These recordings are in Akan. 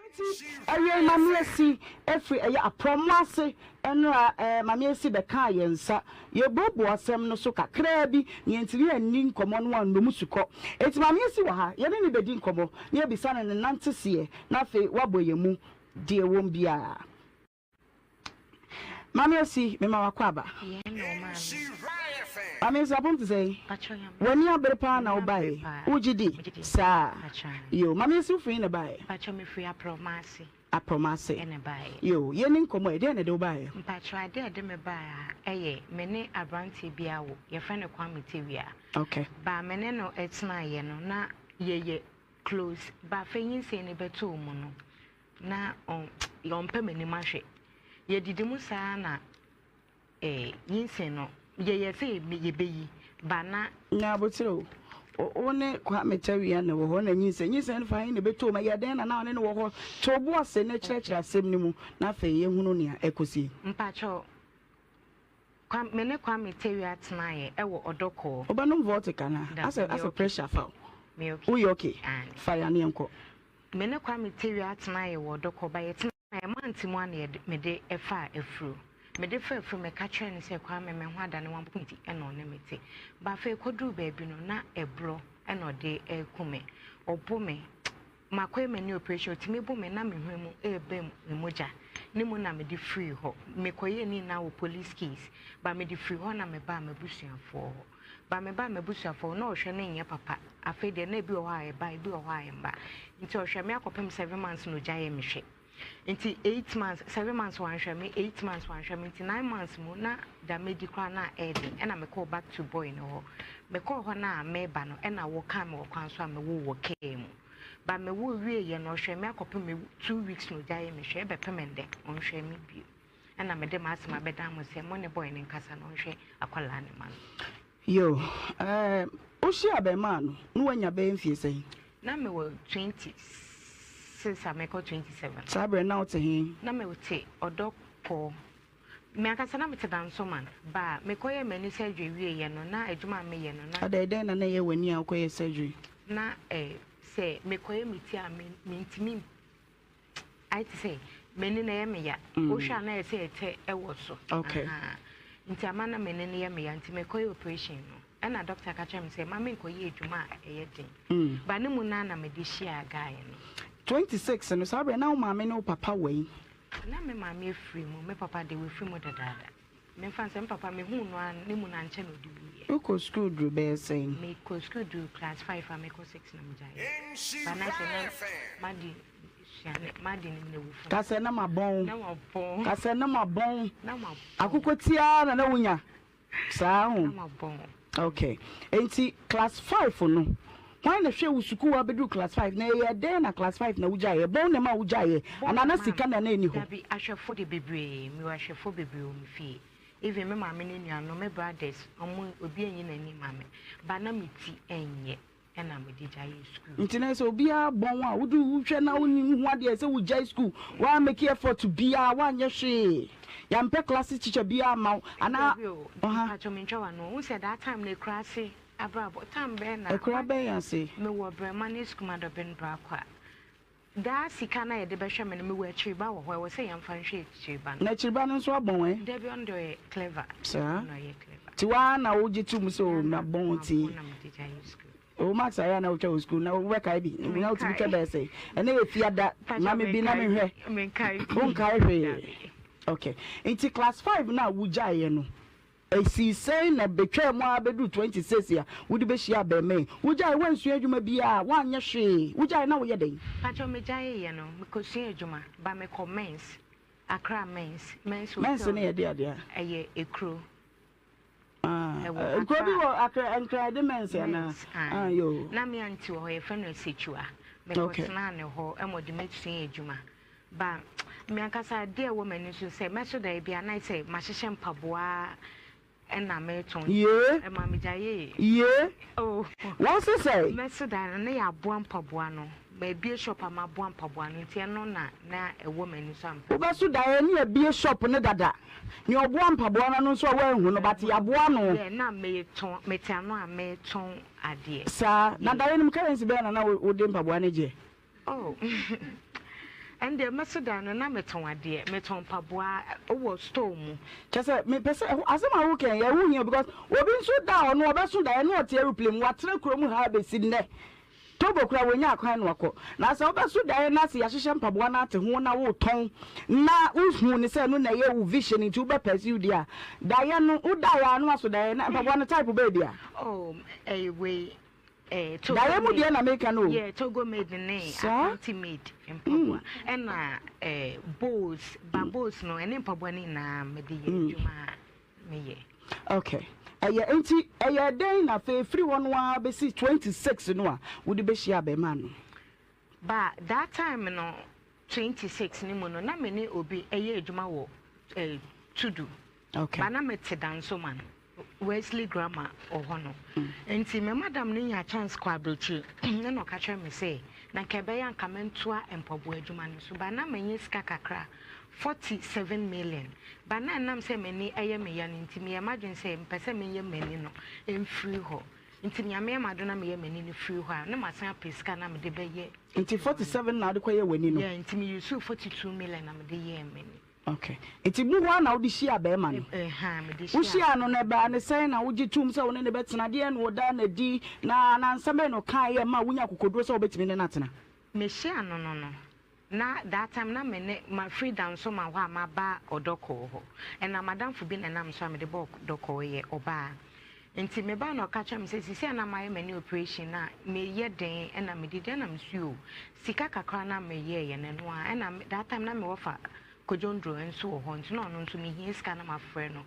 Enti awiei Mame Asi firi ɛyɛ aprɔmo ase nnora ɛɛ Mame Asi bɛkaa yɛn nsa. Yɛbuebue asɛm no so kakraa bi na yɛntumi anni nkɔmmɔ no annɔ mu sukɔ. Enti Mame Asi wɔ ha, yɛne no bɛdi nkɔmmɔ na yɛabisa no ne nanteseɛ na afei wabɔ yɛn mu deɛ ɛwom biara. Maame Asi, mema wakɔ aba. Maame Asi, apom te sɛn? W'ani abere paa na wobae. Wogye di? Saa. Yo, Maame Asi, wofiri he na ɛbaeɛ? Mpakyɛ mefiri Aprɔmase. Aprɔmase. Ɛna ɛbaeɛ. Yo, yɛnni nkɔmmɔ ɛ, deɛn na ɛde wo baeɛ? Mpakyɛ adeɛ a ɛde me baeɛ ha ɛyɛ me ne aberanteɛ bi awo, yɛfrɛ no Kwame Tewia. Okay. Ba me ne no tenaeɛ no, na yɛyɛ close, ba afei nyinsɛn no bɛtɔɔ mu no, Na ɔmpɛ m'anim ahwɛ. Yɛdidi mu saa na eh, nyinsɛn no, yɛyɛ sɛ yɛbɛyi, ba na. Nya aboterɛ o, wo ne Kwame Tawia na ɛwɔ hɔ na nyinsɛn, nyinsɛn no fa he na ɛbɛtoo mu, ɛyɛ dɛn na na wo ne no wɔ hɔ? To wo bo ase na kyerɛkyerɛ asɛm no mu na afei yɛhunu nea ɛkɔsie. Mpakyɛw, Kwa, me ne Kwame Tawia tenaeɛ ɛwɔ Ɔdɔkɔɔ. Wobɛnom Voltic anaa? Dabi, Asɛ, meyɛ asɛ okay. pressure afa wo. Meyɛ okay. Woyɛ okay? Aane. Fa yɛn ano yɛnkɔ. Me ne Kwame Tawia tenaeɛ wɔ Ɔdɔkɔ, but yɛtenaeɛ month mu a na yɛde, mede faa afuro. Mede faa afuro, meka kyerɛɛ no sɛ Kwame me ho adane wampo nti ɛna ɔne me te. But afei ɛkɔduruu baabi no na ɛborɔ ɛna ɔde reku me. Ɔbo me, makɔyɛ m'ani operation, ɔtumi bo me na me hwene mu reba mu mogya. Ne mu na mede firii hɔ. Mekɔyɛɛ ne nyinaa wɔ police case, but mede firii hɔ na mebaa m'abusuafoɔ hɔ. Ba me ba m'abusuafoɔ na ɔhwɛ no nyɛ papa afei deɛ na ebi wɔ hɔ a ɛba ebi wɔ hɔ a ɛmba nti ɔhwɛ me akɔpem 7 months na ogyaeɛ me hwɛ nti 8 months, 7 months wanhwɛ me, 8 months wanhwɛ me, nti 9 months mu na da medi koraa na ɛɛden. Ɛna mekɔɔ back to boy no hɔ. Mekɔɔ hɔ na meba no ɛna wɔkaa me wɔ kwan so a mewoo wɔ kaa mu. Ba mewoo wieeɛ no ɔhwɛ me akɔpem me 2 weeks na ogyaeɛ me hwɛ. Ɛbɛpem ndɛ ɔnhwɛ me bio. Ɛna mede m'asɛm abɛdan mo sɛ mo ne boy no nkasa na ɔnhwɛ akwadaa no ma no. Yo, eh, wohyia abarimaa no na wanya bɛyɛ mfie sɛn? Na mewɔ 26 a mekɔ 27. Saa berɛ na wote he? Na mete Ɔdɔkɔɔ. Me ankasa na mete Dansoman. Ba mekɔyɛɛ m'ani surgery wieeɛ no, na adwuma a meyɛ no na. Adɛn, dɛn na na ɛyɛ w'ani a wokɔyɛɛ surgery? Na eh, sɛ mekɔyɛ me ti a, me, mentumi ayɛ te sɛ m'ani na ɛyɛ me ya. Wohwɛ a na ɛyɛ sɛ ɛtɛ ɛwɔ so. Okay. Nti ama na m'ani no yɛ me ya nti mekɔyɛ operation no. Ɛna doctor ka kyerɛ me sɛ ma menkɔyɛ adwuma a ɛyɛ den. Ba ne mu no na mede hyiaa guy no. 26 no saa berɛ na wo maame ne wo papa wɔ yi? Na me maame afiri mu, me papa de wafiri mu dadaada. Memfa nsɛ me papa mehuu no a ne mu no ankyɛ na ɔde wuiɛ. Wokɔ sukuu duru bɛyɛ sɛn? Mekɔ sukuu duru class 5 a mekɔ 6 na megyaeɛ. Ba na sɛ na madi sua ne madi ne na wufo. Kasɛ na mabɔn. Na mabɔn. Kasɛ na mabɔn. Na mabɔn. Akokɔ tiaa na na wonya. Saa ho. Na mabɔn. Okay. Enti class 5 no, hwan na hwɛ wo sukuu abɛduru class 5 na ɛyɛ dɛn na class 5 na wogyaeɛ? Bɔn na ɛma wogyaeɛ anaa na sika na na ɛni hɔ? Dabi, ahwɛfo de bebree, mewɔ ahwɛfo bebree wɔ me fie. Even me maame ne nuanom, me brothers, ɔmo obi anyi n'ani ma me. Ba na me ti ɛnyɛ ɛna mede gyaeɛ sukuu. Nti na sɛ obiara bɔn a wode wohwɛ na wonni ho adeɛ sɛ wogyae sukuu, woan make effort biara, woanyɛ hwee, yɛampɛ class teacher biara amma wo anaa? Dabi o, mpakyɛ mentwa w'ano. Wohu sɛ that time no akuraase abrabɔ, time bɛn na. Akura bɛn ase? Mewɔ Brɛma ne Sukuma Dɔben Brakwa. Daa sika no a yɛde bɛhwɛ me no, mewɔ akyiriba wɔ hɔ, ɛwɔ sɛ yɛmfa nhwɛ akyiriba no. Na akyiriba no nso abɔn ɛ? Dabi, ɔno deɛ ɔyɛ clever. Saa? Ɔno ɔyɛ clever. Nti woara na wogye to mu sɛ o mabɔn nti. Mabɔn na mede gyae sukuu. O Max ayɛ a na wotwa wɔ sukuu na wobɛkae bi? Na wotumi twa bɛyɛ sɛn? Ɛnɛ yɛ fiada, ma me bi na menhwɛ. Menkae bi. Wonkae hwee? Okay. Nti class 5 no a wogyaeɛ no, Esii sɛn na betwaa mu ara beduu 26 a wode behyiaa abarimaa yi? Wugyaee, woansua adwuma biara, woanyɛ hwee, wugyaee na woyɛ dɛn? Pakyɛw megyaee yɛ no mekɔsua adwuma ba mekɔ Mens, Accra Mens, Mens Hotel. Mens no yɛ de adeɛ a? Ɛyɛ ekuro. Ah, Ɛwɔ nkuro bi Accra. wɔ Accra, Nkran yɛde Mens anaa? Mens, Ah, ae. yoo. Na me auntie wɔ hɔ yɛfrɛ no Asekyua. Mekɔ Okay. tenaa ne hɔ ɛma ɔde me sua adwuma. Ba me ankasa adeɛ a ɛwɔ m'ani so sɛ mɛso da bi a na sɛ mahyehyɛ mpaboa ɛna metɔn. Yee. Ɛma megyaee. Yee. Oh. Wɔn se sɛn? Mɛso da no na yɛaboa mpaboa no. Mabue shop a maboa mpaboa no nti ɛno na na ɛwɔ m'ani so a mepɛ sɛ. Wobɛso daeɛ ne yɛabue shop no dada. Nea ɔboa mpaboa no ano nso a woanhu no but yɛaboa no. Yeah, na metɔn, mete ano a metɔn adeɛ. Saa. Na daeɛ no mu currency bɛn na na wode mpaboa no gyeɛ? Oh. Ɛndeɛ mɛso da no na metɔn adeɛ, metɔn mpaboa wɔ store mu. Kyerɛ sɛ mepɛ sɛ ɛho asɛm a woka yi ɛho hia because obi nso da a ɔno ɔbɛso daeɛ na ɔte aeroplane mu watena kurom ha abɛsi nnɛ Togo koraa wɔnyaa kwan na wakɔ na sɛ wobɛso daeɛ na sɛ yɛahyehyɛ mpaboa no ate ho na wotɔn na wohu ne sɛ ɛno na ɛyɛ wo vision nti wobɛ pursue deɛ a daeɛ no wodaeɛ a na waso daeɛ na mpaboa no type bɛɛ bia. Oh ɛyɛ wei Eh, Togo Daeɛ mu deɛ na meka no o. Yeah, Togo made ne Asante made mpaboa. Ɛna eh, bowls, ba bowls no, ɛne mpaboa no nyinaa mede yɛ adwuma a meyɛ. Okay. Ɛyɛ nti ɛyɛ dɛn na afei firi hɔ no ara bɛsi 26 no a wode bɛhyia abarimaa no? Ba that time no 26 no mu no na me ne obi ɛyɛ adwuma wɔ eh, Tudu. Okay. Ba na mete Dansoman. Wesley Grammar wɔ hɔ no. Nti me madam no nyaa chance kɔ aburokyire ɛna ɔka kyerɛ me sɛ na nka ɛbɛyɛ anka mentoa mpaboa adwuma no so ba na manya sika kakra 47 million ba na ɛnam sɛ m'ani ɛyɛ me ya no nti meyɛ m'adwene sɛ mpɛ sɛ menyɛ m'ani no mfiri hɔ nti Nyame ama do na meyɛ m'ani no firi hɔ a na masan apɛ sika na mede bɛyɛ. Nti 47 na wode kɔyɛ w'ani no? Yeah, nti me use 42 million na mede yɛɛ m'ani. Ok. Nti mu hɔ ara na wode hyiaa barima no? Wohyiaa no no, ɛbaa no sɛn na wogye toom sɛ wo ne no bɛtena? Deɛn na ɔdaa no adi, na na nsɛm bɛn na ɔkaeɛ a ɛmaa wonyaa akokoɔduro sɛ wobɛtumi ne no atena? Mehyiaa no no no, na that time na me ne, mafiri Dansoman hɔ a maba Ɔdɔkɔɔ hɔ. Ɛna m'adamfo bi na ɛnam so a mede bɔɔ Ɔdɔkɔɔ, yɛ ɔbaa. Nti mebaa na ɔka kyerɛɛ me sɛ seesei a na mayɛ m'ani operation no a, meyɛ den ɛna medidi ɛna mese oo, sika kakra no a meyɛeɛ no ɛno ara ɛna that time na me wɔfa Kojo Nduro nso wɔ hɔ nti na ɔno nso mehia sika na mafrɛ no.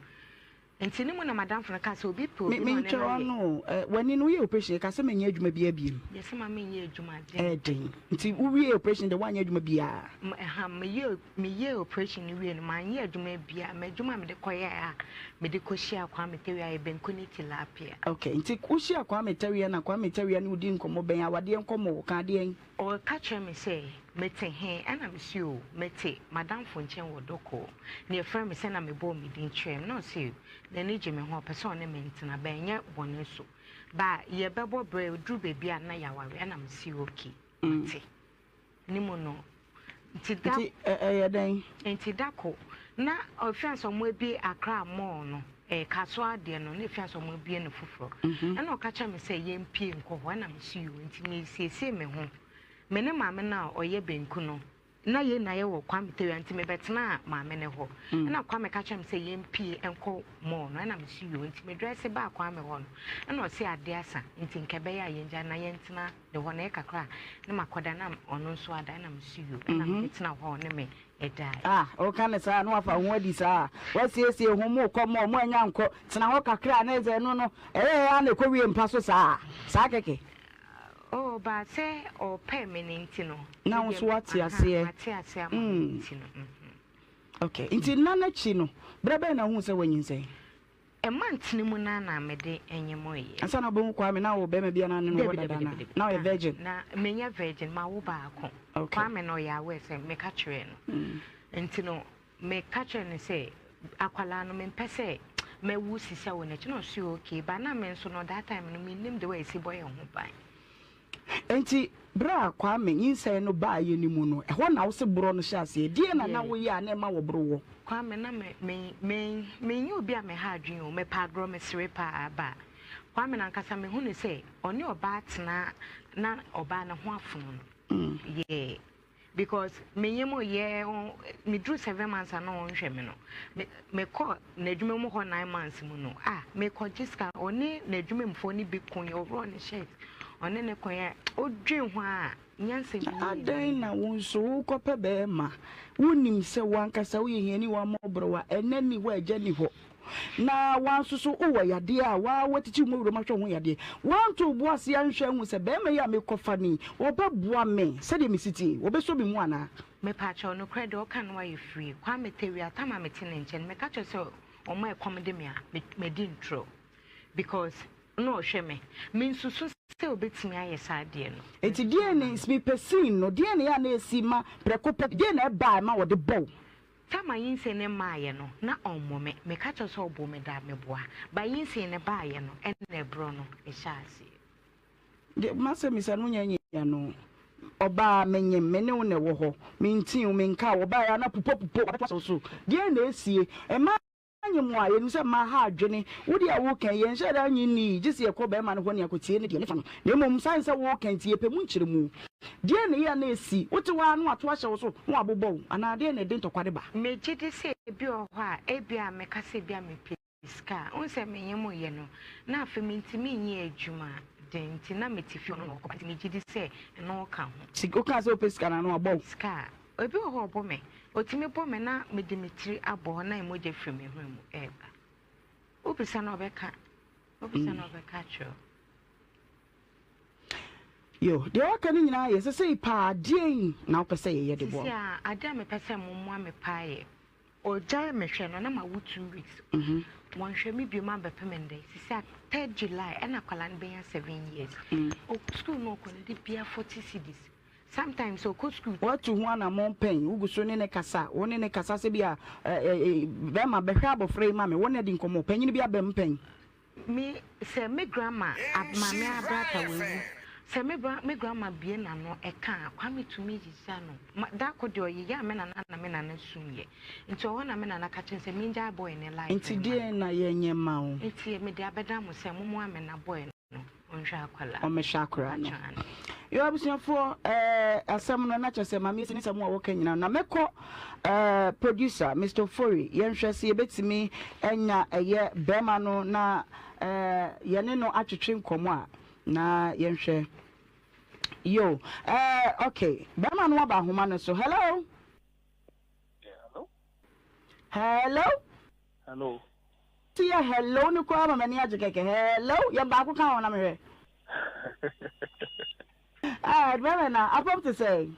Nti ne mu na madamfo no kaa sɛ obi pɛ obi na ɔne no Mentwɛ ayɛ. w'ano o, eh, w'ani no woyɛ operation yɛka sɛ menyɛ adwuma biara biem. Yɛse ma menyɛ adwuma den. Ɛɛden. Nti wowie operation deɛ woanyɛ adwuma biara? Ɛha, meyɛ Meyɛɛ oprehyɛn no wiei no, manyɛ adwuma biara. M'adwuma a mede kɔyɛe a mede kohyiaa Kwame Tawia yɛ banku ne tilapia. Okay, nti wohyiaa Kwame Tawia na Kwame Tawia ne wo dii nkɔmmɔ bɛn? Awadeɛ nkɔmmɔ, ɔkaa deɛn? Ɔka kyerɛɛ me sɛ, Mete he? Ɛna mese, Oo, mete m'adamfo nkyɛn wɔ Dɔkɔɔ. Na yɛfrɛɛ me sɛ na mebɔɔ me din kyerɛɛ no. Na ɔse n'ani gye me ho, ɔpɛ sɛ ɔne me ntena, but ɛnyɛ bɔne so. But yɛbɛbɔ berɛ, ɛduru baabi a na yɛaware. Ɛna mese, Okay, mate. Ne mu no. Nti da. Nti ɛyɛ dɛn? Nti da ko na ɛfiri sɛ wɔn abue Accra mall no, ɛɛ Kasoa deɛ no, na ɛfiri sɛ wɔn abue no foforɔ. Ɛna ɔka kyerɛ me sɛ yɛn pie nkɔ hɔ, ɛna me si yoo. Nti me siesie me ho. Me ne maame no a ɔyɛ benku no, na yɛn nyinaa yɛwɔ Kwame Tawia, nti me bɛtenaa maame no hɔ. Ɛna Kwame ka kyerɛ me sɛ yɛn pie nkɔ mall no, ɛna me si yoo. Nti me dresse baa Kwame hɔ no, ɛna ɔse adeɛ asa, nti nka ɛbɛyɛ a yɛn gya na yɛn tena ne hɔ na ɛyɛ kakra a na makɔda na ɔno nso ada ɛna mese yoo ɛna mede tena hɔ a ɔne me ɛdae. Ah woka no saa na wafa ho adi saa wasiesie ho mo kɔ mo mo anya nkɔ tena hɔ kakra na ɛsɛ ɛno no ɛyɛ ɛyɛ na ɛkɔ wie mpa so saa saa kɛkɛ. Oh ba sɛ ɔpɛ me no nti no. Na wo nso wate aseɛ. Mate aseɛ ama no nti no. Okay nti nna no akyi no berɛ bɛn na wohu sɛ wanyinsɛn? Month no mu no ara na mede nyemoeɛ. Ansa na wobɛhu Kwame na wowɔ bɛrima bi anaa ne no wɔ dada anaa? Na ɔyɛ virgin? Na menyɛ virgin, mawo baako. Okay. Kwame no ɔyɛ aware sɛ meka kyerɛɛ no. Nti no meka kyerɛɛ no sɛ akwadaa no mempɛ sɛ mɛwo sisi wɔ n'akyi na ɔse okay but na me nso no that time no mennim the way ɛsi bɔ yɛn ho ban. Enti berɛ a Kwame nyinsɛn no baeɛ no mu no, ɛhɔ na wose borɔ no hyɛɛ aseɛ. Deɛn na na woyɛ a na ɛma wɔboro woɔ? Kwame, na me, me, me, menyɛ obi a meha adwene o, mepɛ agorɔ, mesere paa, but Kwame no ankasa mehu no sɛ ɔne ɔbaa tena na ɔbaa no ho afono no. Yeah. Because me yam yɛ me duru 7 months a na ɔnhwɛ me no, me me kɔ n'adwuma mu hɔ 9 months mu no, ah, me kɔ gye sika, ɔne n'adwuma mufoɔ no bi ko yɛ, ɔworɔ ne shirt, ɔne ne ko yɛ, ɔdwen ho a nyansa bi Na adɛn na wo nso wokɔpɛ bɛrima? Wonim sɛ wo ankasa woyɛ hiani, woammɔborɔwa, ɛna nni hɔ, agya nni hɔ, na woanso so wowɔ yadeɛ a woa woatiti wo mu awuram ahwɛ wo ho yadeɛ. Woanto wo bo ase anhwɛ anhu sɛ bɛrima yi a mekɔfa no yi, ɔbɛboa me sɛdeɛ mesi tie yi, ɔbɛsɔ me mu anaa? Mepaakyɛw, nokorɛ deɛ ɔka no ayɛ free. Kwame Tawia, time a mete ne nkyɛn no, meka kyerɛ sɛ ɔma ɛkɔm de me a, madi ntorɔ because na ɔhwɛ me. Mensusu sɛ ɔbɛtumi ayɛ saa adeɛ no. Enti deɛn ne, mepɛ scene no, deɛn na ɛyɛ a na ɛsi ma prɛko pɛ, deɛn na ɛba a ɛma wɔde bɔ wo? Time a nyinsɛn no mmaeɛ no, na ɔmmɔ me. Meka kyerɛ sɛ ɔbɔ me da a, meboa. But nyinsɛn no baeɛ no, ɛna ɛborɔ no hyɛɛ aseɛ. Deɛ m'asɛmmisa no wonya nyi ano. Ɔbaa, menyem, me ne wo na ɛwɔ hɔ, mentii wo, menkaa wo, ɔbaa yi a na pupopupo abɛto wo so, deɛn na ɛresie? Mmaa nyem a, yɛnim sɛ mmaa ha adwene, wo deɛ a woreka yi, yɛnhyɛɛ da nnye nnii, gye sɛ yɛkɔ barima no hɔ na yɛakɔtie ne deɛ ne fa no, na mmom sane sɛ woreka nti, yɛpɛ mu nkyerɛmu. Deɛn na ɛyɛ a na ɛsi? Wote hɔ ara na wɔato ahyɛ wo so na wɔabobɔ wo, anaa deɛn na ɛde ntɔkwa de ba? Megye di sɛ ebi wɔ hɔ a, ebia mɛka sɛ ebia mepɛ sika a, wohu sɛ me yam yɛ no, na afei mintumi nyɛ adwuma den nti na mete fie ɔno na ɔkɔ ba nti megye di sɛ ɛno ka ho. Sika, wokaa sɛ wopɛ sika no ano abɔ wo? Sika a, ebi wɔ hɔ a ɔbɔ me, otumi bɔ me na mede me tiri abɔ hɔ na mogya firi me hwene mu reba. Wobisa no a ɔbɛka, wobisa no a ɔbɛka akyerɛ wo. Yo, deɛ waka no nyinaa yɛ, sesei paa deɛn na wopɛ sɛ yɛyɛ de boa wo? Sisi a, adeɛ a mepɛ sɛ momoa me paa yɛ, ɔgyae me hwɛ no na mawo 2 weeks. Wɔnhwɛ me biom abɛpem ndɛ. Sisi a 3rd July ɛna akwadaa no bɛnya 7 years. School no ɔkɔ no de bia 40 cedis. Sometimes ɔkɔ school. Woatu ho anammɔn pɛn? Wogu so ne no kasa? Wo ne no kasa sɛ bi a, bɛrima, bɛhwɛ abɔfra yi ma me, wo ne adi nkɔmmɔ, panyin bi aba mu pɛn? Me sɛ me grandma ab maame abrata wawu sɛ me bra me grandma bue n'ano ɛka a Kwame tumi yeyɛ no ma da ko deɛ ɔyeyɛ a me nana na me nana sum yɛ nti ɔhɔ na me nana ka kyerɛ no sɛ mengyae boy ne life Nti mma deɛn no na yɛnyɛ mma wo? nti mede abɛda mo sɛ mommoa me na boy no ɔnhwɛ akwadaa Ɔmmɛhwɛ akwadaa no. mpakyɛ ane. Yo abusuafoɔ ɛɛ asɛm no na kyerɛ sɛ maame si ne sɛm a wɔka nyinaa na mɛkɔ ɛɛ producer Mister Ofori yɛnhwɛ sɛ yɛbɛtumi anya ɛyɛ bɛrima no na ɛɛ yɛne no atwetwe nkɔmɔ a na yɛnhwɛ yo ɛɛ okay bɛrima no aba ahoma no so hello. Yeah, hello. Hello. Hello. Ti yɛ hello no koraa ma m'ani agye kɛkɛ hello yɛ baako ka ho na mehwɛ. Ɛɛ bɛrɛ na apɔm te sɛ.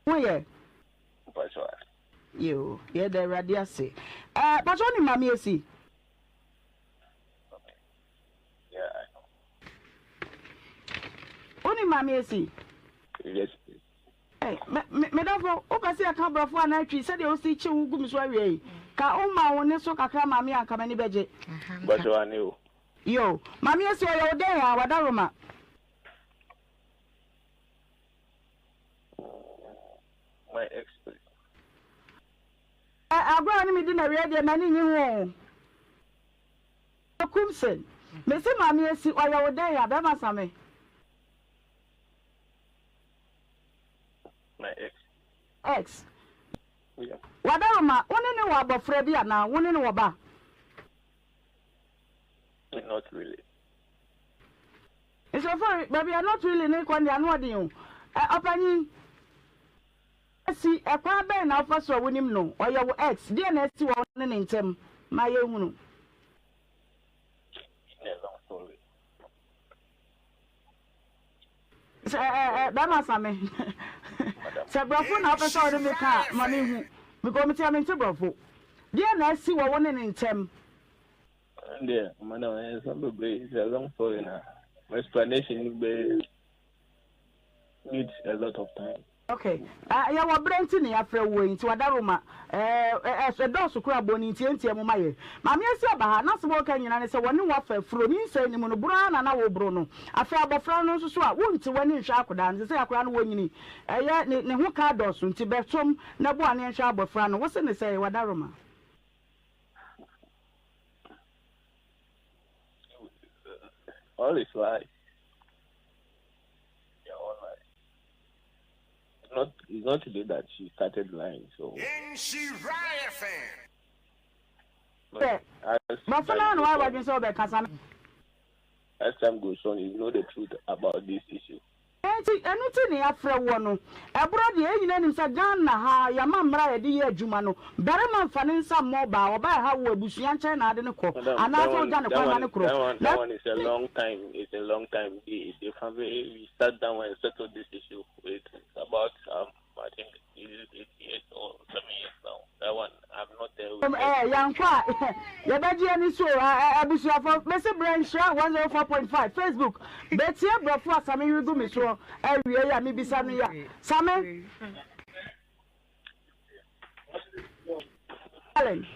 Ho yɛ. Yo yɛ da awurade ase. Ɛɛ patro ni maame esi. Woni maame esi. Yes please. Ei, me, me, me dɔfo, wopɛ sɛ yɛka Borɔfo anaa Twi? Sɛdeɛ wosi kye wo gu me so awia yi, ka woma wo nne so kakra ma me a, anka m'ani bɛgye. Mpakyɛw ane o. Yo, Maame Esi, ɔyɛ wo dɛn a, Wadaroma? My ex please. Ɛ, agorɔ a ne me di no awia deɛ, m'ani nnye ho o. Kumsin, mese Maame Esi, ɔyɛ wo dɛn a, bɛrima Same? My ex. Ex. Yeah. Wadaroma, wo ne no wɔ abɔfra bi anaa? Wo ne no wɔ ba? Not really. Nsɔfo, baabi a not really no kɔ no deɛ ano ɔden o. Ɛ, ɔpanyin, asi, ɛkwan bɛn na wofa so a wonim no? Ɔyɛ wo ex. Deɛn na asi wɔ wo ne ne ntam? Ma yɛnhunu. In a long story. Sɛ ɛ ɛ bɛrima same sɛ brɔfo na wopɛ sɛ ɔde me ka a ma me hu because me tia me nte brɔfo deɛ na asi wɔ wo ne ne ntɛm. Deɛ madam ɛyɛ nsɛm bebree it's a long story na my explanation bɛ need a lot of time. Ok ah yɛwɔ berɛ nti na yɛafrɛ woɔ yi nti wadaroma eh ɛdɔɔso koraa bɔ no ntiantia mu ma yɛn. Maame Asi aba ha, n'asɛm a ɔka nyinaa ne sɛ wɔne wo afa afuro, nyinsɛn no mu no boro ara na na woboro no. Afei abɔfra no nso so a wonte w'ani nhwɛ akwadaa no, seesei akwadaa no wanyini, ɛyɛ ne ne ho ka adɔɔso nti bɛsom na boa no yɛnhwɛ abɔfra no. Wose ne sɛn wadaroma? All is lies. They are all lies. Not it's not today that she started lying. So. Sɛ bɔfo no ara na wayɛ w'adwene sɛ wobɛkasa no. As time goes on, you know the truth about this issue. Enti ɛno nti na yɛafrɛ woɔ no. Ɛborɔ deɛ yɛn nyinaa nim sɛ Ghana ha yɛama mmara a yɛde yɛ adwuma no, barima mfa ne nsa mmɔ ɔbaa, ɔbaa ɛha wo abusua nkyɛn na ade no kɔ, Madam, anaasɛ that one, wogya no that kwan ma one, no that korɔ. one, Na that one is a long time. It's a long time. The family we sat down and settled this issue. It's about I think 8 years or 7 years now. That one I'm not there with her. Eh, yɛankɔ a yɛbɛgye ani so o. Abusuafo, mese brɛ nhyira 104.5 Facebook. Bɛtie brɔfo a Same regu me soɔ awie yi a mebisa no yi a. Same. Darling.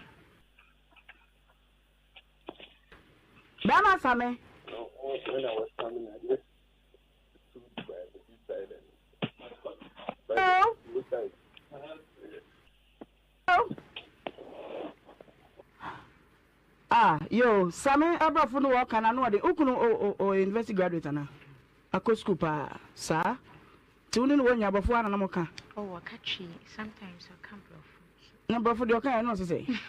Bɛrima Same. When I was coming, I just stood by the side and by the roadside. Ah, yo, Same abrɔfo no wɔka na no ɔde ukunu o o o university graduate ana? Akɔ school paa. Saa. Ti wo ne no wɔnya abrɔfo ana na mo ka? Oh, wɔka twi. Sometimes ɔka brɔfo. Na brɔfo deɛ ɔka yɛ no ɔse sɛ?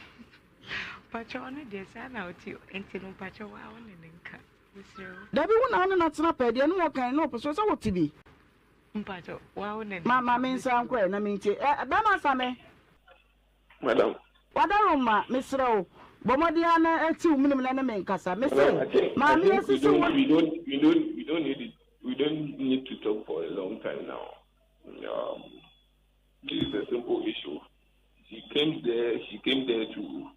Mpakyɛ ɔno deɛ saa na ɔte nti no mpakyɛ waa wo ne no nka mesrɛ wo. Dabi wo na wo ne no atena pɛɛ deɛ ne wɔka no ɔpɛ so sɛ wote bi. Mpakyɛ waa wo ne no Ma ma me nsa nkɔ ɛ na mentie. Ɛ bɛrima Same. Madam. Wadaroma mesrɛ wo bɔ mmɔden ara na ti wo menem na ne me nkasa. Mese Madam, I think I maame think we asisi don't wo. we don't we don't we don't need it we don't need to talk for a long time now. Um, this is a simple issue. She came there. She came there to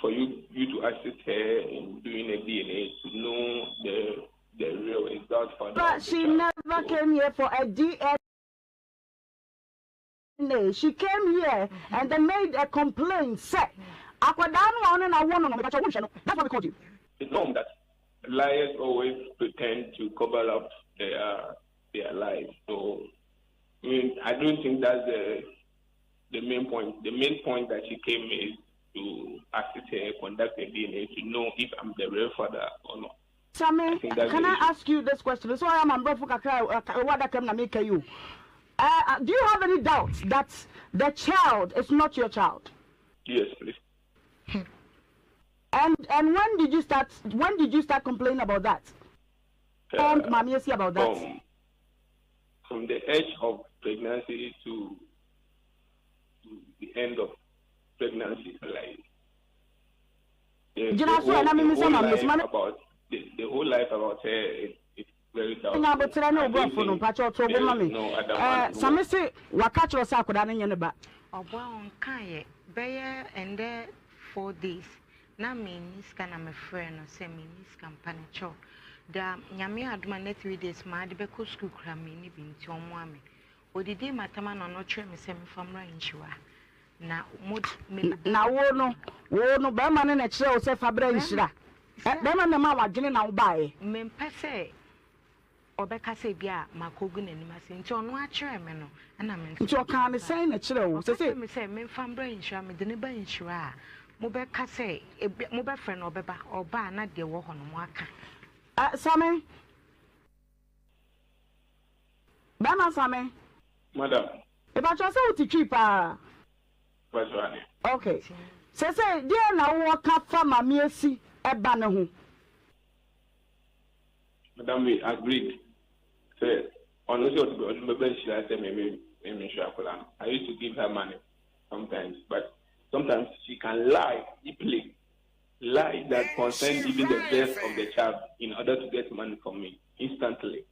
for you you to assist her in doing a DNA to know the the real exact father But of the she child. never So came here for a DNA. She came here and then made a complaint sɛ akwadaa no a ɔne no awo no no mepakyɛw wonhwɛ no that's why we called you. It's known that liars always pretend to cover up their their lies. So I mean, I don't think that's the the main point. The main point that she came is to assist her conduct a DNA to know if I'm the real father or not. I Same, think that's can the I issue. ask you this question? So I am ambrɔfo kakra ɛwɔ adaka mu na meka yi o. Do you have any doubt that the child is not your child? Yes, please. And and when did you start when did you start complaining about that? Informed Maame Esi about that? From from the edge of pregnancy to, to the end of pregnancy, like the, the Gyina so ɛ whole na the mimisa whole Maame Esi. life Maame about the, the whole life about her is, is very nya doubtful. aboterɛ ne I wo don't borɔfo no think mpakyɛ ɔto bo there ma is me. no other Eh, man Same who se waka kyerɛ wo sɛ akwadaa no nyɛ ne ba. Ɔboa ɔnkaeɛ bɛyɛ ɛndɛ 4 days na menni sika na mefrɛɛ no sɛ menni sika mpa no kyɛw da Nyame adom a nɛ 3 days maa de bɛkɔ sukuu koraa menni bi nti ɔmmoa me. Odidii m'atam ana ɔno kyerɛɛ me sɛ memfa mmra Nhyira na mo mede Na bɛba wo no, wo no, bɛrima no na ɛkyerɛ wo sɛ fa brɛ bɛrima Nhyira. Ɛ, sɛ bɛrima no na ɛmaa w'adwene na wobaeɛ. mempɛ sɛ ɔbɛka sɛ bi a makɔgu n'anim ase nti ɔno akyerɛ me no ɛna me nso Nti mede ɔkaa ne ne baeɛ. sɛn na ɛkyerɛ wo? Ɔka Sɛ kyerɛ sɛ. me sɛ memfa mmra Nhyira, mede ne ba Nhyira a mobɛka sɛ ebi mobɛfrɛ no ɔbɛba, ɔba a na deɛ ɛwɔ hɔ no moaka. Ɛ, Same. Bɛrima Same. Madam. Mepakyɛw sɛ wote Twi paa? Mpakyɛw ane. Ok. Sesei deɛn na wowɔ ka fa Mame Asi ba no ho? Madam we agreed sɛ ɔno sɛ ɔde ɔde bɛba nhyira sɛ me me me menhwɛ akwadaa no. I used to give her money sometimes but sometimes she can lie deeply lie that concern even the death of the child in order to get money from me instantly.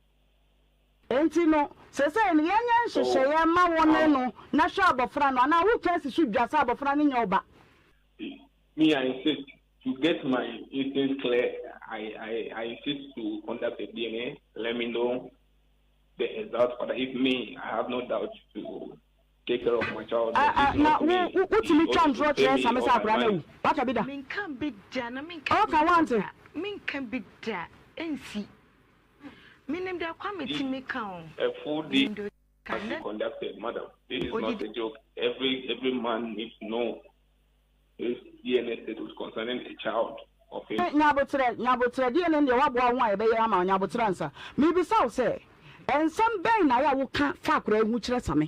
Enti no, seesei no, yɛnyɛ So nhyehyɛeɛ mma wo ne um. no na hwɛ abɔfra no, anaa woretwa asi so dwa sɛ abɔfra no nyɛ wo ba? Me I insist to get my instincts clear I I I insist to conduct a DNA let me know the exact father if me I have no doubt to take care of my child Ɛ but ɛ if na not wo me wo he wotumi twa ought to ntorɔ pay kyerɛ me Same all sɛ my akwadaa no money. awu? Woaka bi da? Menka bi da na menka bi Ɔka woante? da menka bi da ɛnsi menim deɛ Kwame tumi ka o A full menim deɛ ɔka must be nɛ conducted madam this is not odidi a joke every every man needs to know his DNA status concerning a child of his. Nya aboterɛ, nya aboterɛ, deɛ ne deɛ woaboa wo ho a yɛbɛyɛ ama wo, nya aboterɛ ansa. Merebisa wo sɛ, nsɛm bɛn na ayɛ a woka fa akwadaa yi ho kyerɛ Same?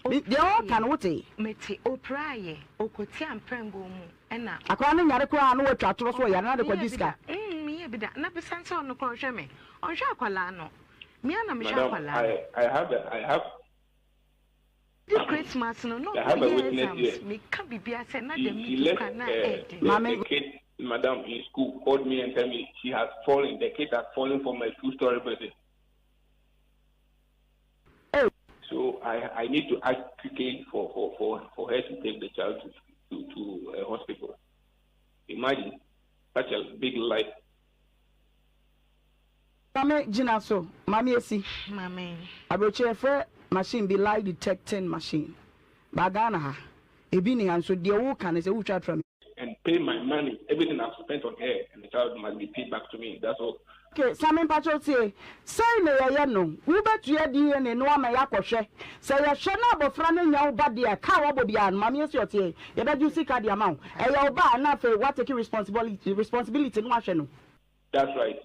Me, deɛ ɔreka Ɔpiraeɛ, no wotee? mete, ɔpiraeɛ, ɔkɔtia mprɛngo mu ɛna. Akwadaa no nyare koraa a na watwa atorɔ so ɔyare na de Meyɛ kɔgye bi sika. da, mm, meyɛ bi da. Na bisa sɛ ɔno koraa ɔhwɛ me, ɔnhwɛ akwadaa no. Me ara na mehwɛ Madam, akwadaa no. I I have a, I have Di Christmas no, na I have a ɔkɔyɛ witness exams. here. Meka biribiara sɛ na She deɛ she medi left koraa na uh, ɛyɛ den. the Maame. the kid, madam, in school, called me and tell me she has fallen. The kid has fallen from a two-story building. Ei. So I I need to act quickly for for for for her to take the child to to to a hospital. Imagine such a big life. Maame gyina so. Maame esi. Maame. Abrokyi yɛfrɛ machine bi lie detecting machine. Ba Ghana ha ebi ni ha nso deɛ woka ne sɛ wotwa tra me. And pay my money everything I've spent on her and the child must be paid back to me that's all. Ok Sammy mpakyɛw tie, sei na yɛyɛ no, wobɛtua DNA no ama yɛakɔhwɛ, sɛ yɛhwɛ na abɔfra no nyɛ wo ba deɛ a, ka a wabɔ biara no, Maame Esi ɔteɛ, yɛbɛgye wo sika de ama wo, ɛyɛ wo ba a na afei woatake responsibility responsibility no ahwɛ no. That's right.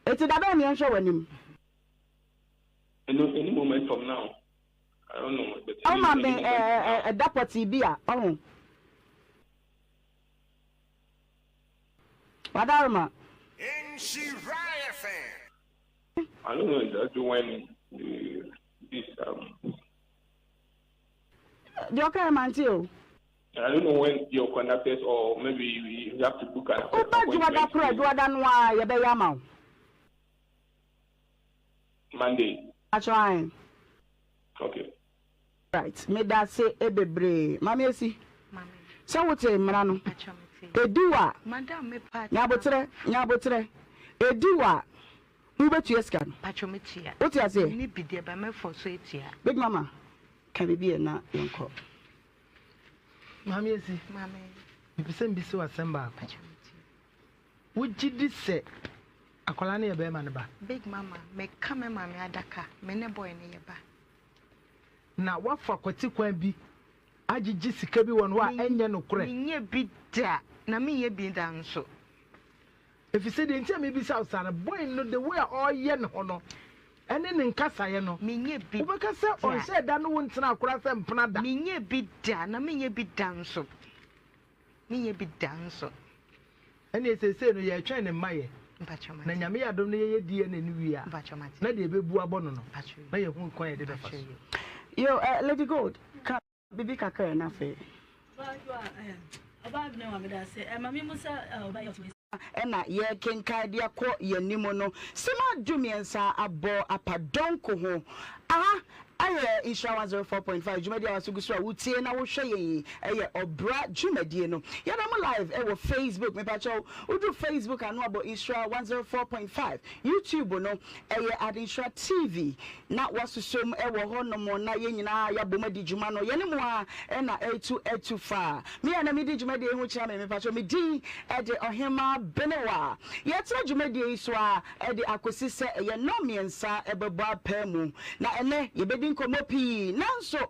Enti da bɛn na yɛnhwɛ w'anim? Any any moment from now, I don't know, but any, Woma any me moment from now. ɛda pɔtee bi a, ɔho. Wadaroma. I don't know exactly when the, this um. Deɛ ɔka yɛ mante o. I don't know when your conductors or maybe you have to book an Woba appointment. dwoada koro a dwoada no ara yɛbɛyɛ ama wo. Monday. Pakyɛ ae. Okay. Right medase bebree maame esi sɛ wote mmara no edi wo a nyabotrɛ nyabotrɛ edi wo a wobɛtua sika no wote aseɛ big mama ka biribi ɛ na yɛnkɔ. Maame esi mepɛ sɛ mbisa wo asɛm baako wogye di sɛ akwadaa no yɛ bɛrima no ba. Big mama meka me maame adaka me ne boy no yɛ ba. Na woafa kwati kwan bi agyegye sika bi wɔ ne hɔ a ɛnyɛ nokorɛ. Menyɛɛ bi da, na menyɛ bi da nso. Efisɛ deɛ nti a mebisa wo saa no, boy no the way a ɔreyɛ ne ho no, ɛne ne nkasaeɛ no, Menyɛɛ bi wobɛka sɛ da. ɔnhyɛɛ da ne wo ntenaa koraa sɛ mpena da. Menyɛɛ bi da, na menyɛ bi da nso. Menyɛ bi da nso. Ɛneɛ seesei no yɛretwɛn ne mmayɛ, na Nyame yɛ adom na yɛyɛ DNA no wie a, na deɛ ɛbɛbu abɔ no no, na yɛahu kwan a yɛde bɛfa so. Yo, eh, Lady Gold, ka biribi kakra ɛ na afei. Ɛna yɛrekenkan de akɔ yɛn anim no, simma dumiɛnsa abɔ apa dɔnko ho. Aha ɛyɛ Nhyira 104.5 dwumadie a waso gu so a wotie na wohwɛ yɛn yi ɛyɛ Ɔbra dwumadie no. Yɛda mo live ɛwɔ Facebook, mepakyɛw woduru Facebook a na wabɔ Nhyira 104.5, YouTube no ɛyɛ at Nhyira TV na wasosom ɛwɔ hɔ nom na yɛn nyinaa yɛabom adi dwuma no. Yɛne mo ara ɛna ɛretu atu fa. Me a na medi dwumadie yi ho kyerɛ me, mepakyɛw me din ɛde Ɔhemaa Benewa. Yɛtena dwumadie yi so ara de akosi sɛ ɛyɛ nnɔnmiɛnsa bɛbɔ apaamu. Na ɛnnɛ yɛbɛdi nkɔmmɔ pii. Nanso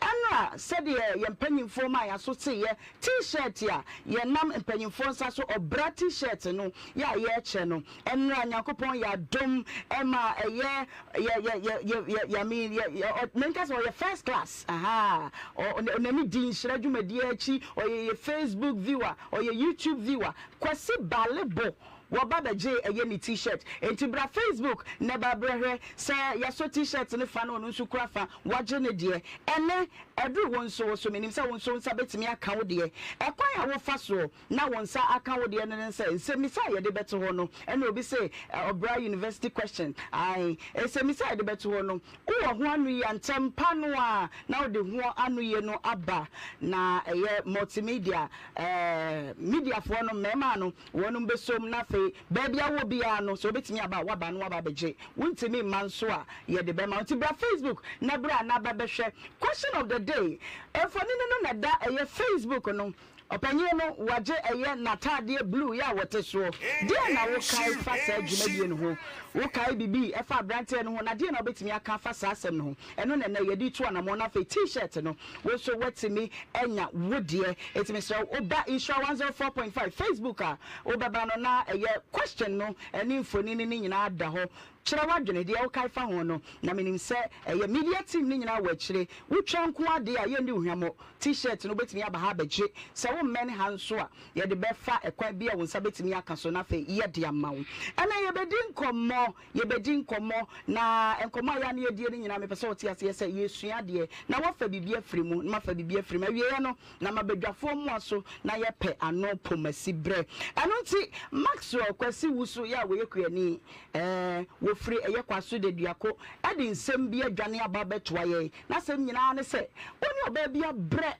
ɛnora sɛdeɛ yɛn mpanimfoɔ maa yɛn aso teeɛ, T-shirt a yɛnam mpanimfoɔ nsa so ɔbra T-shirt no yɛ a yɛrekyɛ no, ɛnora Nyankopɔn yɛ adom ma ɛyɛ yɛ yɛ yɛ yɛ yɛ yɛ I mean yɛ yɛ ɔ menka sɛ ɔyɛ first class ahaa ɔ n'ani di nhyira dwumadie akyi, ɔyɛ yɛ Facebook viewer, ɔyɛ YouTube viewer, Kwasi Balebo. Wɔba bɛgyee ɛyɛ ne T-shirt. Enti bra Facebook na ba brɛhwɛ sɛ yɛasɔ T-shirt no fa na ɔno nso kura fa, wagye ne deɛ. Ɛnnɛ, aduru wo nso wo so. Menim sɛ wo nso wo nsa bɛtumi aka wo deɛ. Ɛkwan a wofa soɔ na wo nsa aka wo deɛ no ne sɛ, nsɛmmisa a yɛde bɛto hɔ no, ɛna obi se ɔbra university question, ae, nsɛmmisa a yɛde bɛto hɔ no, wowɔ ho anoyie a, ntɛm pa no ara na wode ho anoyie no aba. Na ɛyɛ multimedia, ɛɛ, mediafoɔ no, mmarima no, Wɔnom bɛsom, na afei baabi a wowɔ biara no, sɛ wobɛtumi aba a, woaba na woaba abɛgye. Wontumi mma nso a, yɛde bɛma wo. Nti bra Facebook na bra na ba bɛhwɛ Question of the Day mfonini no na ɛda ɛyɛ Facebook no. Ɔpanyin no, wagye ɛyɛ n'ataadeɛ blue yi a wɔte soɔ. Deɛn na wokae fa saa dwumadie no ho? Wokae biribi ɛfa aberanteɛ no ho, na deɛn na wobɛtumi aka afa saa asɛm no ho? Ɛno na ɛnnɛ yɛde retu anammɔn na afei T-shirt no, wo nso woatumi anya wo deɛ. Enti mesrɛ wo, woba Nhyira 104.5 Facebook a, wobɛba no na ɛyɛ question no ne mfonini no nyinaa da hɔ. Kyerɛ w'adwene, deɛ wokae fa ho no, na menim sɛ ɛyɛ media team no nyinaa wɔ akyire. Wotwa nko ara deɛ a, yɛnni wo hwammɔ. T-shirt no wobɛtumi aba ha abɛgye. Sɛ wommɛn ha nso a, yɛde bɛfa ɛkwan bi a wo nsa bɛtumi aka so na afei yɛde ama wo. Ɛnnɛ yɛbɛdi nkɔmmɔ. Yɛbɛdi nkɔmmɔ, na nkɔmmɔ a ɛyɛ a na yɛdie no nyinaa, mepɛ sɛ wote aseɛ sɛ yɛresua adeɛ, na woafa biribi afiri mu, na mafa biribi afiri mu. Awieeɛ no, na mabadwafoɔ mmoa so na yɛpɛ ano pomasi berɛ. Ɛno nti, Maxwell Kwasi Wusu yɛ a wɔyɛ kuani, ɛɛ, wɔfiri ɛyɛ Kwaso Deduako, de nsɛm bi adwane aba abɛtoa yɛn. N'asɛm nyinaa ne sɛ, wo ne ɔbaa bi abrɛ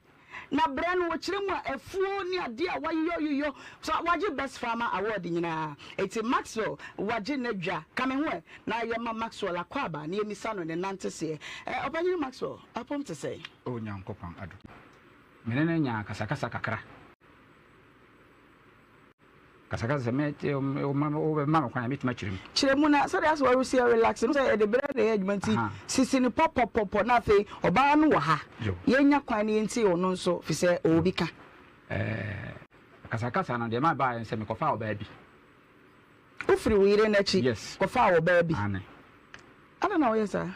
Na berɛ no wɔkyerɛ mu a afuo ne adeɛ a wayeyɔyeyɔ so wagye best farmer award nyinaa enti Maxwell wagye n'adwa ka me ho ɛ na yɛma Maxwell akwaaba na yɛmmisa no ne nanteseɛ ɛ ɔpanyini Maxwell apom te sɛn? O Nyankopɔn adom. Me ne no nyaa akasakasa kakra. Kasakasa sɛ mɛ wobɛma me kwan a mɛtumi akyerɛ mu. Kyerɛ mu na sɛdeɛ asɛ wɔresi relax no sɛ yɛde berɛ na ɛyɛ adwuma nti sisi no pɔpɔpɔpɔ na afei ɔbaa no wɔ ha yɛnya kwan na yɛntie ɔno nso fi sɛ ɔwɔ bi ka. Kasakasa no deɛ ma ɛbaeɛ ne sɛ mekɔfaa ɔbaa bi. Wofiri wo yere no akyi kɔfaa ɔbaa bi? Aane. Adɛn na woyɛ saa?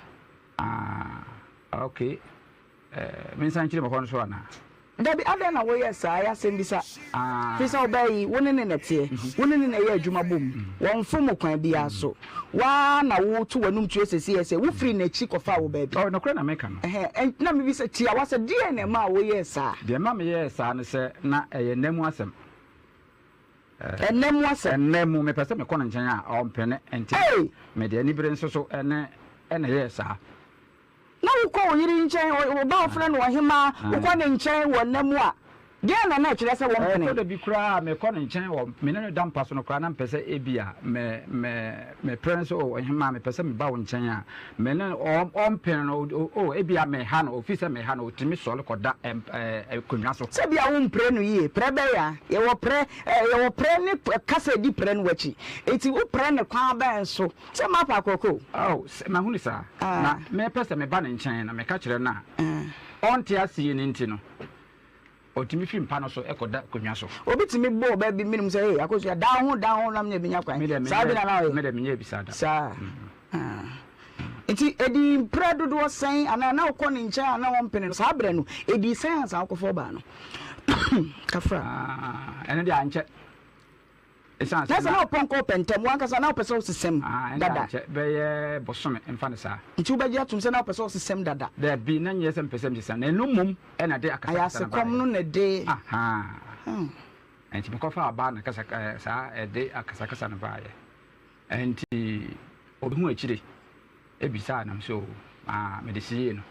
Ah, okay. Eh, mensan nkyerɛ mu hɔ nso anaa? Dabi, adɛn na woyɛɛ saa? Ɛyɛ asɛmmisa. Firi sɛ ɔbaa yi, wo ne no na ɛteɛ, wo ne no na ɛyɛ adwuma bom, wɔmfom wo kwan biara so. Wo ara na woto w'anom tuo seesei sɛ wofirii n'akyi kɔfaa wo baa bi. Oh, nokorɛ na meka no. Ɛhɛn, na mebisa tiawa sɛ, deɛn na ɛmaa woyɛɛ saa? Deɛ ɛma meyɛɛ saa ne sɛ, na ɛyɛ nna mu asɛm. Ɛnna mu asɛm. Ɛnna mu, mepɛ sɛ mekɔ ne nkyɛn a, ɔmpene, enti mede anibere nso so ne na ɛyɛɛ saa. Na wokɔ wo yere nkyɛn, wo ba a wofrɛ no ɔhemmaa, wokɔ ne nkyɛn wɔ nna mu a, deɛn na na ɛkyerɛ sɛ wompene? Ɛtɔ da bi koraa a, mekɔ ne nkyɛn wɔ me ne no da mpa so no koraa, na mepɛ sɛ ebia me, me, mepere no sɛ, O ɔhemmaa, mepɛ sɛ meba wo nkyɛn a, me ne no, ɔ, ɔmpene no, o, o, ebia meha no, ofi sɛ meha no, otumi sɔre kɔda ɛ, ɛ, akonnwa so. Sɛ ebia wompere no yie. Prɛ bɛyɛ a, yɛwɔ prɛ, ɛ, yɛwɔ prɛ ne kasa a ɛdi prɛ no akyi. Enti woprɛ no kwan bɛn so? Sɛ mapa akɔkɔ o. Oh, sɛ mahunu saa. Na mepɛ sɛ meba ne nkyɛn na meka kyerɛ no a, ɔnte aseɛ no nti no, ɔtumi firi mpa no so kɔda akonnwa so. Obi tumi bɔ ɔbaa bi menem sɛ, Hey, Akosua, dan wo ho, dan wo ho na menya bi nya kwan. Saa bi na na ɔyɛ? Me deɛ menyɛɛ bi saa da. Saa. Nti ɛdii mprɛ dodoɔ sɛn anaa na wokɔ ne nkyɛn a na ɔmpene no? Saa berɛ no, ɛdii sɛn ansa wokɔfa ɔbaa no? Kafra. Ɛno deɛ ankyɛ. Esiane sɛ na. Na sɛ na ɔpɔnkɔ repɛ ntɛm, wo ankasa na wopɛ sɛ wosesam dada. Ɛnde ankyɛ, bɛyɛ bosome, mfa no saa. Nti wobɛgye atom sɛ na wopɛ sɛ wosesam dada? Dabi, na nyɛ sɛ mepɛ sɛ mesesam, na ɛno mmom na ɛde akasakasa no baeɛ. Ayasekɔm no na ɛde. Ahaa. Nti mekɔfaa ɔbaa na kasa, saa ɛde akasakasa no baeɛ. Nti ɔbɛhu akyire. Bisaa no sɛ, O, mede siee no.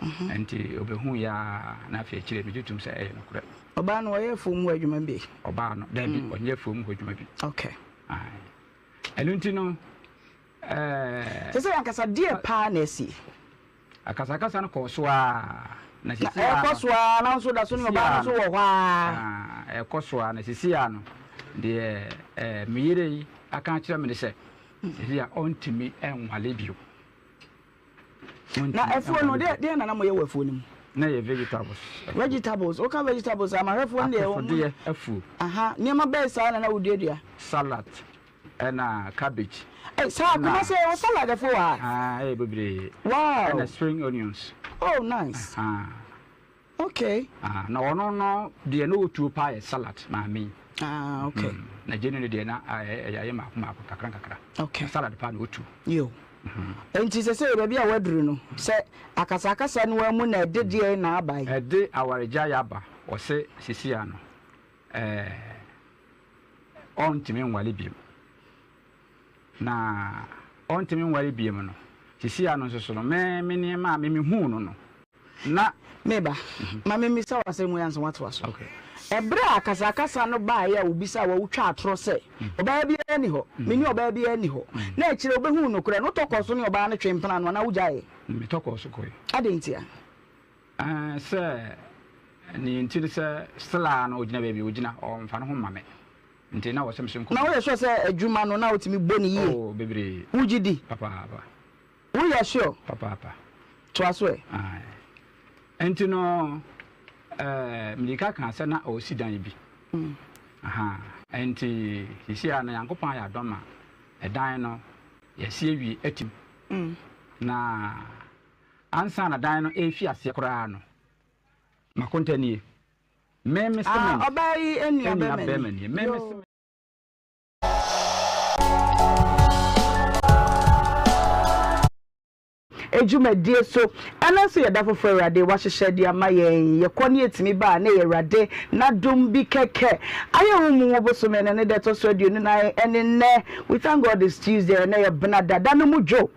Nti ɔbɛhuiɛ ara, na afei akyire megye tom sɛ ɛyɛ nokorɛ. Ɔbaa no, ɔyɛ afuom hɔ adwuma bi? Ɔbaa no, daabi, ɔnyɛ afuom hɔ adwuma bi. Okay. Aye. Ɛno nti no, ɛɛ. Te sɛ ankasa deɛ paa na asi? Akasakasa no kɔɔ so ara, na Na sisi ara ɛrekɔ no. so ara, na nso da so ne ɔbaa no nso wɔ hɔ ara. Ɛrekɔ so ara, na sisi ara no, deɛ ɛɛ me yere yi aka akyerɛ me ne sɛ, Seesei a ɔntumi nwale bio. Na afuo no, deɛ deɛ na na moyɛ wɔ afuo no mu? Na yɛ vegetables. Vegetables, woka vegetables a, mahwɛfoɔ no deɛ wɔn. Atosodeɛ afuo. Aha, nneɛma bɛyɛ saa na na woduadua? Salad, ɛna cabbage. Ei, saa Kumasi yɛwɔ salad afuo wɔ ha? Ah, ɛyɛ bebree. Wow. Ɛna spring onions. Oh, nice. Aha. Okay. Ah, na ɔno no deɛ na ɔtuo paa yɛ salad maame yi. Ah, okay. Mm, na gye no no deɛ na ɛyɛ ayɛ mmaako mmaako kakra nkakra. Okay. Na salad paa na ɔtu. Yo. Mm-hmm. Nti sɛ sɛ baabi a waduru no sɛ akasakasa no mu na ɛde deɛ na aba yi. Ɛde awaregyaeɛ aba ɔsɛ sisi ano ɛɛ ɔntumi nwale biom. Na ɔntumi nware biom no, seesei ara no nso so no, me me nneɛma a me mehuu no no, na. Me ba, ma mimmisa wo asɛm wei ansa woatoa so. Okay. Ɛberɛ a akasakasa no baeɛ a wobisaa wo a wotwaa atorɔ sɛ, Ɔbaa biara nni hɔ, me ne ɔbaa biara nni hɔ, na akyire wobɛhuu nokorɛ no, wotɔ kɔɔ so ne ɔbaa no twee mpena no anaa wogyaeɛ? Metɔ kɔɔ so kɔe. Adɛn ntia? Ɛɛ, sɛ, nea enti ne sɛ, still ara no, ɔgyina baabi a ɔgyina, ɔmfa ne ho mma me. Nti na wɔsɛ me so nkɔ. Na woyɛ sure sɛ adwuma no na wotumi bɔ no yie? Oh, bebree. Wogye di? Papaapa. Woyɛ sure? Papaapa. Toa so ɛ. Ae. Nti no, eh, mede ka kaa sɛ na ɔresi dan bi. Aha. Nti seesei a na Nyankopɔn ayɛ adom ma ɛdan no yɛasi awie atim. Na ansa na dan no ɛrefi aseɛ koraa no, m'akonta nie. Me me se Ah, me ɔbaa yi nua nua bɛrima bɛrima ni. nie. Me me se Yoo. me. Dwumadie so. Ɛno nso yɛ da foforɔ Awurade wahyehyɛ de ama yɛn. Yɛkɔ ne yɛtumi ba a na ɛyɛ Awurade n'adom bi kɛkɛ. Ayɛ wo mu wo bosome no ne da ɛtɔ so 24 ɛne nnɛ. We thank God it's Tuesday, ɛnɛ yɛ Benada. Da no mu dwo.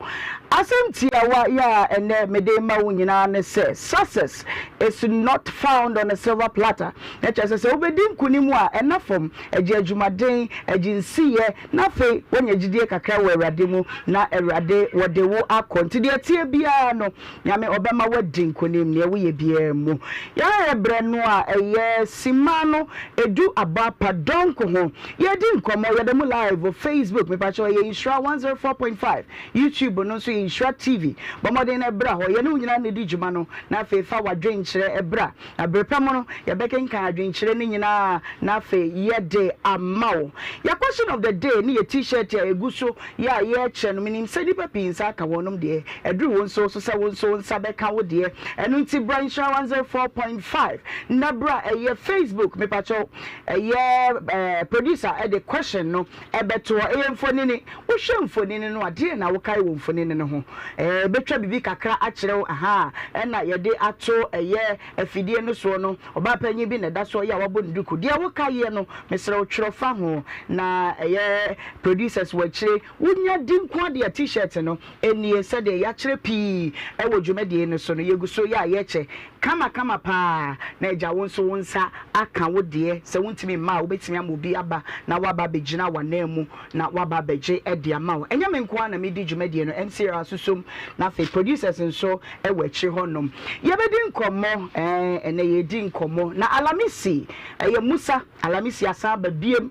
Asɛm tiawa yi a ɛnnɛ mede rema wo nyinaa ne sɛ, Success is not found on a silver platter. Na kyerɛ sɛ, sɛ wobɛdi nkonim a, ɛnna fam, ɛgye adwumaden, ɛgye nsiyɛ, na afei woanya gyidie kakra wɔ Awurade mu, na Awurade wɔde wo akɔ. Nti deɛ ɛteɛ biara no, Nyame ɔbɛma woadi nkonim neɛ woyɛ biara mu. Yɛayɛ berɛ no a ɛyɛ simma no ɛdu abɔ apa dɔnko ho. Yɛredi nkɔmmɔ, yɛda mu live wɔ Facebook, mepakyɛw ɛyɛ Nhyira 104.5, YouTube no nso yɛ Nhyira TV. Bɔ mmɔden na bra hɔ, yɛne wo nyinaa na ɛdi dwuma no, na afei fa w'adwenkyerɛ bra. Na bere pa mu no, yɛbɛkenkan adwenkyerɛ no nyinaa na afei yɛde ama wo. Yɛn question of the day ne yɛn T-shirt a ɛgu so yɛ a yɛrekyɛ no. Menim sɛ nnipa pii nsa aka wɔnom deɛ. Aduru wo nso so sɛ wo nso wo nsa bɛka wo deɛ. Ɛno nti bra Nhyira 104.5 na bra ɛyɛ Facebook. Mepakyɛw, ɛyɛ producer de question no bɛto hɔ. Ɛyɛ mfonini. Wohwɛ mfonini no a, deɛn na wokae wɔ mfonini no ho? Ɛbɛtwa biribi kakra akyerɛ wo. Ahaa, ɛna yɛde ato ɛyɛ afidie no soɔ no, ɔbaa panyin bi na ɛda soɔ yɛ a wabɔ ne duku. Deɛ wokaeɛ no, mesrɛ wo twerɛ fa ho. Na ɛyɛ producers wɔ akyire. Wonya di nko ara deɛ T-shirt no nie. Sɛdeɛ yɛakyerɛ pii wɔ dwumadie no so no, yɛgu so yɛ a yɛkyɛ kama kama paa. Na agya wo nso wo nsa aka wo deɛ. Sɛ wontumi mma a, wobɛtumi ama obi aba na waba abɛgyina w'ananmu. na waba abɛgye de ama wo. Ɛnyɛ me nko ara na medi dwumadie no, MC Era nso som, na afei producers nso wɔ akyire hɔ nom. Yɛbɛdi nkɔmmɔ, ɛɛ, ɛnnɛ yɛredi nkɔmmɔ. Na Alamisi, ɛyɛ Musa, Alamisi asan aba biem.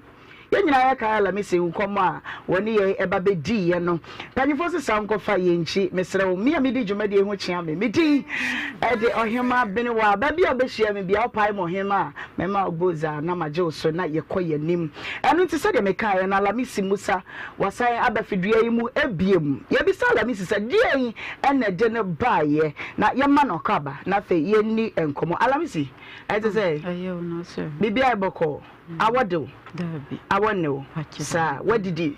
Yɛn nyinaa yɛkae Alamisi nkɔmmɔ a wɔne yɛn ba bɛdiiɛ no. Mpanyinfoɔ se san kɔfa yɛn nkyi. Mesrɛ wo, me a medi dwumadie yi ho kyea me. Me din de Ɔhemmaa Benewaa. Baabi a wobɛhyia me biara, wopae me Ɔhemmaa a, mɛma wo goza na magye wo so na yɛkɔ yɛn anim. Ɛno nti sɛdeɛ mekaeɛ no, Alamisi Musa, wasan aba fidua yi mu biom. Yɛbisa Alamisi sɛ deɛn na ɛde no baeɛ, na yɛma no akwaaba na afei yɛnni nkɔmmɔ. Alamisi, ɛte sɛ? Biribiara yɛ bɔkɔɔ? Awɔ de wo? Awɔ nne wo? Saa, woadidi?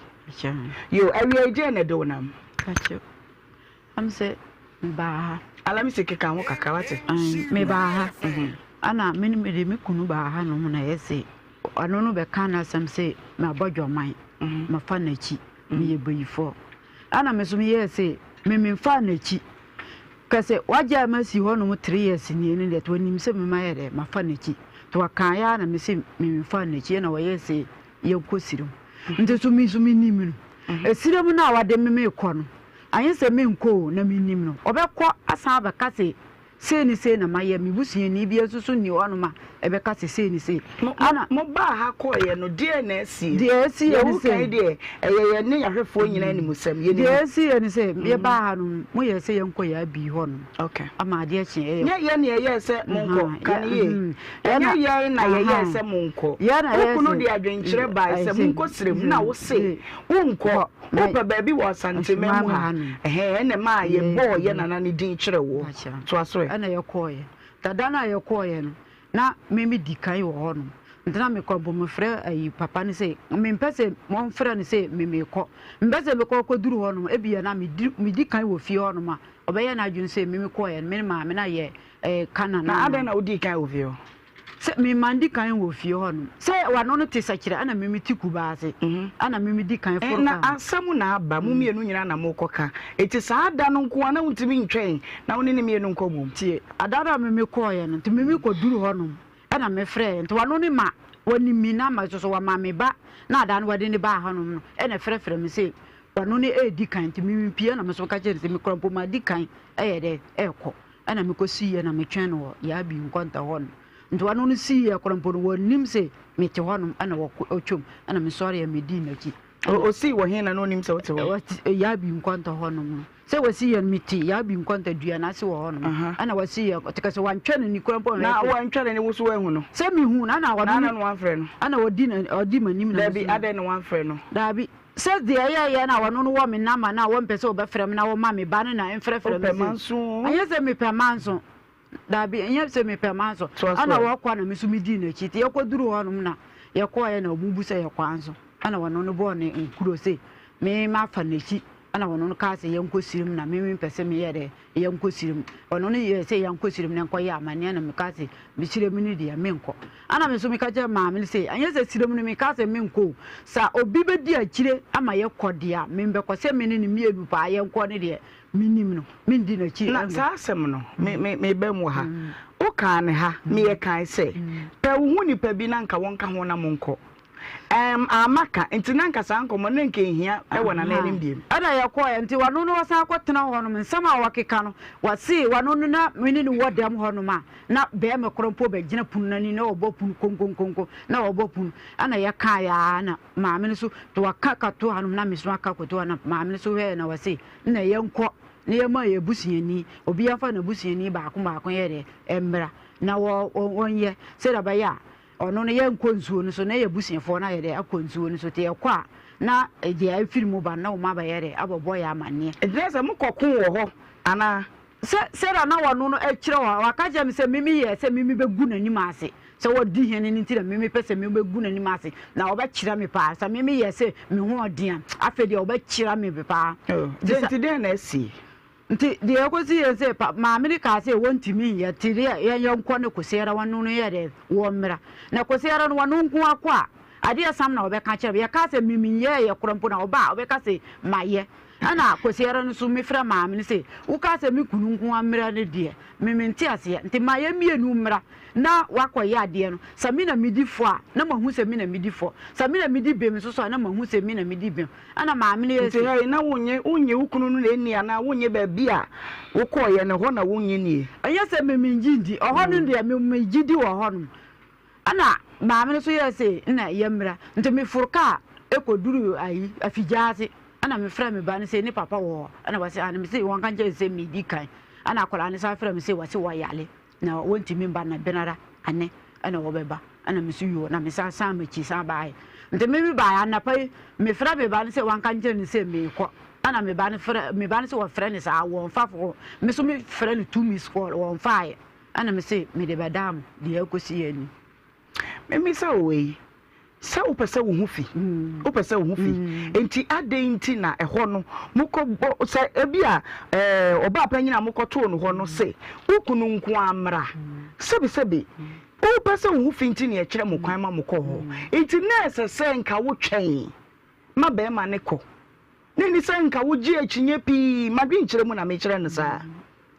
Yo, awia yi deɛn na ɛde wo nam? Pakyɛ, am sɛ mebaa ha. Alamisi keka ho kakra wate. Mebaa ha. Ana me ne mede me kunu baa ha nom na ɛyɛ se ɔno no bɛka n'asɛm se mabɔ dwaman, mafa n'akyi, meyɛ bayifoɔ. Ana me nso meyɛɛ se me memfaa n'akyi. Kɛsɛ wagyaa me asi hɔ nom 3 years nie no deɛ wanim sɛ me mayɛ dɛ mafa n'akyi. Nti wakaeɛ ara na mese me memfaa n'akyi ɛna wɔyɛɛ se yɛnkɔ serem. Nti so me nso menim no. Serem no a wɔde me mekɔ no, anyɛ sɛ menkɔ o, na menim no. Ɔbɛkɔ asan abɛka se sei ne sei na mayɛ. Me busuani biara nso so nni hɔnom a ɛbɛka se sei ne sei. Mo, Ana. mobaa ha kɔeɛ no, deɛn na asie? Deɛ Deɛ ɛsiiɛ ne woka sɛ. yi deɛ, ɛyɛ yɛn ne yɛn ahwɛfoɔ nyinaa animusɛm. Yɛnim. Deɛ ɛsiiɛ ne sɛ, yɛbaa ha no, moyɛɛ sɛ yɛnkɔ yɛn abii hɔnom. Okay. Ama adeɛ kyeeɛ. Nyɛ yɛn na yɛyɛɛ sɛ monkɔ. Ka no yie. Ɛnyɛ yɛn na yɛyɛɛ sɛ monkɔ. Wo kunu de adwenkyerɛ bae sɛ monkɔ serem na wo se wonkɔ. Wopɛ baabi wɔ Asanteman mu ha. Ɛhɛn, ɛna ɛmaa yɛbɔɔ yɛn nana no din kyerɛɛ woɔ. Toa so ɛ. Ɛna yɛkɔeɛ. Da da no a yɛkɔeɛ no, na me medi kan wɔ hɔnom. Nti na mekɔ mpo mefrɛ ayi papa no sɛ mempɛ sɛ wɔmfrɛ no sɛ me mekɔ. Mempɛ sɛ mekɔ kɔduru hɔnom ebia na medi kan wɔ fie hɔnom a ɔbɛyɛ n'adwene sɛ me mekɔeɛ no me ne maame no ayɛ ɛɛ ka nana. Na adɛn na wodii kan wɔ fie hɔ? Sɛ me ma ndi kan wɔ fie hɔ nom. Sɛ wano no te sɛkyerɛ ɛna me me te kuba ase. Ɛna me me di kan foro Na asɛm na aba, mo mmienu nyinaa na mokɔ ka. Enti saa da no nko ara na wontumi ntwɛn na wo ne ne mmienu nkɔ mmom? Tie, ada no a me me kɔɔeɛ no, nti me me kɔ duru hɔ nom ɛna me frɛɛ, nti wano no ma wanim me number nso so wama me ba na ada no wɔde no baa ha nom no ɛna ɛfrɛfrɛ me sɛ wano no ɛɛdi kan nti me me pie ɛna me nso meka kyerɛ no sɛ me kura mpo madi kan ɛyɛ dɛ ɛɛkɔ. Ɛna mekɔsiiɛ na metwɛn no wɔ Yaabi nkɔnta hɔ nom. Nti ɔno no siiɛ koraa mpo no wɔnnim se mete hɔ nom ɛna ɔtwam ɛna mesɔreɛ medii n'akyi. Ɔsii wɔ he na na ɔnim sɛ wote hɔ? Yaabi nkɔnta hɔ nom no. Sɛ wɔsiiɛ no mete Yaabi nkɔnta dua no ase wɔ hɔ nom. Ɛna wɔsiiɛ ɔte sɛ wantwa n'ani koraa mpo. Na wantwa n'ani wo so woahu no? Sɛ mehu no ɛna ɔno. Na adɛn na wamfrɛ no? Ɛna ɔdi m'anim na. Daabi adɛn na wamfrɛ no? Daabi. Sɛ deɛ ɛyɛeɛ no a ɔno no wɔ me namba no a wɔmpɛ sɛ wɔbɛfrɛ me na wɔma me ba no na ɛmfrɛfrɛ me Wopɛ manso o. Ɛnyɛ sɛ mepɛ manso. Daabi, ɛnyɛ sɛ mepɛ manso. Toa so Ɛna ɛ. wɔkɔ na me nso medii n'akyi. Nti yɛkɔduruu hɔnom na yɛkɔeɛ na wɔbu sɛ yɛkɔ anso. Ɛna ɔno no bɔɔ ne nkuro se me mafa n'akyi. Ɛna ɔno no kaa sɛ yɛnkɔ sirim na me mempɛ sɛ meyɛ dɛ yɛnkɔ sirim. Ɔno no yɛɛ sɛ yɛnkɔ sirim na nkɔyɛ amanneɛ na mekaa sɛ me sirim no deɛ menkɔ. Ɛna me nso meka kyerɛɛ maame no sɛ ɛnyɛ sɛ sirim no mekaa sɛ menkɔ o, sɛ obi bɛdi akyire ama yɛkɔ deɛ a membɛkɔ, sɛ me ne no mmienu paa yɛnkɔ no deɛ mennim no, mendi n'akyi Na nkɔ. saa asɛm no, me, me, meba mu wɔ ha. Wokaa no ha, meyɛ kae sɛ, pɛ wo ho nipa bi na nka wɔnka ho na monkɔ. Ɛɛm, amma ka, nti na anka saa nkɔmmɔ no na anka ɛnhia wɔ Nana anim biom. Ɛna yɛkɔeɛ, nti ɔno no ɔsan kɔtena hɔ nom, nsɛm a ɔkeka no, ɔse ɔno no na me ne no wɔ dɛm hɔ nom a, na bɛɛma korɔ mpo bɛgyina pono no ani na ɔbɔ pono konkonkonko, na ɔbɔ pono, ɛna yɛkaeɛ ara na maame no so, nti waka kɔto ha nom na me nso aka kɔto ha na maame no so hwɛeɛ na ɔse na yɛnkɔ na yɛma yɛn abusuani, obiara mfa n'abusuani baako baako nyɛ dɛ mmra na wɔnyɛ sɛdeɛ ɛbɛyɛ a Ɔno no yɛnkɔ nsuo no so na yɛ abusuafoɔ no ayɛ dɛ akɔ nsuo no so nti yɛkɔ a na deɛ afiri mu ba no na wɔn abɛyɛ dɛ abɛbɔ yɛ amaneɛ. Nti na sɛ mokɔ ko wɔ hɔ anaa? Sɛ sɛdeɛ na ɔno no kyerɛ wɔ waka kyerɛ me sɛ me meyɛɛ sɛ me mebɛgu n'anim ase sɛ ɔdi hene no nti na me mepɛ sɛ me mɛgu n'anim ase na ɔbɛkyerɛ me paa sɛ me meyɛɛ sɛ me ho ɔden a afei deɛ ɔbɛkyerɛ me paa. Oh, deɛ nti dɛn na asie? Nti deɛ ɛkɔsi yɛ sɛ pa maame no kaa sɛ wɔntumi nyɛ nti deɛ yɛn yɛnkɔ ne Kwesi ara wɔno no yɛ dɛ wɔmmra na Kwesi ara no wɔno nko ara kɔ a adeɛ sam na ɔbɛka kyerɛ me yɛkaa sɛ me menyɛɛyɛ korɔ mpo na ɔba a ɔbɛka sɛ mayɛ ɛna Kwesi ara no so mefrɛ maame no sɛ wokaa sɛ me kunu nko ara mmra no deɛ me mente aseɛ nti ma yɛn mmienu mmra na wakɔyɛ adeɛ no sɛ me na medi fɔ a na mahu sɛ me na medi fɔ sɛ me na medi bem nso so a na mahu sɛ me na medi bem Ɛna maame no yɛ Nti se. hɛi, na wonnye, wonnye wo kunu no na ɛnni anaa wonnye baabi a wokɔeɛ no, ɛhɔ na wonnye nnie? Ɛnyɛ sɛ me mennye ndi, ɔhɔ no deɛ me megye di wɔ hɔ nom. Ɛna maame no nso yɛɛ se na yɛmmra. Nti meforo kaa kɔduruu ayi, Afigyaase. Ɛna mefrɛɛ me ba no se ne papa wɔ hɔ. Ɛna ɔse aane. Mese wɔnka nkyerɛ no sɛ medi kan. Ɛna akwadaa no san frɛɛ me se wɔse wɔyare. Na wɔntumi mba na benara ane na wɔbɛba na me so yoo na me san san m'akyi san baeɛ nti me me baeɛ anapa yi me frɛ me ba no sɛ wanka nkyerɛ no sɛ meekɔ ɛna me ba no frɛ me ba no sɛ wɔfrɛ no saa wɔnfa fo me so me frɛ no two miss call wɔnfaeɛ ɛna me se mede bɛdaa mo deɛ ɛkɔsi yɛ ni. Memmisa wo wei, sɛ wopɛ sɛ wo ho fi, wopɛ sɛ wo ho fi, enti adɛn nti na ɛhɔ no mokɔbɔ, sɛ ebi a ɛɛ ɔbaa panyin a mokɔtoo no hɔ no se wo kunu nko ara mmra, sɛbisɛbi, wopɛ sɛ wo ho fi nti na yɛkyerɛ mo kwan ma mokɔ hɔ, enti na ɛsɛ sɛ nka wotwɛn ma barima no kɔ, na ɛni sɛ nka wogye akyinnye pii, m'adwenkyerɛ mu na mekyerɛ no saa.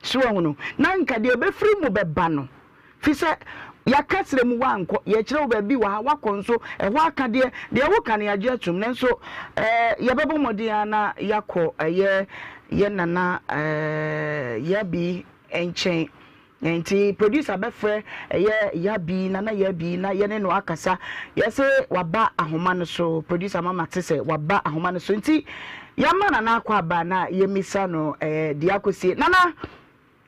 So wahu no? Na anka deɛ ɛbɛfiri mu bɛba no, firi sɛ yɛaka serɛ mu woankɔ, yɛkyerɛ wo baabi wɔ ha woakɔ nso, ɛhɔ aka deɛ, deɛ woka no yɛagye atom, nanso eh, yɛbɛbɔ mmɔden ara na yɛakɔ ɛyɛ yɛn nana eh, Yabi nkyɛn. Nti producer bɛfrɛ ɛyɛ Yabi, nana Yabi na yɛne no akasa. Yɛse waba ahoma no so, producer ma mate sɛ waba ahoma no so. Nti Yɛama Nana akɔ aba na yɛmmisa no eh, deɛ akɔsie. Nana!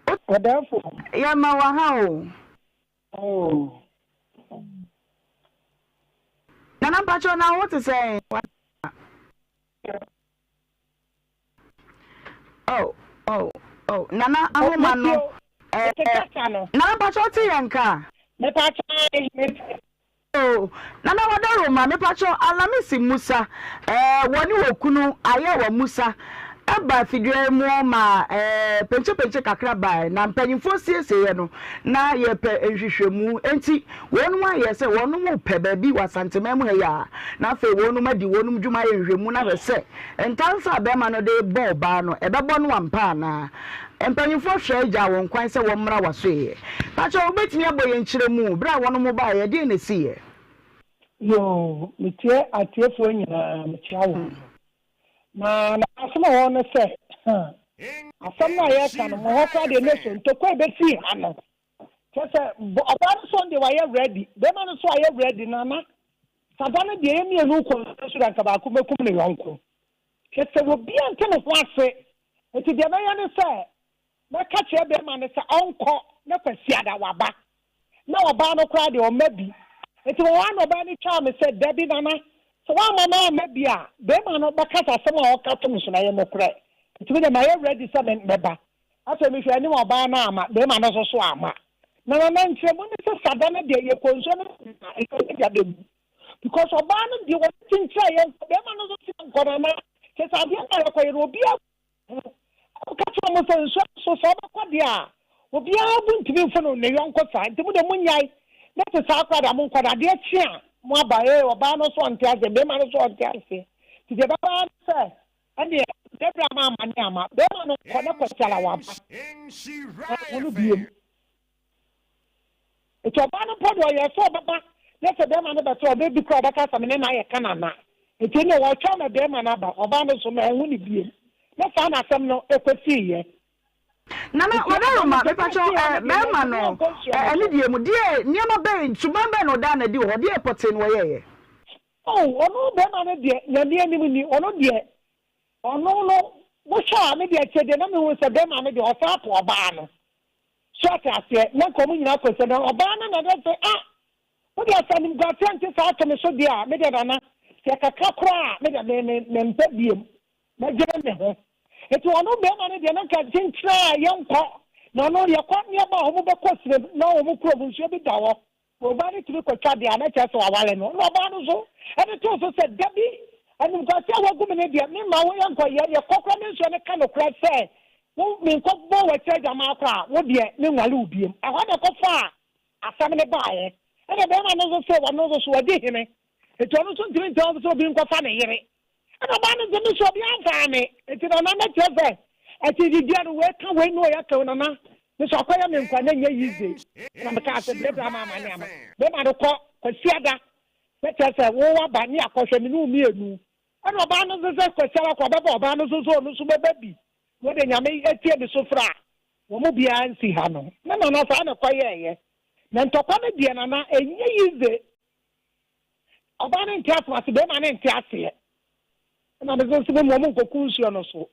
Ɔdɛɛfo. Yɛma wo aha o. Oh. Nana mpakyɛw na wo te sɛn? Oh, oh, oh, Nana ahoma no. Eh, Nana mpakyɛw te yɛn nka? Mepakyɛw, mete. Oh Nana Wadaroma mepakyɛw Alamisi Musa eh wɔne wɔ kunu Ayɛwa Musa ɛba fidua yi mu ma eh penkyepɛnkye kakra bae na mpanyinfoɔ siesieɛ no na yɛpɛ nhwehwɛmu enti wɔnom ayɛ sɛ wɔnom repɛ baabi wɔ Asanteman mu ha yi a na afei wɔnom adi wɔnom dwuma ayɛ nhwehwɛmu na ahwɛ sɛ ntansa a bɛrima no de rebɔ ɔbaa no ɛbɛbɔ no ampa anaa Mpanyimfoɔ hwɛe gyaa wɔn kwan sɛ wɔmmra w'asoɛeɛ. Pakyɛ wobɛtumi abɔ yɛn nkyerɛmu, berɛ a wɔnom baeɛ, ɛdeɛn na ɛsiiɛ? Yoo, metie atiefoɔ nyinaa, mekyea wɔn. Na na asɛm a ɛwɔ hɔ ne sɛ, huh, asɛm no a yɛreka no, mo hɔ koraa deɛ ne so, ntɔkwa a ɛbɛfii ha no, kyerɛ sɛ, ɔbaa no so deɛ wayɛ ready, bɛrima no nso ayɛ ready, Nana, Sada no deɛ yɛn mmienu kɔ nsuo so deɛ anka baako bɛkum ne yɔnko. Kyerɛ sɛ obiara nte ne ho ase. Enti deɛ mɛyɛ ne sɛ, mɛka kyerɛ barima no sɛ ɔnkɔ na Kwasiada waba. Na ɔbaa no koraa deɛ ɔmma bi. Enti wɔ hɔ ara na ɔbaa no twaa me sɛ, Dabi Nana, sɛ woamma no amma bi a, barima no bɛka sɛ asɛm a ɔka to me so no ɛyɛ nokorɛ. Enti me deɛ mayɛ ready sɛ me mɛba. Afei mehwɛɛ anim a ɔbaa no amma, barima no nso so amma. Na Nana, nkyerɛmu ne sɛ Sada no deɛ yɛkɔ nsuo no so a, nka ɔbɛgya bɛwu. Because ɔbaa no deɛ wɔn kyenkyere a yɛnkɔ bɛrima no nso sɛ nkɔ nana Kyerɛ sɛ adeɛ no a yɛkɔyɛ no obiara ho. Ɔka kyerɛɛ wɔn sɛ, Nsuo no so, sɛ ɔbɛkɔ deɛ a, obiara bo ntumi mfo no ne yɔnko saa, nti mo deɛ monnyae, na ɛte saa koraa deɛ a monkɔ, na adeɛ kye a, moaba. Ee, ɔbaa no nso ɔnte aseɛ, barima no nso ɔnte aseɛ. Nti deɛ ɛbɛba ara ne sɛ, ɛnneɛ Debra ama amane ama, barima no nkɔ, na Kwasiala waba, na ɛho no bio. Enti ɔbaa no mpo deɛ ɔyɛɛ sɛ ɔbɛba na sɛ bɛrima no bɛsɛ ɔbɛ bi koraa ɔbɛka sɛ me ne no ayɛ kanana. Enti ɛnneɛ wɔretwɛn ma bɛrima no aba. Ɔbaa no nso manhu no biom. Na saa na asɛm no kɔsiiɛ. Nana Enti ɔbaa no Wadaroma, sɛ mepakyɛw ɛsii eh, ano deɛ bɛrima mantumi no ankɔ nsuo eh, no ɛne so. deɛ mu, deɛ nneɛma bɛn, suban bɛn na ɔdaa no adi wɔ hɔ, deɛ pɔtee na ɔyɛeɛ? Oh, ɔno bɛrima no deɛ, Nyame anim ni, ɔno deɛ, ɔno no, wohwɛ a, me deɛ akyire deɛ na mehu sɛ bɛrima no deɛ ɔsan po ɔbaa no. So ate aseɛ? Na nka wɔn nyinaa kɔ sɛ, na ɔbaa no na ɛbɛ sɛ, ah, wo deɛ sɛ animguaseɛ nte saa to me so deɛ a, me deɛ Nana, sɛ kakra koraa a, me deɛ me, me, mempɛ biom. Mɛdwene me ho. Enti ɔno barima no deɛ, na nka kyenkyena a yɛnkɔ, na ɔno yɛkɔ ne yɛba a, wɔn bɛkɔ serem, na wɔn kurom nsuo bi da hɔ. Ɔbaa no tumi kɔtwa deɛ a, na kyerɛ sɛ waware no. Ɛna ɔbaa no nso de too so sɛ, Dabi, animguase a woagu me no deɛ, memma wo yɛnkɔ. Yɛ, yɛkɔ koraa me nsuo no ka nokorɛ sɛ, wo, menkɔbɔ w'akyiri adwaman koraa a, wo deɛ, menware wo bio. Ɛhɔ na ɛkɔfaa asɛm no baeɛ. Ɛna barima no nso se ɔno nso so wadi hene, enti ɔno nso ntumi ntena hɔ sɛ obi nkɔfa ne yere. Ɛna ɔbaa no nso, me so obiara mfaa me. Enti Nana na kyerɛ sɛ akyinnyegyeɛ no wei ka wei na wei aka wei Nana me so akɔyɛ me nkwa na ɛnyɛ easy. Ɛna mekaa sɛ brɛbrɛ ama amane ama bɛrima no kɔ Kwasiada na kyerɛ sɛ wo waba ne akɔhwɛ me ne wo mmienu. Ɛna ɔbaa no nso sɛ Kwasiada kɔ ɔbɛba ɔbaa no nso sɛ ɔno nso bɛba bi. Wo de Nyame atie me so frɛ a wɔn mu biara nsi ha no. Na Nana saa na ɛkɔyɛɛyɛ. Na ntɔkwa no deɛ Nana ɛnyɛ easy. Ɔbaa no nte asɛm ase, barima no nte aseɛ. Ɛna me nso me mmom nkɔku nsuo no so.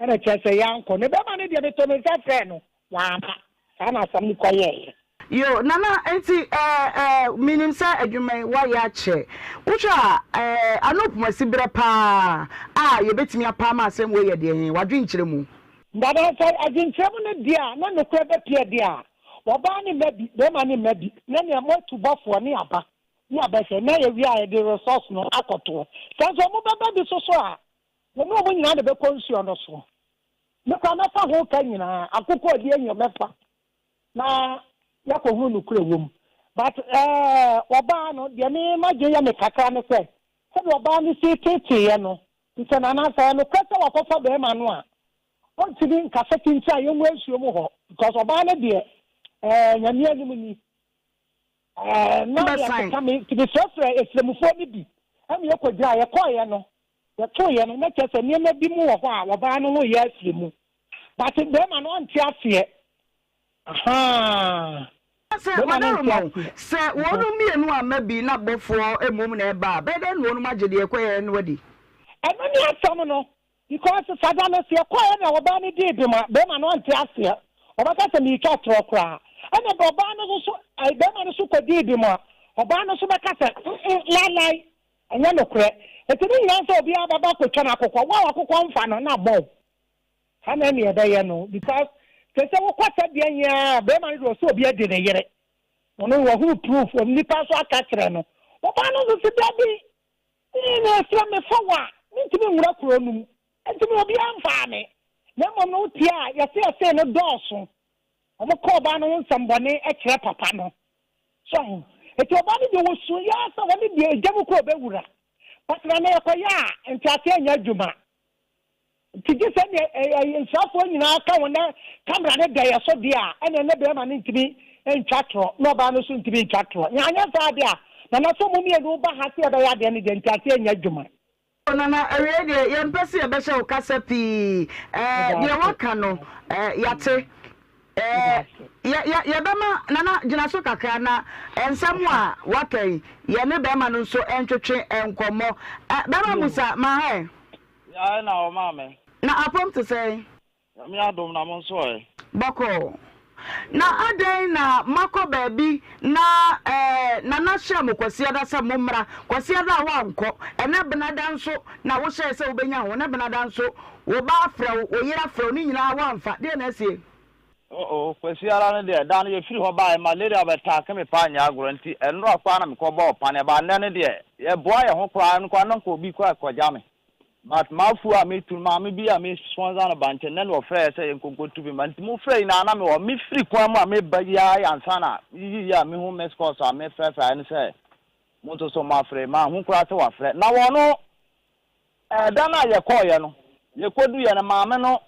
Ɛna kyerɛ sɛ yɛankɔ. Ne barima no deɛ metoo me nsa frɛɛ no, wamma. Saa na asɛm no kɔyɛeɛ. Yoo Nana nti eh eh menim sɛ adwuma yi woayɛ akyɛ. Wohwɛ a eh ano pomasi berɛ paa a yɛbɛtumi apa ama asɛm wei yɛ deɛ he? W'adwenkyerɛ mu. Dada sɛ adwenkyerɛ mu no deɛ a na nokorɛ bɛpue deɛ a, ɔbaa no mma bi, barima no mma bi, na nea moatu bɔfoɔ ne aba. Ne abɛhwɛ na yɛwie a yɛde resource no akɔtoɔ. Sɛ nso wɔn bɛba bi so so a, yɛne wɔn nyinaa na ɛbɛkɔ nsuo no so. Me koraa mɛfa ho ka nyinaa, akokɔ adi anyo mɛfa na yɛakɔhunu nokorɛ wɔ mu. But eh, ɔbaa no, deɛ me m'adwene yɛ me kakra ne sɛ, sɛdeɛ ɔbaa no si teeteeɛ no, nti sɛ Nana sɛ ɛyɛ nokorɛ sɛ wakɔfa barima no a, ɔntumi nkasa kyinkyin a yɛnwura nsuo mu hɔ, because ɔbaa no deɛ eh, Nyame anim ni, Ɛɛ, na Wobɛsan. yɛkeka me nti mefrɛfrɛɛ Efraimufoɔ no bi ma yɛkɔgyinaa. Yɛkɔeɛ no, yɛtoeɛ no, na kyerɛ sɛ nneɛma bi mu wɔ hɔ a ɔbaa no ho reyɛ afiri mu. But barima no ɔnte aseɛ. Ahaa. Sɛ Barima no nte wɔdaroma o, aseɛ. sɛ wɔnom mmienu amma bi na bɔfoɔ mmom na ɛba a, bɛyɛ dɛn na wɔnom agye deɛ ɛkɔeɛ no adi? Ɛno ne asɛm no. Because sada no sɛ yɛkɔeɛ na ɔbaa no dii bem a, barima no ɔnte aseɛ. Ɔbɛka sɛ meretwa torɔ koraa. Ɛna bɛ ɔbaa no nso so, ɛɛ barima no nso kɔdii bem a, ɔbaa no nso bɛka sɛ mm laelae, ɛnyɛ nokorɛ. Nti ne nyinaa sɛ obiara bɛba akɔtwa no akokɔ. Wo a w'akokɔ mfa no na abɔ wo. Saa na ɛne ɛbɛyɛ no because te sɛ wokɔ sɛdeɛ nyɛ ara a, barima no deɛ ɔsɛ obi adi ne yere. Ɔno wahunu proof, nnipa nso aka kyerɛ no. Ɔbaa no nso se dabi, Me na sɛ mefa wo a, mentumi nwura kuro no mu, enti me obiara mfaa me. Na mmom no wotie a, yɛse yɛsee no dɔɔso. Wɔka ɔbaa no ho nsɛmbɔne kyerɛ papa no. So ahu? Enti ɔbaa no deɛ ɔsuiɛ ara sɛ ɔne deɛ egya mu kura ɔbɛwura. But na na yɛkɔyɛ a, nteaseɛ nyɛ adwuma. Nti gye sɛ neɛ ɛɛ nsrafoɔ nyinaa ka ho na camera no da yɛ so deɛ a, ɛneɛ ne bɛɛma no ntumi ntwa torɔ na ɔbaa no nso ntumi ntwa torɔ. Nea anyɛ saa deɛ a, Nana sɛ mo mmienu ba ha sɛ yɛbɛyɛ adeɛ no deɛ nteaseɛ nyɛ adwuma. Oh Nana awiei deɛ yɛmpɛ sɛ yɛbɛhyɛ wo kasa pii eh, Meda deɛ ase. woaka no eh, yɛate Meda eh, ase. yɛ, yɛ, yɛbɛma Nana gyina so kakra na nsɛm a woaka yi yɛne bɛrima no nso ntwetwe nkɔmmɔ eh, bɛrima Yo. Musa ma ha ɛ. Yae na ɔmaa me. Na apɔm te sɛn? Nyame adom na mo nso ɛ? Bɔkɔɔ. Na adɛn na moakɔ baabi na eh, Nana hyɛɛ mo Kwasiada sɛ mommra, Kwasiada a woankɔ, ɛnɛ Benada nso na wohyɛɛ sɛ wobɛnya ho, ɛnɛ Benada nso wo ba afrɛ wo, wo yere afrɛ wo, ne nyinaa woamfa, deɛn na asie? Oh oh, Kwasiada no deɛ, da no yɛfiri hɔ baeɛ, malaria bɛtaake me paa nyɛ agorɔ, nti ɛnora koraa na mekɔbɔɔ paneɛ, but nnɛ no deɛ, yɛboa yɛn ho koraa, ɛno koraa na nka obi koraa rekɔgya me. But m'afuo a metu no, maame bi a me sponsor no bankye, nnɛ na ɔfrɛɛ sɛ yɛnkɔ nkɔtu bi ma nti mofrɛ nyinaa na mewɔ hɔ. Mefiri kwan mu a meba yi ara ansa na meyiyi a mehu missed calls a mefrɛfrɛ ne sɛ mo nso so moafrɛ. Manhu koraa sɛ wafrɛ. Na wɔno ɛda no a yɛkɔeɛ no, yɛkɔduiɛ no maame no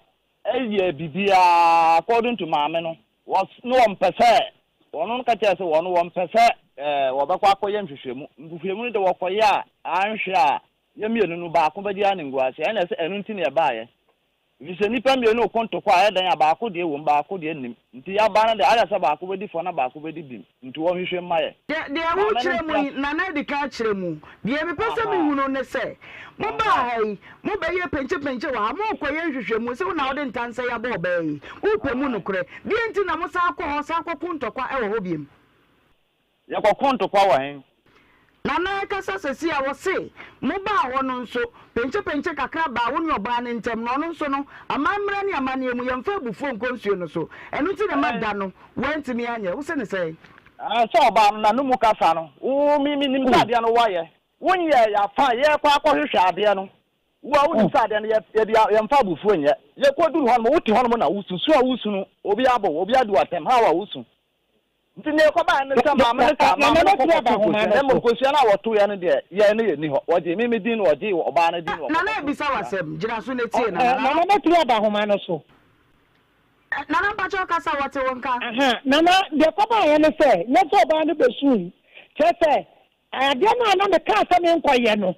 yɛɛ biribiara according to maame no, wɔs na wɔmpɛ sɛ, wɔno no ka kyerɛɛ sɛ wɔno wɔmpɛ sɛ wɔbɛkɔ akɔyɛ nhwehwɛmu. Nhwehwɛmu no deɛ wɔkɔyɛ a anhwɛ a Yɛn mmienu no, baako bɛgye animguaseɛ. Ɛnna ɛsɛ ɛno nti na yɛbaeɛ. Ɛfiri sɛ nnipa mmienu reko ntɔkwa a, ɛyɛ dɛn a baako deɛ wom, baako deɛ nnim. Nti yɛaba no deɛ, ayɛ sɛ baako bɛdi fɔ na baako bɛdi bem. Nti wɔnhwehwɛ mma yɛn. Deɛ deɛ Maame no worekyerɛ mu nte yi, ase. Nana adi kan akyerɛ mu. Deɛ mepɛ sɛ Ahaa. mehunu ne sɛ, mobaa Ahaa. ha yi, mobɛyɛɛ penkyepenkye wɔ ha, morekɔyɛ nhwehwɛmu, sɛ wo na wode ntansa yi abɔ ɔbaa yi, worepɛ mu Ae. nokorɛ. Deɛn nti na mosan kɔ hɔ san kɔko ntɔkwa wɔ hɔ biom? Yɛkɔko ntokwa wɔ hen? Nana ɛkasa sɛsi a wɔse mo baa hɔ no nso penkye penkye kakra baa wo ne ɔbaa no ntɛm na ɔno nso no amanmerɛ ne amaneɛ mu yɛnfa abufuo nkɔ nsuo no so ɛno nti na ɛma da no wantumi anyɛ wo se ne sɛn? Ɛɛ sɛ ɔbaa no na no mu kasa no wo me me nim sɛ adeɛ no wayɛ wo nyɛɛ yɛ afa yɛkɔ akɔ hwehwɛ adeɛ no wo a wo nim sɛ adeɛ no yɛ yɛde yɛnfa abufuo nyɛ yɛkɔ duru hɔ nom wo te hɔ nom na wo su su a wo su no obi abɔ wo obi adi wo atɛm how a wo su Nti nea ɛkɔbaeɛ ne sɛ maame no kaa maame no kɔ kɔtoo kosua na mmom kosua no a wɔtoeɛ no deɛ yɛn no yɛnni hɔ. Wɔgyee me me din na wɔgyee ɔbaa no din na Nana wɔkɔtoo ebisa wo kosua. asɛm, gyina so na tie Nana. Nana mɛtumi aba ahoma no so. Nana mpakyɛw kasa wɔte wo nka. Aha, Nana, deɛ ɛkɔbaeɛ ne sɛ, nyɛ sɛ ɔbaa no bɛsui, kyerɛ sɛ, adeɛ no a na mekaa sɛ menkɔyɛ no,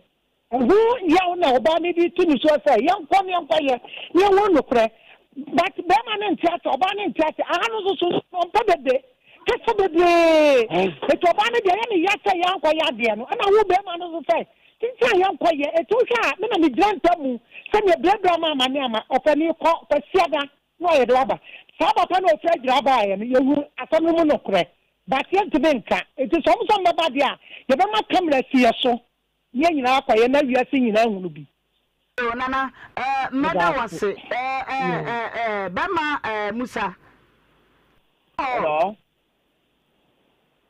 Ɛho yaw na ɔbaa no de to ne soɔ sɛ yɛnkɔ na yɛnkɔyɛ na yɛnhunu nokorɛ. But bɛrima no nte ase, ɔbaa no nte ase. Aha no nso so ɔmpɛ dede, kasa bebree. Eti ɔbaa no deɛ ɛyɛ ne ya sɛ yɛankɔyɛ adeɛ no. Ɛna wo bɛrima no nso sɛ tenten a yɛnkɔyɛ. Eti wohwɛ a me na megyina ntam mu sɛ mebrɛbrɛ ama ama ne ama. Ɔpɛ me kɔ Kwasiada na ɔyɛ de waba. Saa papa no a ɔfiri Adwira baeɛ no yɛhunu asɛm no mu nokorɛ but yɛntumi nka. Eti sɛ wɔn nso wɔbɛba deɛ a yɛbɛma camera asi yɛ so. Yɛn nyinaa akɔyɛ na wiase nyinaa ahunu bi. Oh Nana eh mɛda wo ase eh eh eh eh bɛma eh Musa oh. Hello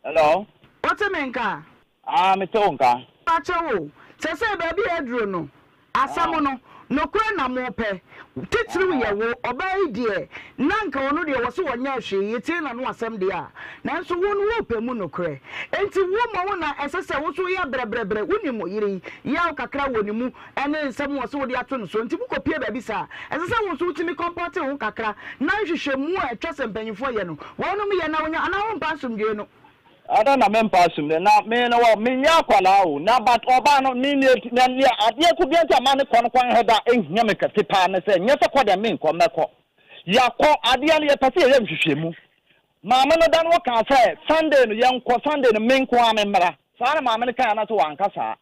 hello. Wote me nka? Ah mete wo nka. Pakyɛw o, sɛsɛɛ baabi a aduro no, asɛm no, nokorɛ na mopɛ, titiriw yɛ wo, ɔbaa yi deɛ, na anka ɔno deɛ wɔse ɔnyɛɛ hwee, yɛtie n'ano asɛm deɛ a, nanso wo no worepɛ mu nokorɛ. Enti wo mmom na ɛsɛ sɛ wo nso woyɛ brɛbrɛbrɛ, wonim wo yere yi, yaw kakra wɔ ne mu ne nsɛm a ɔse wode ato no soɔ, nti mokɔpie baabi saa a, ɛsɛ sɛ wo nso wotumi kɔmpɔte wo ho kakra na nhwehwɛmu a ɛtwa sɛ mpanyimfoɔ yɛ no, wɔnom yɛ na wonya, anaa wompɛ asomdwoeɛ no. Adɛn na mempɛ asomdwoe na me no wɔ menyɛ akwadaa o na but ɔbaa no me nea nti na nea adeɛ ko bia nti a ma ne kɔ no kwan hɛ da ehia me kɛse paa ne sɛ nyɛ sɛ kɔ deɛ menkɔ mɛkɔ yɛakɔ adeɛ no yɛpɛ sɛ yɛyɛ nhwehwɛmu maame no da no wɔkaa sɛ Sunday no yɛnkɔ Sunday no me nko ara me mmra saa na maame no kae anaasɛ wanka saa.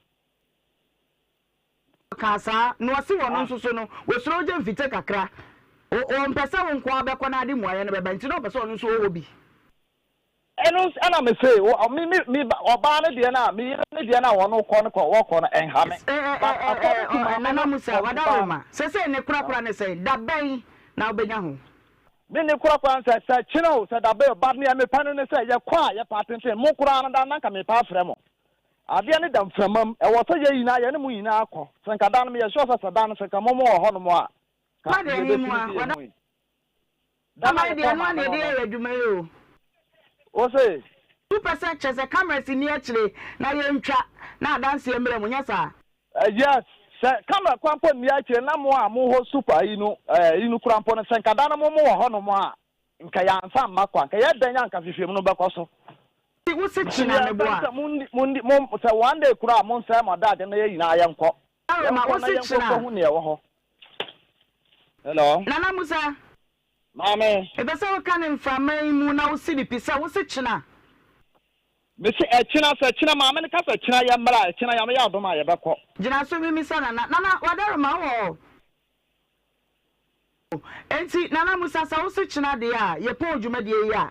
Ɔkaa saa, na ɔse wɔno nso so no, wɔsuro ogya mfite kakra. Ɔmpɛ sɛ wo nko ara bɛkɔ na ade mmuaeɛ no bɛba, nti na ɔpɛ sɛ ɔno nso ɔwɔ bi. Ɛno nso ɛna me se, me me me ba ɔbaa no deɛ no a, me yere no deɛ no a wɔn kɔ no kɔ wɔkɔ no ɛnha me. But according to maame Nana no, Musa, ɔbaa wadaworoma, sesei ne korakora ne sɛn? Da bɛn na wobɛnya ho? Me ne korakora no sɛ, sɛ kyena o, sɛ da bɛn o, but nea mepɛ no ne sɛ yɛkɔ a yɛpɛ atenten, mo koraa no da no na anka mepɛ afrɛ mo. Adeɛ no da mframa mu. Ɛwɔ sɛ yɛn nyinaa, yɛne mo nyinaa kɔ. Sɛ nka da no, meyɛ sure sɛ sɛ da no, sɛ nka mo mowɔ hɔnom a, ka Fa deɛ he mu yɛbɛtumi a, de yɛn wada ho yi. Da no a Ama deɛ yɛkɔɔ ɛno ara maame na no yɛde hɔ yɛ no. yɛn adwuma yi o. Wo se? Wopɛ sɛ kyerɛ sɛ cameras nni akyire na yɛntwa na adanseɛ mmra mu, nyɛ saa? Yes, sɛ camera koraa mpo nni akyire na mo a mo hɔ super yi no, eh, yi no koraa mpo no, sɛ nka da no mo mowɔ hɔnom a, Nka yɛansa amma kwa, nka yɛ dɛn a nka nhwehwɛmu no bɛkɔ so. Nti wo se Nti kyena yɛn meboa. sɛ mo mo ndi mo sɛ one day koraa mo nsɛe mo adagye na yɛn nyinaa yɛnkɔ. Aroma Yɛnkɔ wo na se yɛnkɔ kyena. kɔhu nea ɛwɔ hɔ. Hello. Nana Musa. Maame. Mepɛ sɛ wo ka no mframa yi mu na wo si no pi sɛ wo se kyena. Me se ɛkyena sɛ kyena maame no ka sɛ kyena yɛ mmra a ɛkyena Nyame yɛ adom a yɛbɛkɔ. Gyina so mimisa Nana. Nana wadaroma wo wɔ hɔ? Enti Nana Musa sɛ wose kyena deɛ a yɛpɔn dwumadie yi a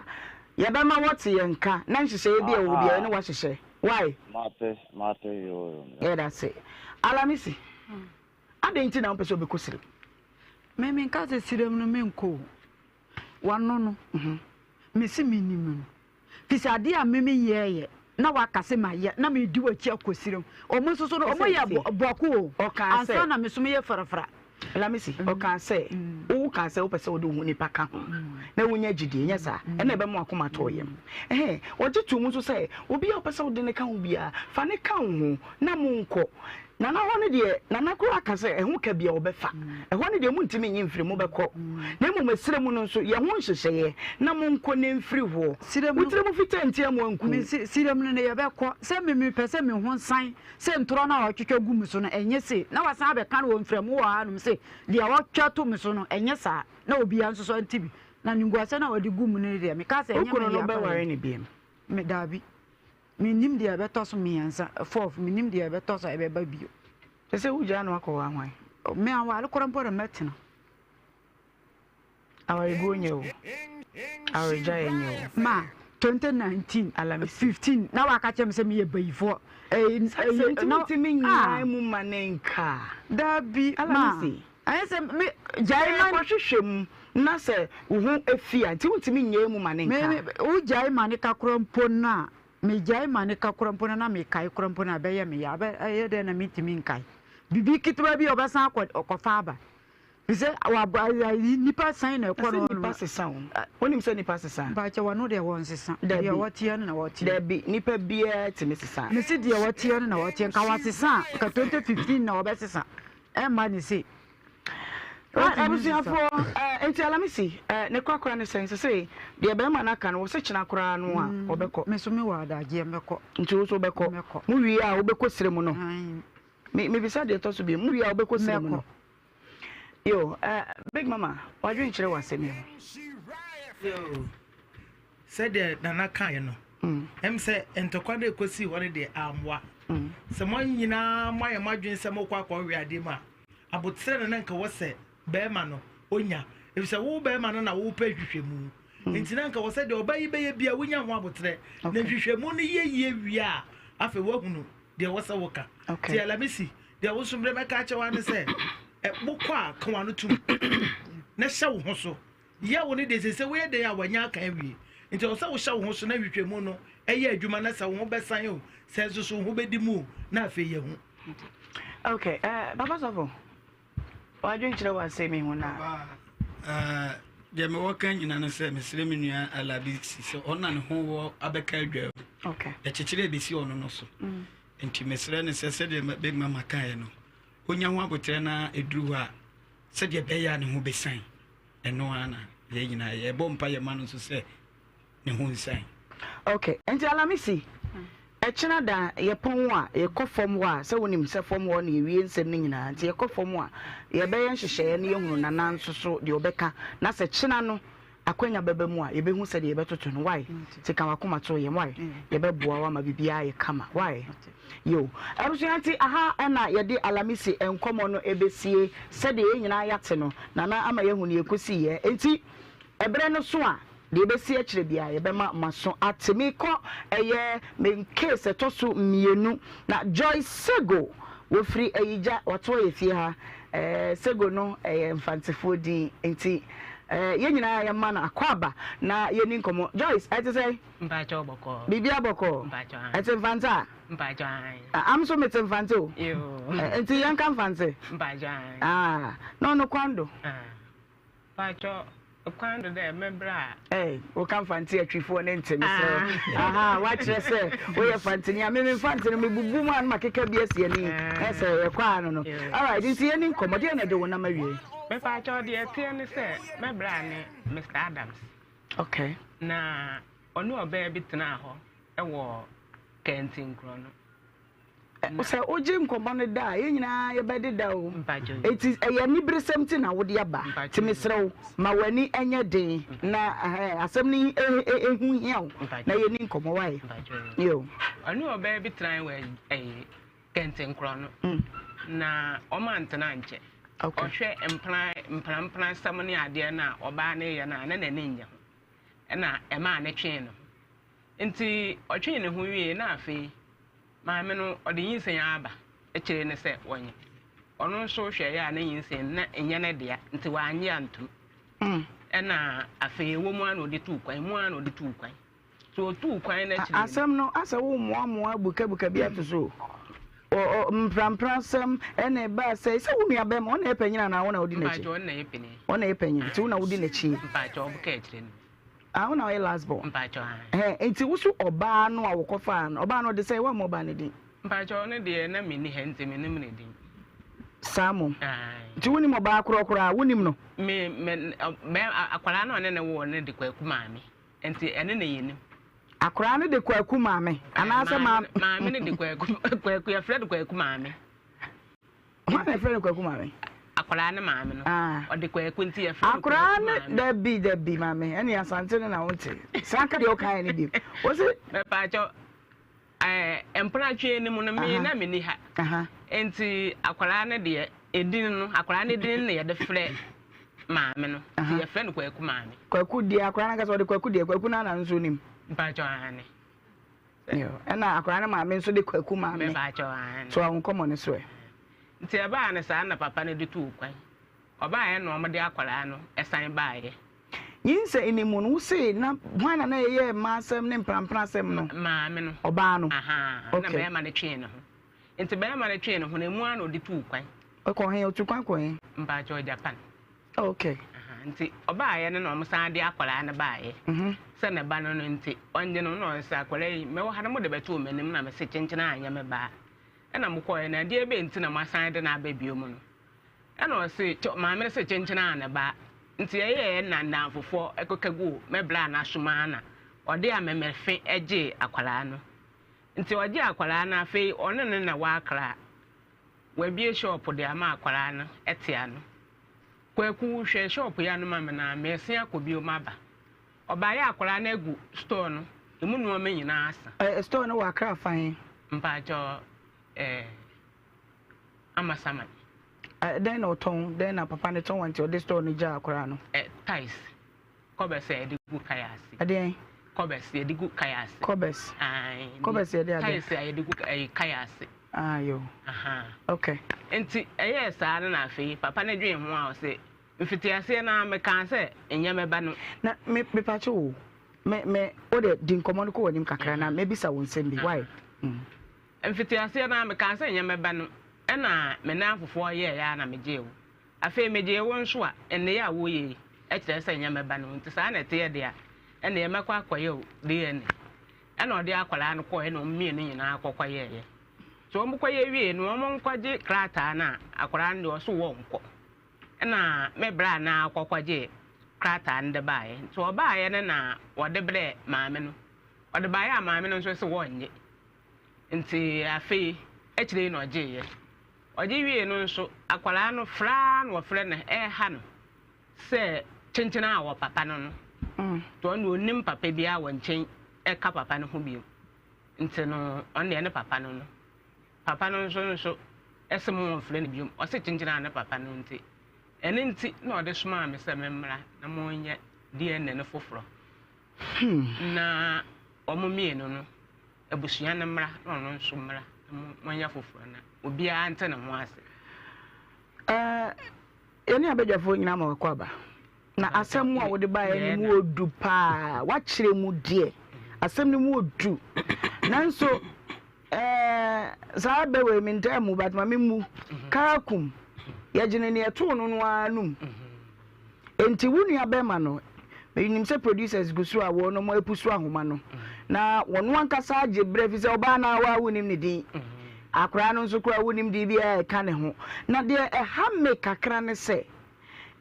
yɛbɛma wɔte yɛn nka na nhyehyɛeɛ bi a ɛwɔ hɔ biara yɛne wo ahyehyɛ. Wai? Mate, mate yoo. Yɛdase. Alamisi, adɛn nti na wompɛ sɛ wobɛkɔ sirem? Me menka sɛ sirem no menkɔ o. Wano no, mese menim no. Firi sɛ adeɛ a me menyɛɛyɛ. Na waka se mayɛ na medi w'akyi akɔ serem. Wɔn nso so no, wɔn yɛ bɔko o. Ansa na me so meyɛ frafra. Lamisi, ɔkaa sɛ, wo kaa sɛ wopɛ sɛ wode wo ho nipa ka ho na wonya gyidie, nyɛ saa? Ɛna ɛbɛma w'akoma atɔ wo yam. Ɛhɛn, ɔgye too mu nso sɛ, obi a wopɛ sɛ wode no ka ho biara, fa no ka wo ho na monkɔ. Nana hɔ no deɛ, Nana koraa ka sɛ ɛho ka biara ɔbɛfa. Ɛhɔ no deɛ montumi nyi mfiri, mobɛkɔ. Na mmom ɛserɛ mu no nso, yɛ ho nhyehyɛeɛ na monkɔ na ɛmfiri hɔ. Wo tiri mu fitaa nti a moanku wo. Mese, serɛ mu no no yɛbɛkɔ. Sɛ me mepɛ sɛ me ho san sɛ ntorɔ no a wɔtwetwa gu me so no, ɛnyɛ sei. Na wasan abɛka no wɔ mfrɛmu wɔ hanom se, deɛ wɔtwa to me so no, ɛnyɛ saa. Na obiara nso so nte bi. Na animguaseɛ no a wɔde gu mu no deɛ, mekaa sɛ Wo ɛnyɛ kunu me no yea paa bɛware yi. no biom? Me, daabi. Mennim deɛ ɛbɛtɔ so mmiɛnsa, fourth, mennim deɛ ɛbɛtɔ so a ɛbɛba bio. Kyerɛ sɛ wogyaa no akɔware hwan? Me aware koraa mpo na mɛtena. Awareguo nyɛ o, awaregyaeɛ nyɛ o. Ma 2019, 15 na waka kyerɛ me sɛ meyɛ bayifoɔ. Sɛ nti wontumi nnyae mu ma ne nka. Dabi ma ɛyɛ sɛ me gyae ma. Kɔhwehwɛ mu na sɛ wo ho fi a nti wontumi nnyae mu ma ne nka. Wo gyae ma ne ka koraa mpo no a, megyae ma ne ka koraa mpo no na mekae koraa mpo no a ɛbɛyɛ me ya. Ɛyɛ dɛn na mentumi nkae. Biribi ketewa bi a ɔbɛsan akɔ ɔkɔfa aba. Sɛ wabɔ ayi nipa san na ɛkɔ no. Ɛsɛ nipa sesa o. Wonim sɛ nipa sesa. Mpakyɛ wɔn deɛ wɔn sesa. Deɛ wɔteɛ no na wɔteɛ. Dabi nipa biara tumi sesa. Mesi deɛ wɔteɛ no na wɔteɛ nka wɔasesa a nka 2015 na wɔbɛsesa ɛmma ne se. Abusuafoɔ nti Alamisi ne korakora ne sɛn sese deɛ bɛrima no aka no wɔsɛ kyena koraa no a ɔbɛkɔ. Me so me wɔ adagyeɛ mɛkɔ. Nti wo so wobɛkɔ. Mɛkɔ. Mo wie a wobɛkɔ sire mu no. Me mebisa deɛ ɛtɔ so bio mo wie a wobɛkɔ sire mu no. Yo, eh, Big Mama, wadwen kyerɛ wɔ asɛm yi ho. Yo, sɛdeɛ Nana kaeɛ no, mm. ɛm sɛ ntɔkwa no ɛkɔsii hɔ no deɛ ammoa. Mm. Sɛ mo nyinaa moayɛ mo adwene sɛ mokɔ akɔwe adeɛ mu a, aboterɛ no na nka wɔ sɛ bɛrima no ɔnya. Ɛfiri sɛ wo bɛrima no na wopɛ nhwehwɛmu. Mm. Nti na nka wɔ sɛ deɛ ɔba yi bɛyɛ bia wonya ho aboterɛ. Na nhwehwɛmu no yɛ yie wie a, afei woahunu deɛ wɔ sɛ woka. Nti Alamisi, Deɛ wo nso mmerɛ mɛka akyɛ wo ara ne sɛ, wokɔ a ka w'ano tom na hyɛ wo ho so. Yɛ wo no deɛ sɛ sɛ woyɛ dɛn a wanya aka awie. Nti ɛwɔ sɛ wohyɛ wo ho so na nhwehwɛmu no ɛyɛ adwuma na sɛ wo ho bɛsan o, sɛ nso so wo ho bɛdi mu o, na afei yɛhu. Okay, uh, Papa Sɔfo, wadwenkyerɛ wɔ asɛm yi ho na. Papa, uh, deɛ mewɔ ka nyina no sɛ mesrɛ me nua Alabi si sɛ ɔna ne ho wɔ abɛka adwa mu. Okay. Ɛkyekyere ɛbɛsi ɔno no so. Mm. Enti mesrɛ no sɛ sɛdeɛ Big Mama kaeɛ no, ɔnya ho aboterɛ na ɛduru hɔ a, sɛdeɛ ɛbɛyɛ a ne ho bɛsiane. Ɛno ara na yɛn nyinaa yɛbɔ mpaeɛ ma no nso sɛ ne ho nsiane. Ok, nti Alamisi, ɛkyena da yɛpɔn a, yɛkɔ fam hɔ a, sɛ wonim sɛ fam hɔ na yɛwie nsɛm no nyinaa, nti yɛkɔ fam a, yɛbɛyɛ nhyehyɛeɛ na yɛahunu Nana nso so deɛ ɔbɛka, na sɛ kyena no Akwanya bɛba mu a yɛbɛhu sɛdeɛ yɛbɛtoto no wai nti ka wakoma to yɛn wai yɛbɛboa wo ama biribiara ayɛ kama wai yo abusua nti aha ɛna yɛde Alamisi nkɔmɔ no ɛbɛsie sɛdeɛ yɛn nyinaa yɛate no Nana ama yɛahu neɛ ɛkɔsiiɛ nti ɛberɛ no so a deɛ ɛbɛsi akyire biara yɛbɛma moaso ate mekɔ ɛyɛ me case ɛtɔ so mmienu na Joyce Sego wɔfiri Ayigya watoa yɛ fie ha ɛɛ Sego no ɛyɛ Mfantefoɔ din nti Eh, yɛn nyinaa yɛma no akwaaba na yɛni nkɔmmɔ. Joyce, ɛte sɛn? Mpakyɛw bɔkɔɔ. Biribia bɔkɔɔ? Mpakyɛw ae. Ɛte Mfantse a? Mpakyɛw ae. Ah, am so mete Mfantse o. Yoo. Eh, nti yɛnka Mfantse? Mpakyɛw ae. Ah, na ɔno kwan do? Ah, mpakyɛw kwan do dɛ me bra a. Eh, woka Mfantse atwifoɔ ne nte mesrɛ wo. Aha, woakyerɛ sɛ woyɛ Fanteni a, me me Mfantse no mebubu mu a na makeka bi asi ani. Ɛ sɛ yɛkɔ ano no. Alright, nti yɛni nkɔmmɔ, deɛ na ɛde wo nam awie? Mepaakyɛw deɛ ɛteɛ ne sɛ me bra ne Mister Adams. Okay. Na ɔne ɔbaa bi tenaa hɔ wɔ Kɛntinkorɔ no. Sɛ wogye nkɔmmɔ no da a, yɛn nyinaa yɛbɛdeda o. Eti ɛyɛ aniberesɛm ti na wode aba. Ti mesrɛ wo, ma w'ani nyɛ den na asɛm no ehu hia wo na yɛni nkɔmmɔ wae. Yo. Ɔne ɔbaa bi tenae wɔ ɛyi kɛntɛnkorɔ no na wɔantena ankyɛ. Ɔhwɛ mpena mpena mpena ne adeɛ no a ɔbaa no reyɛ no a na n'ani nnye ho. Ɛna ɛmaa no twee ne ho. Nti ɔtwee ne ho wie na afei maame no ɔde nyinsɛn aba kyerɛ no sɛ wɔnyɛ. Ɔno nso hwɛeɛ a na nyinsɛn no na ɛnyɛ ne dea nti wannye antom. Ɛna afei ɛwɔ mu ara na ɔde tuu kwan, mu ara na ɔde tuu kwan. Nti ɔtuu kwan no akyire no. Asɛm no asɛ wo mmoa mmoa bukabuka bi ato so o. Ɔ ɔ mprampra asɛm ɛna ɛbaa sɛ sɛ wo nua bɛrima ɔna yɛ panyin anaa wo na wodi n'akyi? Mpakyɛ ɔno na yɛ panin. Ɔna yɛ panyin nti wo na wodi n'akyi. Mpakyɛ ɔbɛka akyire no. Ah wo na ɔyɛ last born. Mpakyɛ ahan. Ɛhɛn nti wo so ɔbaa no a wɔkɔfaa no ɔbaa no ɔde sɛ woammɔ ɔbaa no din? Mpakyɛ ɔno deɛ na menni ha nti mennim ne din. Saa mmom. Ae. Nti wonim ɔbaa korɔ koraa wonim no? Me me bɛ akwadaa no a ɔne ne woo no de Kwaku maame nti ɛno na yɛnim. Akwadaa no de Kwaku maame anaasɛ maame. Maame no de Kwaku Kwaku yɛfrɛ no Kwaku maame. Hwan na yɛfrɛ no Kwaku maame? Akwadaa no maame no. Ah. Ɔde Kwaku nti yɛfrɛ no Kwaku maame. Akwadaa no dabi dabi maame ɛne Asante no na wonte. Saa ka deɛ wokaeɛ no bio. Wose. Mepaakyɛw ɛɛ mpenatwe no mu no me na menni ha. Nti akwadaa no deɛ edin no akwadaa no din na yɛde frɛ maame no. Nti yɛfrɛ no Kwaku maame. Kwaku deɛ akwadaa no ankasa ɔde Kwaku deɛ Kwaku no ara na nso nim. Mpakyɛw aane. Ɛna akwadaa no maame nso de Kwaku maame. Mepakyɛw aane. So wɔn nkɔmɔ no so ɛ. Nti ɛbaa no saa na papa no de tuu kwan. Ɔbaeɛ na wɔde akwadaa no san baeɛ. Nyinsɛn no mu no, wose na hwan na na ɛyɛ mmaa asɛm ne mprampra asɛm no? Maame no. Ɔbaa no. Ahaa, Okay. na bɛrima no twee ne ho. Nti bɛrima no twee ne ho no, emu ara na ɔde tuu kwan. Ɔkɔ he? Ɔtu kwan kɔ he? Mpakyɛw, Japan. Okay. Ahaa, nti ɔbaeɛ no na wɔn san de akwadaa no baeɛ. Mhm. Sɛ ne ba no no nti, ɔngye no na ɔse akwadaa yi, mewɔ ha no mode bɛtoo m'anim na mese kyenkyene anyɛ me ba a. Ɛna mokɔeɛ no, adeɛ bɛn nti na moasan de no aba bio mu no? Ɛna ɔse kyɛ maame no se kyenkyen a ne ba nti ɛyɛɛ na nnamfofoɔ ɛkeka guu me bra no asom ara na ɔde amemɛfe gyee akwadaa no nti ɔgyee akwadaa no afei ɔne no na wɔ Accra wabie shop de ama akwadaa no ɛte ano Kwaku hwɛ shop yi ano ma me na mesen akɔ bio maba ɔbaeɛ akwadaa no agu store no emu nnoɔma nyinaa asa. Ɛɛ store no wɔ Accra fa he? Mpakyɛw ɛɛ. Amasaman. Ɛ, dɛn na ɔtɔn? Dɛn na papa no tɔn a nti ɔde store no gyaa akwadaa no? Ɛ, tiles. Kɔbɛs a yɛde gu kaya ase. Ɛdeɛn? Kɔbɛs, yɛde gu kaya ase. Kɔbɛs. Ae. Kɔbɛs yɛde adeɛ. Tiles a yɛde gu ɛyi kaya ase. Ah, yo. Aha. Okay. Nti ɛyɛɛ saa no na afei papa no dwen ho a ɔse mfitiaseɛ no ara mekaa sɛ nyɛ me ba no. Na me mepatwo o. Me me wo de di nkɔmmɔ no kɔ w'anim kakra na mɛbisa wo nsɛm bi. Why? Mm. Mfitiaseɛ no ara mekaa sɛ nyɛ mɛba no, ɛnna me nnamfofoɔ yɛeɛ ara na megyee wo. Afei megyee wo nso a, nneyɛɛ a woreyɛ yi kyerɛ sɛ nyɛ mɛba no, nti saa na ɛteɛ deɛ a, ɛnneɛ mɛkɔ akɔyɛ wo DNA. Ɛnna ɔde akwadaa no kɔeɛ na wɔn mmienu nyinaa kɔkɔyɛeɛ. Nti wɔkɔyɛ wieeɛ no, wɔnkɔgye krataa no a, akwadaa no deɛ ɔse wɔnkɔ. Ɛnna me bra no ara kɔkɔgyee krataa no de baeɛ. Nti ɔbaeɛ no na wɔde brɛɛ maame no. Ɔde baeɛ a maame no nso se wɔnnye. Nti afei akyire yi na ɔgyeeɛ. Ɔgye wiee no nso, akwadaa no frɛ ara na wɔfrɛ no ɛreha no sɛ kyenkyen a wɔ papa no no. Nti ɔno deɛ ɔnnim papa biara wɔ nkyɛn ɛka papa no ho bio. Nti no ɔno deɛ ne papa no no. Papa no nso nso ɛse mo wɔmfrɛ no biom. Ɔse kyenkyen a ne papa no nti. Ɛno nti na ɔde somaa me sɛ memmra na monyɛ DNA no foforɔ. Na wɔn mmienu no, abusua no mmra na ɔno nso mmra na monyɛ foforɔ na obiara nte ne ho ase. Ɛɛ, yɛne abadwafoɔ nyinaa ma wakɔ aba. Na asɛm mu a wode baeɛ no mu odu paa. Wakyerɛ mu deɛ, asɛm no mu odu. Nanso, ɛɛ, saa bɛ wei mentaa mu but ma memmu. Kaakum, yɛgyene neɛ ɛtoo no no ara nom. Enti wo nua bɛrima no, menim sɛ producers gu so a wɔnom apusu ahoma no, na wɔn ankasa agye berɛ fi sɛ ɔbaa no a wonim ne din, akoraa no nso koraa wonim din biara a ɛka ne ho. Na deɛ ɛha me kakra ne sɛ,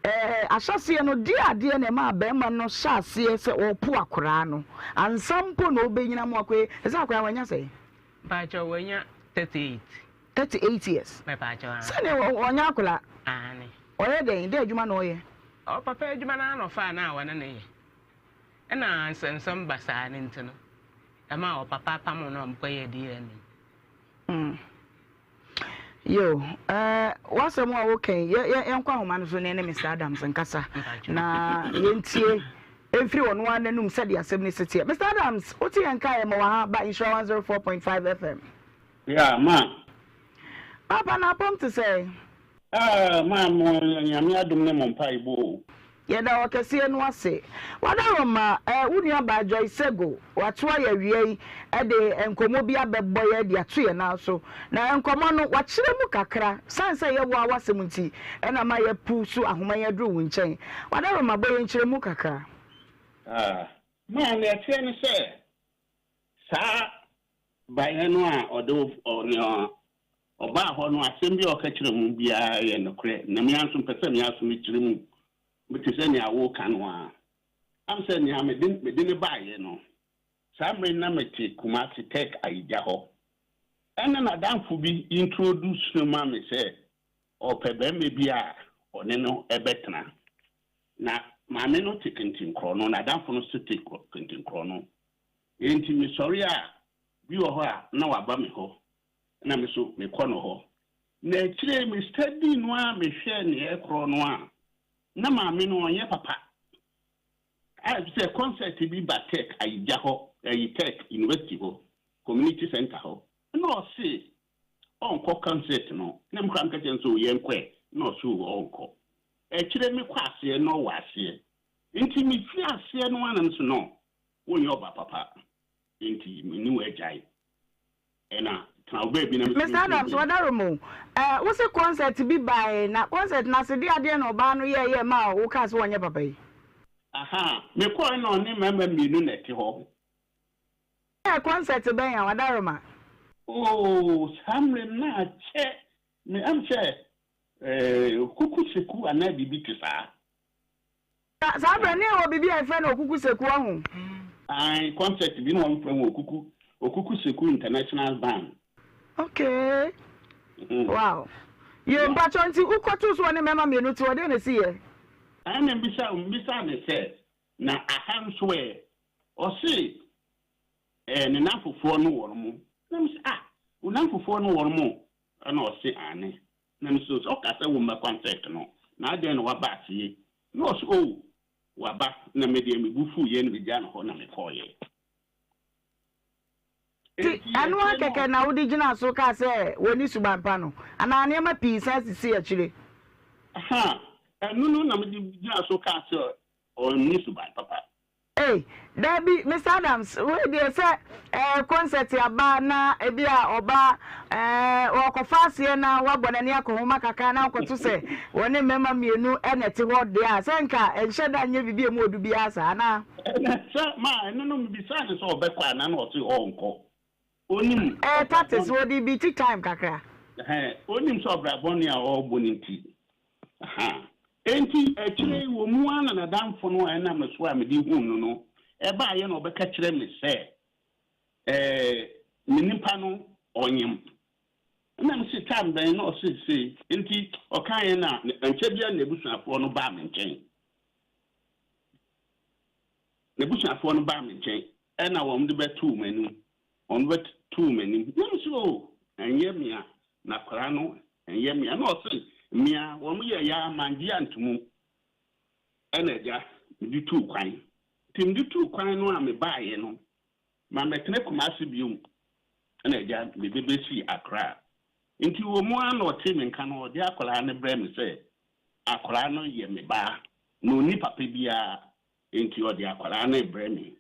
ɛɛ ahyɛaseɛ no, deɛ adeɛ na ɛmaa bɛrima no hyɛ aseɛ sɛ ɔrepo akoraa no ansa mpo na ɔbɛnyina mu akɔyɛ, ɛsɛ akoraa wanya sɛn? Mpakyɛw wanya 38. 38 years. Mepaakyɛw aane. Sɛdeɛ ɔnyɛ akwadaa. Aane. Ɔyɛ dɛn? Dɛn adwuma na ɔyɛ? Ɔpapa adwuma no ara na ɔfaa no a ɔne no yɛ. Ɛna nsɛmnsɛm basaa no nti no, ɛmaa ɔpapa pamoo no a wɔkɔyɛɛ DNA. Mm. Yo, eh, w'asɛm a woka yi, yɛnkɔ ahoma no so ne ne Mr. Adams nkasa na yɛntie mfiri ɔno ara n'anum sɛdeɛ asɛm no si teɛ. Mr. Adams, wote yɛn nka yɛ ma wɔ ha ba Nhyira 104.5 FM. Yeah, ma. Papa na apɔm te sɛ? Ah, ma mo Nyame adom ne mo mpaebɔ o. Yɛda ɔkɛseɛ no ase. Wadaroma, eh, wo nua baa Joyce Sego, watoa yɛ awia yi de nkɔmmɔ bi abɛbɔ yɛ de ato yɛn nan so. Na nkɔmmɔ no, wakyerɛ mu kakra. Sane sɛ ɛyɛ wo ara w'asɛm nti na ama yɛapu so ahoma yi aduru wo nkyɛn. Wadaroma, bɔ yɛn nkyerɛmu kakra. Ah, maa nea ɛteɛ ne sɛ, saa baeɛ no a ɔde wo, nea Ɔbaa hɔ no, asɛm bi a ɔka kyerɛɛ mo biara yɛ nokorɛ, na me ara nso mepɛ sɛ me ara nso mekyerɛ mu te sɛ nea woreka no ara. Ɛnam sɛ nea mede mede no baeɛ no, saa mmerɛ no na mete Kumasi Tech Ayigya hɔ. Ɛnna n'adamfo bi introduce no maa me sɛ ɔrepɛ barima bi a ɔne no bɛtena. Na maame no te Kentinkorɔ no, n'adamfo no nso te Kentinkorɔ no. Enti mesɔre a, bi wɔ hɔ a na waba me hɔ. na me nso mekɔ no hɔ. Na akyire yi me study no ara mehwɛɛ nea ɛkorɔ no a, na maame no ɔnyɛ papa. A ɛfiri sɛ concert bi ba Tech Ayigya hɔ, ayi Tech University hɔ, community center hɔ, ɛna ɔse ɔnkɔ concert no, na me koraa meka kyerɛ no sɛ o yɛnkɔ ɛ, na ɔse o ɔnkɔ. Akyire mekɔ aseɛ na ɔwɔ aseɛ. Nti mefiri aseɛ no ara na mese no, wonyɛ ɔba papa, nti me ne wo agyae. Ɛna tena wo baabi na me nso Mister mentena Adams, baabi. wadarom o. Eh, wo se concert bi bae, na concert no ase de adeɛn na ɔbaa no yɛɛyɛ maa wo kaa sɛ ɔnyɛ papa yi? Ahaa, me kɔɔe na ɔne mmarima mmienu na ɛte hɔ. Ɛyɛ concert bɛn a, wadaroma? Oo, saa mmerɛ no na akyɛ, me am sɛ eh, Okuku Seku anaa biribi te saa. Na saa berɛ no na yɛwɔ biribi a yɛfrɛ no Okuku Seku, wahu? Ae, concert bi na wɔfrɛ no Okuku, Okuku Seku International Band. Okay. Wow. Yoo, mpakyɛw, nti wokɔtoo so ɔne mmarima mmienu te hɔ, deɛn na ɛsiiɛ? Ɛna mbisa, mbisaa no sɛ, na aha nso ɛ? Ɔse, ɛɛ, ne nnamfofoɔ no wɔn mo. Na mese, ah, wo nnamfofoɔ no wɔn mo? Ɛna ɔse, aane. Na mese, sɛ ɔka sɛ wommɛ concert no, na adɛn na waba aseɛ? Na ɔse, oh, waba. Na me deɛ me bo fuiɛ na megyaa no hɔ na mekɔeɛ. Enti Enti ɛno ara akyire no. kɛkɛ na wode gyinaa so kaa sɛ wɔnni suban pa no, anaa nneɛma pii san sisii akyire? Ahaa, ɛno no na mede gyinaa so kaa sɛ ɔnni suban papa. Ei, dabi, Mister Adams, wei deɛ sɛ eh, concert aba na ebi a ɔba eh, ɔkɔfa aseɛ na wabɔ n'ani akɔ nhoma kakra na ɔkɔto sɛ wɔne mmarima mmienu na ɛte hɔ deɛ a, sɛ nka ɛnhyɛ da nyɛ biribi a emu ɔdu biara saa anaa? Ɛna sɛ ma ɛno no mebisaa no sɛ ɔbɛkɔ anaa na ɔse ɔnkɔ. Onim Ɛyɛ ɔbra tactics, bɔne. wɔde beati time kakra. Ɛhɛn, onim sɛ ɔbra bɔne a ɔrebɔ no nti. Ahaa. Enti akyire yi, wɔ mu ara na n'adamfo no a ɛnam me so a mede huu no no baeɛ na ɔbɛka kyerɛɛ me sɛ, Ɛɛ, me nipa no, ɔnyem. Ɛna mese, Time bɛn? Na ɔse sei. Enti ɔkaeɛ na ankyɛ biara n'abusuafoɔ no baa me nkyɛn. N'abusuafoɔ no baa me nkyɛn, ɛna wɔn de bɛtoo m'anim. Wɔn de bɛtoo m'anim. Na mese, Oh, ɛnyɛ me a, na akwadaa no ɛnyɛ me a. Ɛna ɔse, Me a, wɔn yɛeɛ ara mangye anto mu. Ɛna agya, mede tuu kwan. Nti mede tuu kwan no a mebaeɛ no, mammɛtena Kumasi bio. Ɛna agya, mede bɛsii Accra. Nti wɔ mu ara na ɔtee me nka no, ɔde akwadaa no brɛɛ me sɛ, akwadaa no yɛ me ba, na ɔnni papa biara. Enti ɔde akwadaa no rebrɛ me.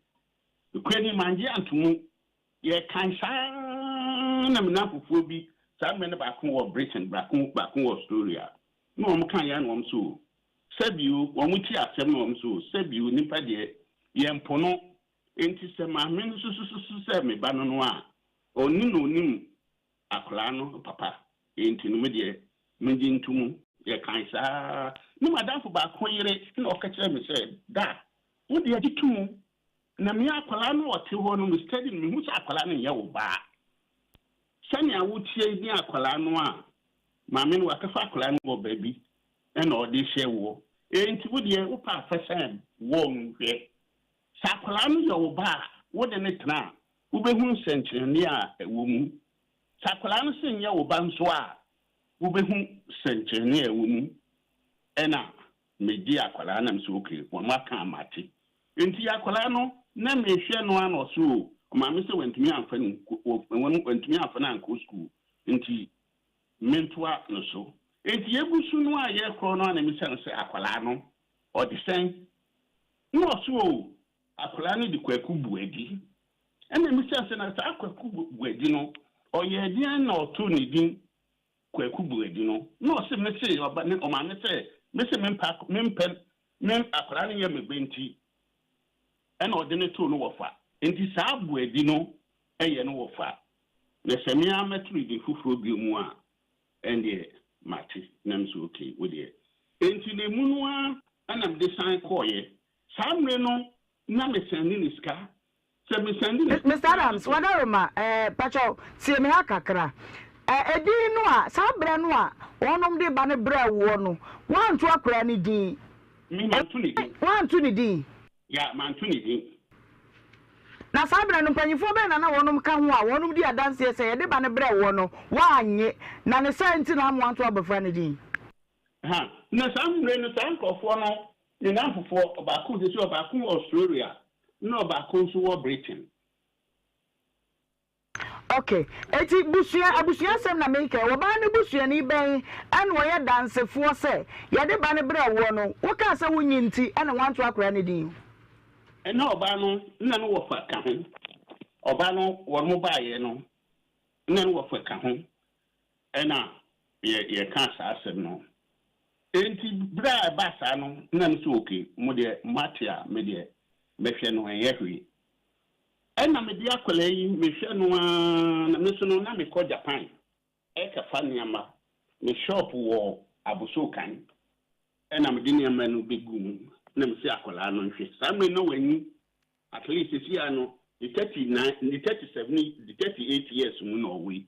Nokorɛ ni, mangye anto mu. Yɛkae saa ara na me nnamfofoɔ bi, saa mmerɛ no baako wɔ Britain, baako baako wɔ Australia, na wɔn kaeɛ ara na wɔn so, sɛbio, wɔn tie asɛm na wɔn so, sɛbio, nipa deɛ, yɛmpo no. Enti sɛ maame no susususu sɛ me ba no no a, ɔnim na ɔnim Akwadaa no papa nti no me deɛ megye nto mu. Yɛkae saa ara. Ne m'adamfo baako yere na ɔka kyerɛɛ me sɛ, Da, wo deɛ gye to mu. Na me akwadaa no a ɔte hɔ no, me study no, mehu sɛ akwadaa no nyɛ wo ba. Sɛnea woteɛ ne akwadaa no a, maame no wakɔfa akwadaa no wɔ baabi na ɔde rehyɛ woɔ. Enti wo deɛ wopɛ a fa sɛn wɔɔ no hwɛ. Sɛ akwadaa no yɛ wo ba a, wo ne no tena a, Wobɛhu nsɛnkyerɛnneɛ a ɛwɔ mu. Sɛ akwadaa no se nyɛ wo ba nso a, wobɛhu sɛnkyerɛnneɛ a ɛwɔ mu. Ɛna megyee akwadaa no na mese okay, wɔn aka a mate. Nti akwadaa no na mehwɛ no ara na ɔse o, ɔmaame sɛ wantumi amfa no wantumi amfa no ankɔ sukuu nti mentoa no so. Nti yɛgu so no a yɛkorɔ no ara na mebisa no sɛ akwadaa no. Ɔde sɛn? Na ɔse oo, akwadaa no de Kwaku Boadi. Ɛna mebisa sɛ na saa Kwaku Boadi no, ɔyɛɛ deɛn na ɔtoo ne din Kwaku Boadi no? Na ɔse mese ɔba ne ɔmaame sɛ mese mempɛ mempɛ me akwadaa no nyɛ me ba nti ɛna ɔde no too no wɔfa. Nti saa Boadi no yɛ no wɔfa. Na sɛ me ara mɛto no din foforɔ bio mu a, ɛndeɛ mate. Na mese okay, wo deɛ. Enti na emu no ara na mede san kɔeɛ. Saa mmerɛ no na mesɛnde no sika. Sɛ mesɛnde no sika Mister Adams, Wadaroma, eh, pakyɛw, tie me ha kakra. Eh, edin no a, saa berɛ no a wɔnom de ba no brɛɛ woɔ no, woanto akwadaa no din? Me, manto ne din. Woanto ne din? Yeah, manto ne din. Na saa berɛ no, mpanimfoɔ bɛn na na wɔnom ka ho a wɔnom di adanseɛ sɛ yɛde ba no brɛɛ woɔ no, woannye, na ne saa nti na ama woanto abɔfra no din? Ha, na saa mmerɛ no, saa nkorɔfoɔ no, me nnamfofoɔ, ɔbaako, seesei ɔbaako wɔ Australia, ɛna ɔbaako nso wɔ Britain. Ok, enti busua, abusua asɛm na mereka yi, ɔbaa no busuani bɛn ɛna ɔyɛ dansefoɔ sɛ yɛde ba no brɛɛ woɔ no, wokaa sɛ wonnye nti ɛna woanto akwadaa no din? Ɛna ɔbaa no na ne wɔfa ka ho, ɔbaa no wɔn baeɛ no na ne wɔfa ka ho ɛna yɛ yɛkaa saa asɛm no. Enti berɛ a ɛbaa saa no na me sɛ ok, mo deɛ moate a me deɛ mɛhwɛ no ɛnyɛ hwee. Ɛna mede akwadaa yi mehwɛ no ara na me nso no na mekɔ Japan ɛkɛfa nneɛma, me shop wɔ Abossey-Okan ɛna mede nneɛma no bɛgu mu na mese akwadaa no nhwɛ. Saa mmerɛ no na wanyi at least seesei ara no ne 39 ne 37 ne 38 years mu na ɔwɔ yi.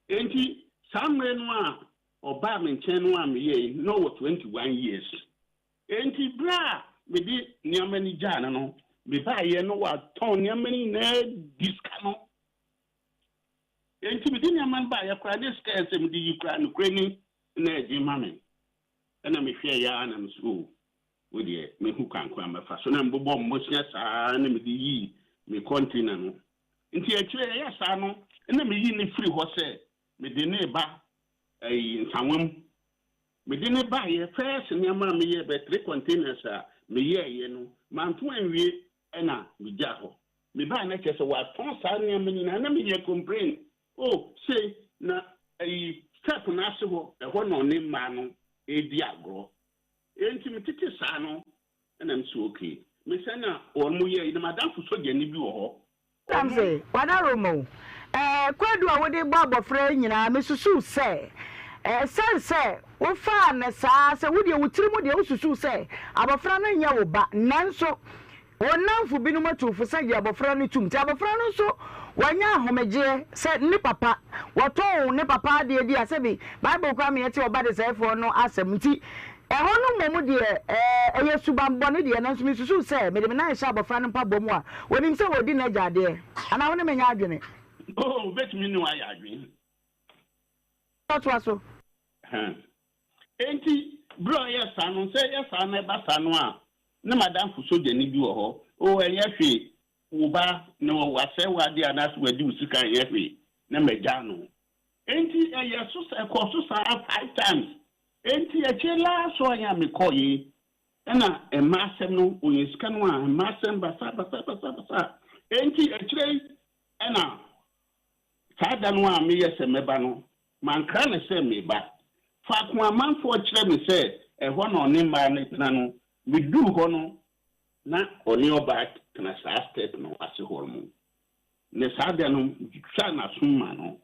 Enti saa mmerɛ no a ɔbaa me nkyɛn no a meyɛɛ yi na ɔwɔ 21 years. Enti berɛ a mede nneɛma no gyaa no no, mebaeɛ no watɔn nneɛma no nyinaa di sika no. Enti mede nneɛma no baeɛ koraa ne sika a ɛsɛ mede yi koraa nokorɛ ni na ɛgye ma me. Ɛna mehwɛeɛ ara na mese o, wo deɛ mɛhu kwan ko a mɛfa so. Na mebobɔ mmosea saa na mede yii me kɔntena no. Nti akyire ɛyɛ saa no na meyi no firi hɔ sɛ mede no reba ɛyi Nsawam. Mede no baeɛ, first nneɛma a meyɛɛ bɛyɛ three containers a meyɛeɛ no, manto anwie ɛna megyaa hɔ. Mebaeɛ no kyerɛ sɛ wɔatɔn saa nneɛma no nyinaa na meyɛ complain, oh sei na ayi step no ase hɔ, ɛhɔ na ɔne mmaa no redi agorɔ. Enti metete saa no ɛna mese okay. Mesɛ na wɔn yɛe na m'adamfo sogyani bi wɔ hɔ, Ɔno. Ramsey, w'adaworoma o. Ɛɛ, kwaadu a wode bɔ abɔfra yi nyinaa, misusuw sɛ, ɛsiane sɛ wofaa no saa sɛ wo deɛ wo tirim deɛ wususuw sɛ abɔfra no nyɛ wo ba, nanso wo nnamfo binom atu wo fo sɛ gye abɔfra no tom. Nti abɔfra no nso wanya ahomegyeɛ sɛ ne papa, wɔtɔn ne papa adeɛ di a, sɛbi Bible koraa ma yɛte ɔba desɛefoɔ no asɛm nti, Ɛhɔ no mmom deɛ, ɛyɛ subammɔne deɛ, nanso mesusuw sɛ mede me nan rehyɛ abɔfra no mpaboa mu a, onim sɛ ɔredi n'agya adeɛ. Anaa wo ne me nyɛ adwene? Oh, wobɛtumi ne wo ayɛ adwene. Toa so. Enti, bere a ɔyɛɛ saa no, sɛ ɛyɛ saa na ɛba saa no a, na m'adamfo sogyani bi wɔ hɔ. Oh, ɛnyɛ hwee, wo ba na wasɛe w'adeɛ anaasɛ wadi wo sika, ɛnyɛ hwee, na magyaa no. Enti ɛyɛ so ɛkɔɔ so saa five times. Enti akyire last one a mekɔɔ yi ɛna mmaa asɛm no ɔnya sika no a mmaa asɛm basa basa basa basa. Enti akyire yi ɛna saa da no a meyɛ sɛ mɛba no mankra no sɛ meba. Faako a amanfoɔ kyerɛ me sɛ ɛhɔ na ɔne mmaa no tena no meduu hɔ no na ɔne ɔbaa tena saa step no ase hɔ nom. Ne saa da no metwitwaa n'asom maa no.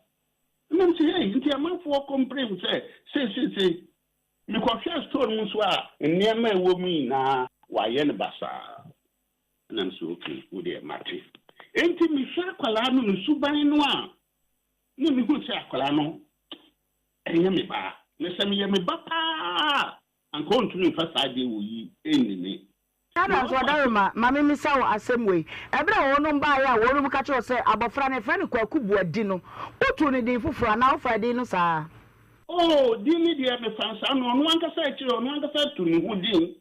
Ɛna mese, Ei, nti amanfoɔ complain sɛ sei sei sei. Mekɔhwɛɛ store no mu nso a, nneɛma a ɛwɔ mu nyinaa wɔayɛ no basaa. Ɛna mese, Okay, wo deɛ mate. Enti mehwɛ akwadaa no ne suban no a, na mehu sɛ akwadaa no ɛnyɛ me ba. Na sɛ meyɛ me ba paa a, anka ɔntumi mfa saa adeɛ wɔ yi nni me. Ada nso, Ɔdarema, ma memmisa wo asɛm wei. Ɛberɛ a wɔnom baeɛ a wɔnom ka kyerɛɛ wo sɛ abɔfra no yɛfrɛ no Kwaku Boadi no, wotoo no din foforɔ anaa wofaa din no saa ara? Oh, din no deɛ mefa no saa, na ɔno ankasa akyire ɔno ankasa to ne ho din.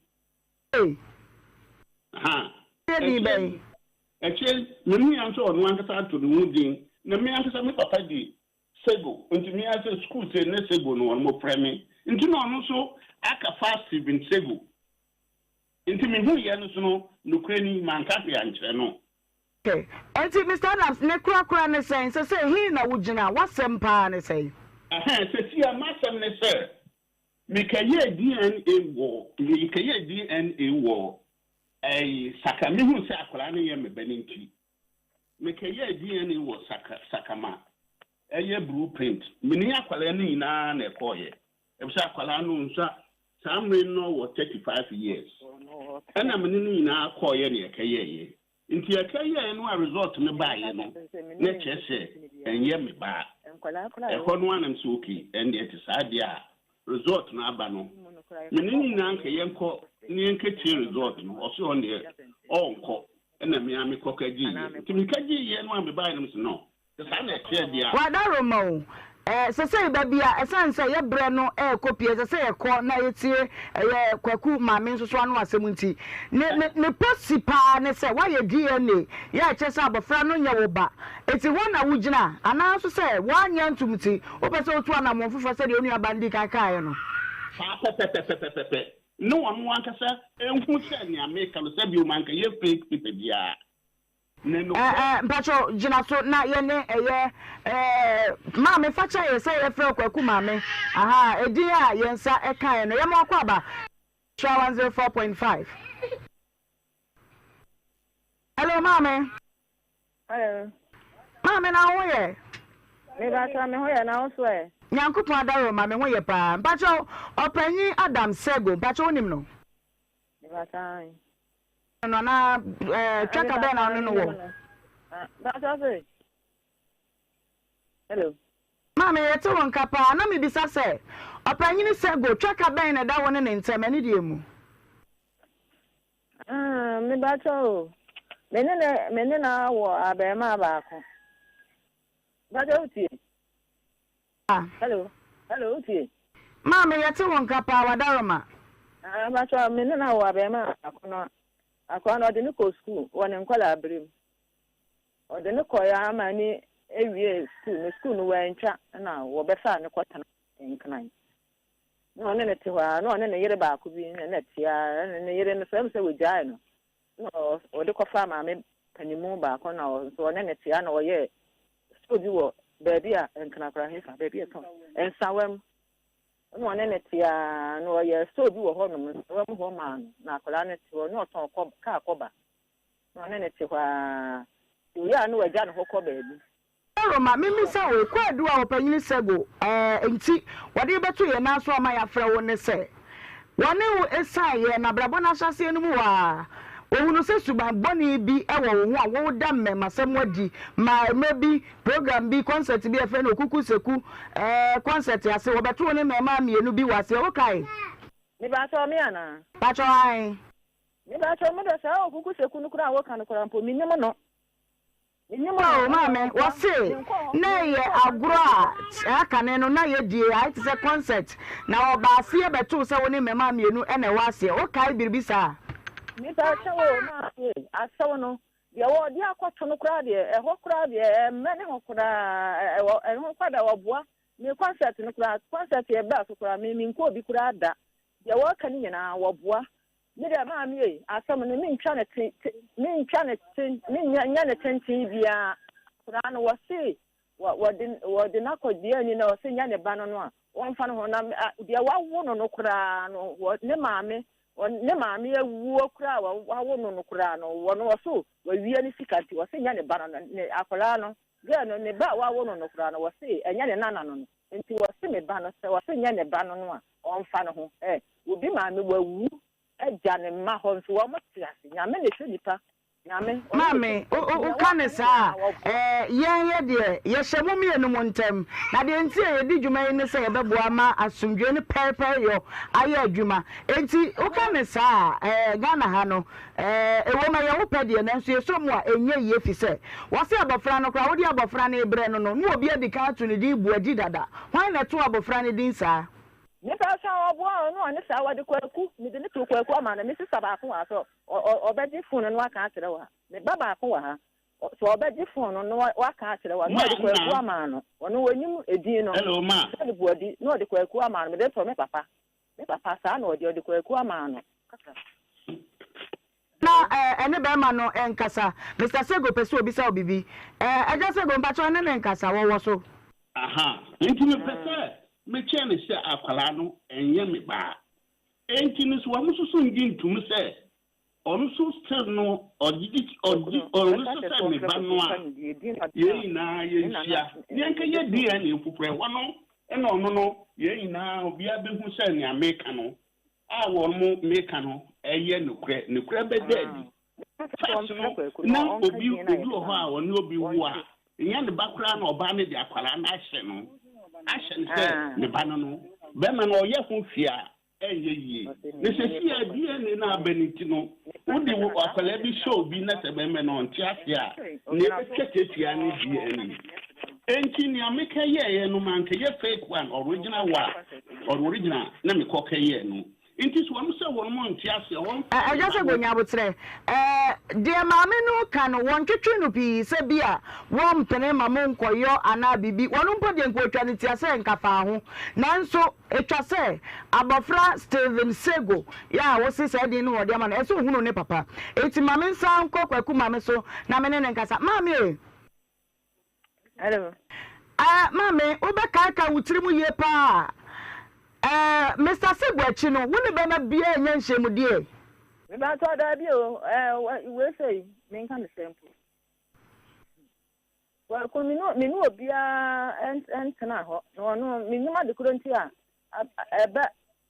Ei! Aha. Ɛyɛ din bɛn? Akyire, mehuiɛ nso ɔno ankasa ato ne ho din, na me ankasa me papa di Sego, nti me ara sɛ sukuu sei ne Sego no wɔnom frɛ me, nti na ɔno nso aka fa Stephen Sego. Nti mehuiɛ no so no, nokorɛ ni, manka hwee ankyerɛ no. Ok, enti Mister Adams, ne korakora ne sɛn? Sesei he na wogyina? W'asɛm paa ne sɛn? Ɛhɛn, sesei a m'asɛm ne sɛ, mekɛyɛɛ DNA wɔ, mekɛyɛɛ DNA wɔ ɛyi, Saka, mehuu sɛ akwadaa no nyɛ me ba no nti, mekɛyɛɛ DNA wɔ Saka, Sakama, ɛyɛ blue print, me ne akwadaa no nyinaa na ɛkɔɔeɛ, efisɛ akwadaa no nsua, saa mmere no na ɔwɔ 35 years, ɛna me ne no nyinaa kɔɔeɛ na yɛkɛyɛeɛ. Nti yɛkɛyɛeɛ no a result no baeɛ no na kyerɛ sɛ ɛnyɛ me ba. Ɛhɔ no ara na mese okay ɛndeɛ ɛte saa deɛ a result no aba no me ne no nyinaa nka yɛnkɔ na yɛnkɛtie result no, ɔse ɔno deɛ ɔnkɔ ɛna me ara mekɔ kɛgyeeɛ. Nti mekɛgyeeɛ no a mebaeɛ no mese no Sɛ saa na ɛteɛ deɛ a. W'adaworoma o, eh, sesei baabi a ɛsiane sɛ yɛ berɛ no rekɔ pii ɛsɛ sɛ yɛkɔ na yɛtie ɛyɛ Kwaku maame nso so ano asɛm nti, ne, ne, ne posi paa ne sɛ woayɛ DNA yɛ a ɛkyerɛ sɛ abɔfra no nyɛ wo ba, enti hɔ na wogyina anaa nso sɛ woanyɛ antom nti wopɛ sɛ wotu anammɔn foforɔ sɛdeɛ wo nuabaa no dii kan kaeɛ no. Saa pɛpɛpɛpɛpɛpɛ ne ɔno ankasa nhu sɛ nea meka no sɛ bio mankɛyɛ fake paper biara. Ne nokorɛ. Eh eh mpakyɛw gyina so na yɛne ɛyɛ eh maame fa kyɛ yɛ sɛ yɛfrɛ wo Kwaku maame ahaa edin a yɛn nsa ɛkaeɛ no yɛma wakɔ aba Hyira 104.5 Hello maame. Hello. Maame na wo ho yɛ? Mebakyɛw me ho yɛ na wo so ɛ? Nyankopɔn adaworoma me ho yɛ paa mpakyɛw ɔpanyin Adam Sego mpakyɛw wonim no? Mebakyɛw ae. No anaa ɛɛ twaka bɛn na ɔne no wɔ. Hello. Maame yɛte wo nka paa na mebisa sɛ ɔpanyini Sego twaka bɛn na ɛda wo ne ne ntɛm ɛne deɛ mu. Ah, mebakyɛ o. Me ne ne me ne na wɔ abɛɛmaa baako. Bakyɛ wotie? Hello, hello, wotie? Maame, yɛte wo nka paa, Wadaroma. Ah, mpakyɛ, me ne no awo abarimaa baako no, akwadaa no ɔde no kɔɔ sukuu wɔ ne nkwadaa bere mu. Ɔde no kɔeɛ ara ma ne ewie sukuu no, sukuu no wantwa na wɔbɛfaa no kɔtena Nkran. Na ɔne no te hɔ ara, na ɔne ne yere baako bi na na ɛte ara, na ne yere no so ɛm sɛ wɔgyae no, na ɔde kɔfaa maame panimu baako na nso ɔne no te ara na ɔyɛɛ Store bi wɔ baabi a nkrakra hefa baabi a ɛtɔn nsawam na ɔne no te ara na ɔyɛ store bi wɔ hɔnom nsawam hɔ maa no na akwadaa no te hɔ na ɔtɔn kɔ kaa kɔba na ɔne no te hɔ ara nti ɔyɛ a na wagya ne hɔ kɔ baabi. Roma, Memmisa wo, kwaadu a Ɔpanyin Sego nti wɔde rebɛto yɛn nan so ama yɛafrɛ wo ne sɛ Wɔne wo esiane yɛn abrabɔ no ahyɛaseɛ no mu hɔ ara, wɔhunuu sɛ suban bɔne bi wɔ wo ho a woda mmarimasɛm adi maa mmerɛ bi program bi, kɔnsɛt bi a yɛfrɛ no Okuku Seku kɔnsɛt ase, wɔbɛtoo wo ne mmarimaa mmienu bi wɔ aseɛ, wokae? Mepakyɛw, me anaa? Pakyɛw, ae. Mepakyɛw, me deɛ saa Okuku Seku no koraa a woka no koraa mpo, mennim no. Oh maame, wɔse na ɛyɛ agorɔ a saa kane no na yɛdie, ayɛ te sɛ concert, na wɔba aseɛ bɛtoo sɛ wo ne mmɛmaa mmienu na ɛwɔ aseɛ, wokae biribi saa? Mepa kyɛw o maame ei, asɛw no, deɛ wɔde akɔto no koraa deɛ, ɛhɔ koraa deɛ ɛmmɛne hɔ koraa, ɛwɔ ɛho koraa deɛ wɔboa, me concert no koraa, concert ɛbaa so koraa, me menkɔɔ bi koraa da, deɛ wɔka no nyinaa wɔboa, Me deɛ maame ei, asɛm no mentwa no te te mentwa no te menyɛ nyɛ no tenten biara. Akwadaa no wɔse wɔ wɔde wɔde no akɔ deɛ ni na wɔse nyɛ ne ba no no a wɔmfa no ho na deɛ wawo no no koraa no wɔ ne maame wɔ ne maame awuo koraa a wawo no no koraa no wɔ no wɔso wɔawia ne sika nti wɔse nyɛ ne ba no no ne akwadaa no girl no ne ba a wawo no no koraa no wɔse ɛnyɛ ne nana no no nti wɔse me ba no sɛ wɔse nyɛ ne ba no no a Ɔnfa ne ho ɛ. Obi maame wawu agya ne mma hɔ nso wɔn te ase. Nyame na ɛhwɛ nipa. Nyame ɔno na ɛhwɛ Maame, nipa nti wo nea ka waka no no saa nyinaa a, wɔboa. ɛɛ, yɛn yɛ deɛ, yɛhyɛ mo mmienu mo ntam. Na deɛ nti a yɛdi dwuma yi ne sɛ yɛbɛboa ma asomdwoeɛ ne pɛrepɛreyɔ ayɛ adwuma. Enti wo ka no saa a, ɛɛ, Ghana ha no, ɛɛ, ɛwom ɛyɛ wo pɛ deɛ, nanso yɛsɔ mu a, ɛnyɛ yie efisɛ, wɔse abɔfra no koraa, wode abɔfra no rebrɛ no no, na obi adi kan ato ne din Boadi dada. Hwan na ɛtoo abɔfra no din saa? Mepa kyɛw ɔboa ɔno ɔne saa wɔde kwaku mede no too kwaku ama no me sista baako wɔ ha sɛ ɔbɛgye phone no na waka akyerɛ wo ha me ba baako wɔ ha sɛ ɔbɛgye phone no na waka akyerɛ wo ha na ɔde kwaku ama no ɔno ɔnim edin no sɛ de buadi na ɔde kwaku ama no mede too me papa me papa saa na ɔde ɔde kwaku ama no kasa. Na ɛne bɛrima no nkasa. Mister Sego pɛ sɛ obisa wo biribi. Agya Sego, mpakyɛw ɛne no nkasa, wɔwɔ so. Aha, nti mepɛ sɛ mekyerɛ no sɛ akwadaa no ɛnyɛ me ba. Enti no so wɔn nso so ngye ntum sɛ ɔno nso still no ɔgye ɔgye ɔno nso sɛ me ba no a yɛn nyinaa yɛnhyia na yɛnkɛyɛ DNA foforɔ ɛhɔ no ɛna ɔno no yɛn nyinaa obiara bɛhu sɛ nea meka no a wɔn mo meka no ɛyɛ nokorɛ nokorɛ bɛda adi first no na obi obi wɔ hɔ a ɔne obi wo a nyɛ ne ba koraa na ɔbaa no de akwadaa no ahyɛ no ahyɛ no sɛ ne ba no no bɛrima no ɔyɛ ho hwee a ɛnyɛ yie na sɛsi a DNA no aba no nti no wode wo akwadaa bi hyɛ obi na sɛ bɛrima no ɔnte ase a nea ɛbɛtwa tiatia ne DNA enti nea meka yɛɛyɛ no mankɛyɛ fake one original one original na mekɔ kɛyɛɛ no nti sɛ wɔn sɛ wɔn mo nte aseɛ wɔn Ɛgya sɛ gonya aboterɛ. Ɛɛ deɛ maame no reka no wɔntwetwe no pii sɛ bi a wɔmpene ma mo nkɔyɔ anaa biribi. Wɔn mpo deɛ nka wɔtwa no tia sɛ nka faa ho. Nanso ɛtwa sɛ abɔfra Stephen Sego yɛ a wose saa din no na wɔde ama no ɛsɛ ɔhunu ne papa. Enti ma mensan nkɔ Kwaku maame so na me ne no nkasa. Maame ei! Hello. Eh, maame, wobɛkaakae wo tiri mu yie paa. Eh, Mister Sego akyi no, wo ne bɛma biara nnya nhyiamudie? Mebatɔ daabi o, eh, wei sei, menka ne sɛ mpo. Kwaku, me ne obiara ntena hɔ, na ɔno, mennim ade korɔ nti a, ɛbɛ,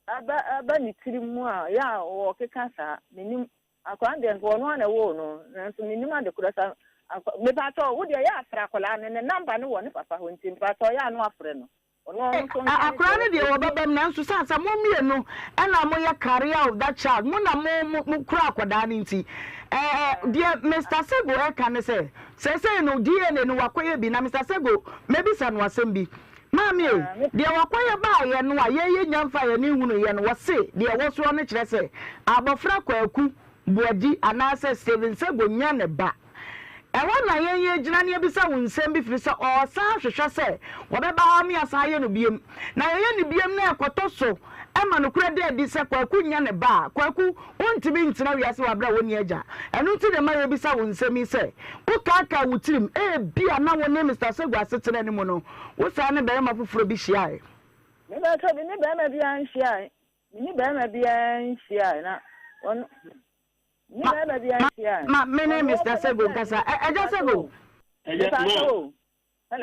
ɛbɛ, ɛbɛ ne tiri mu a, yɛ a ɔkeka saa, mennim. Akwadaa no deɛ nka ɔno ara na ɛwoo no nanso mennim ade korɔ sa akwa mepakyɛw wo deɛ yɛ afrɛ akwadaa no ne number no wɔ ne papa hɔ nti mepakyɛw yɛ a na wafrɛ no ɔno ɔno nso nka ne Akwadaa no deɛ deɛ ɔpɛ wɔbɛba mu nanso sane sɛ mo mmienu ɛna moyɛ carrier of that child mo na mo mo mo kura akwadaa no nti ɛɛ deɛ Mister Sego ɛka ne sɛ seesei no DNA no wakɔyɛ bi na Mister Sego mɛbisa no asɛm bi maame ei deɛ wakɔyɛ baayɛ no a yɛyɛ nya mfa yɛn ani nhunuiɛ no wɔse deɛ ɛwɔ soɔ no kyerɛ sɛ abɔfra Kwaku Boadi anaasɛ Stephen Sego nyɛ ne ba. Ɛhɔ na yɛn yɛgyina na yɛbisa wo nsɛm bi firi sɛ ɔresan hwehwɛ sɛ wɔbɛba ha ne asan ayɛ no biom. Na yɛyɛ no biom na ɛkɔtɔ so ma nokorɛ da adi sɛ Kwaku nyɛ ne ba a, Kwaku, wontumi ntena wiase wɔ aberɛ a wonni agya. Ɛno nti na ɛma yɛbisa wo nsɛm yi sɛ, wokaakae wo tirim, ebia na wo ne Mister Sego asetena no mu no, wo saa ne barima foforɔ bi hyiae? Mepakyɛw, me ne barima biara nhyiae. Me ne barima biara nhyiae na ɔno me ne barima biara nhyiae. Ma me ne Mister Sego nkasa. Agya Sego. Ɛyɛ ma. Hello.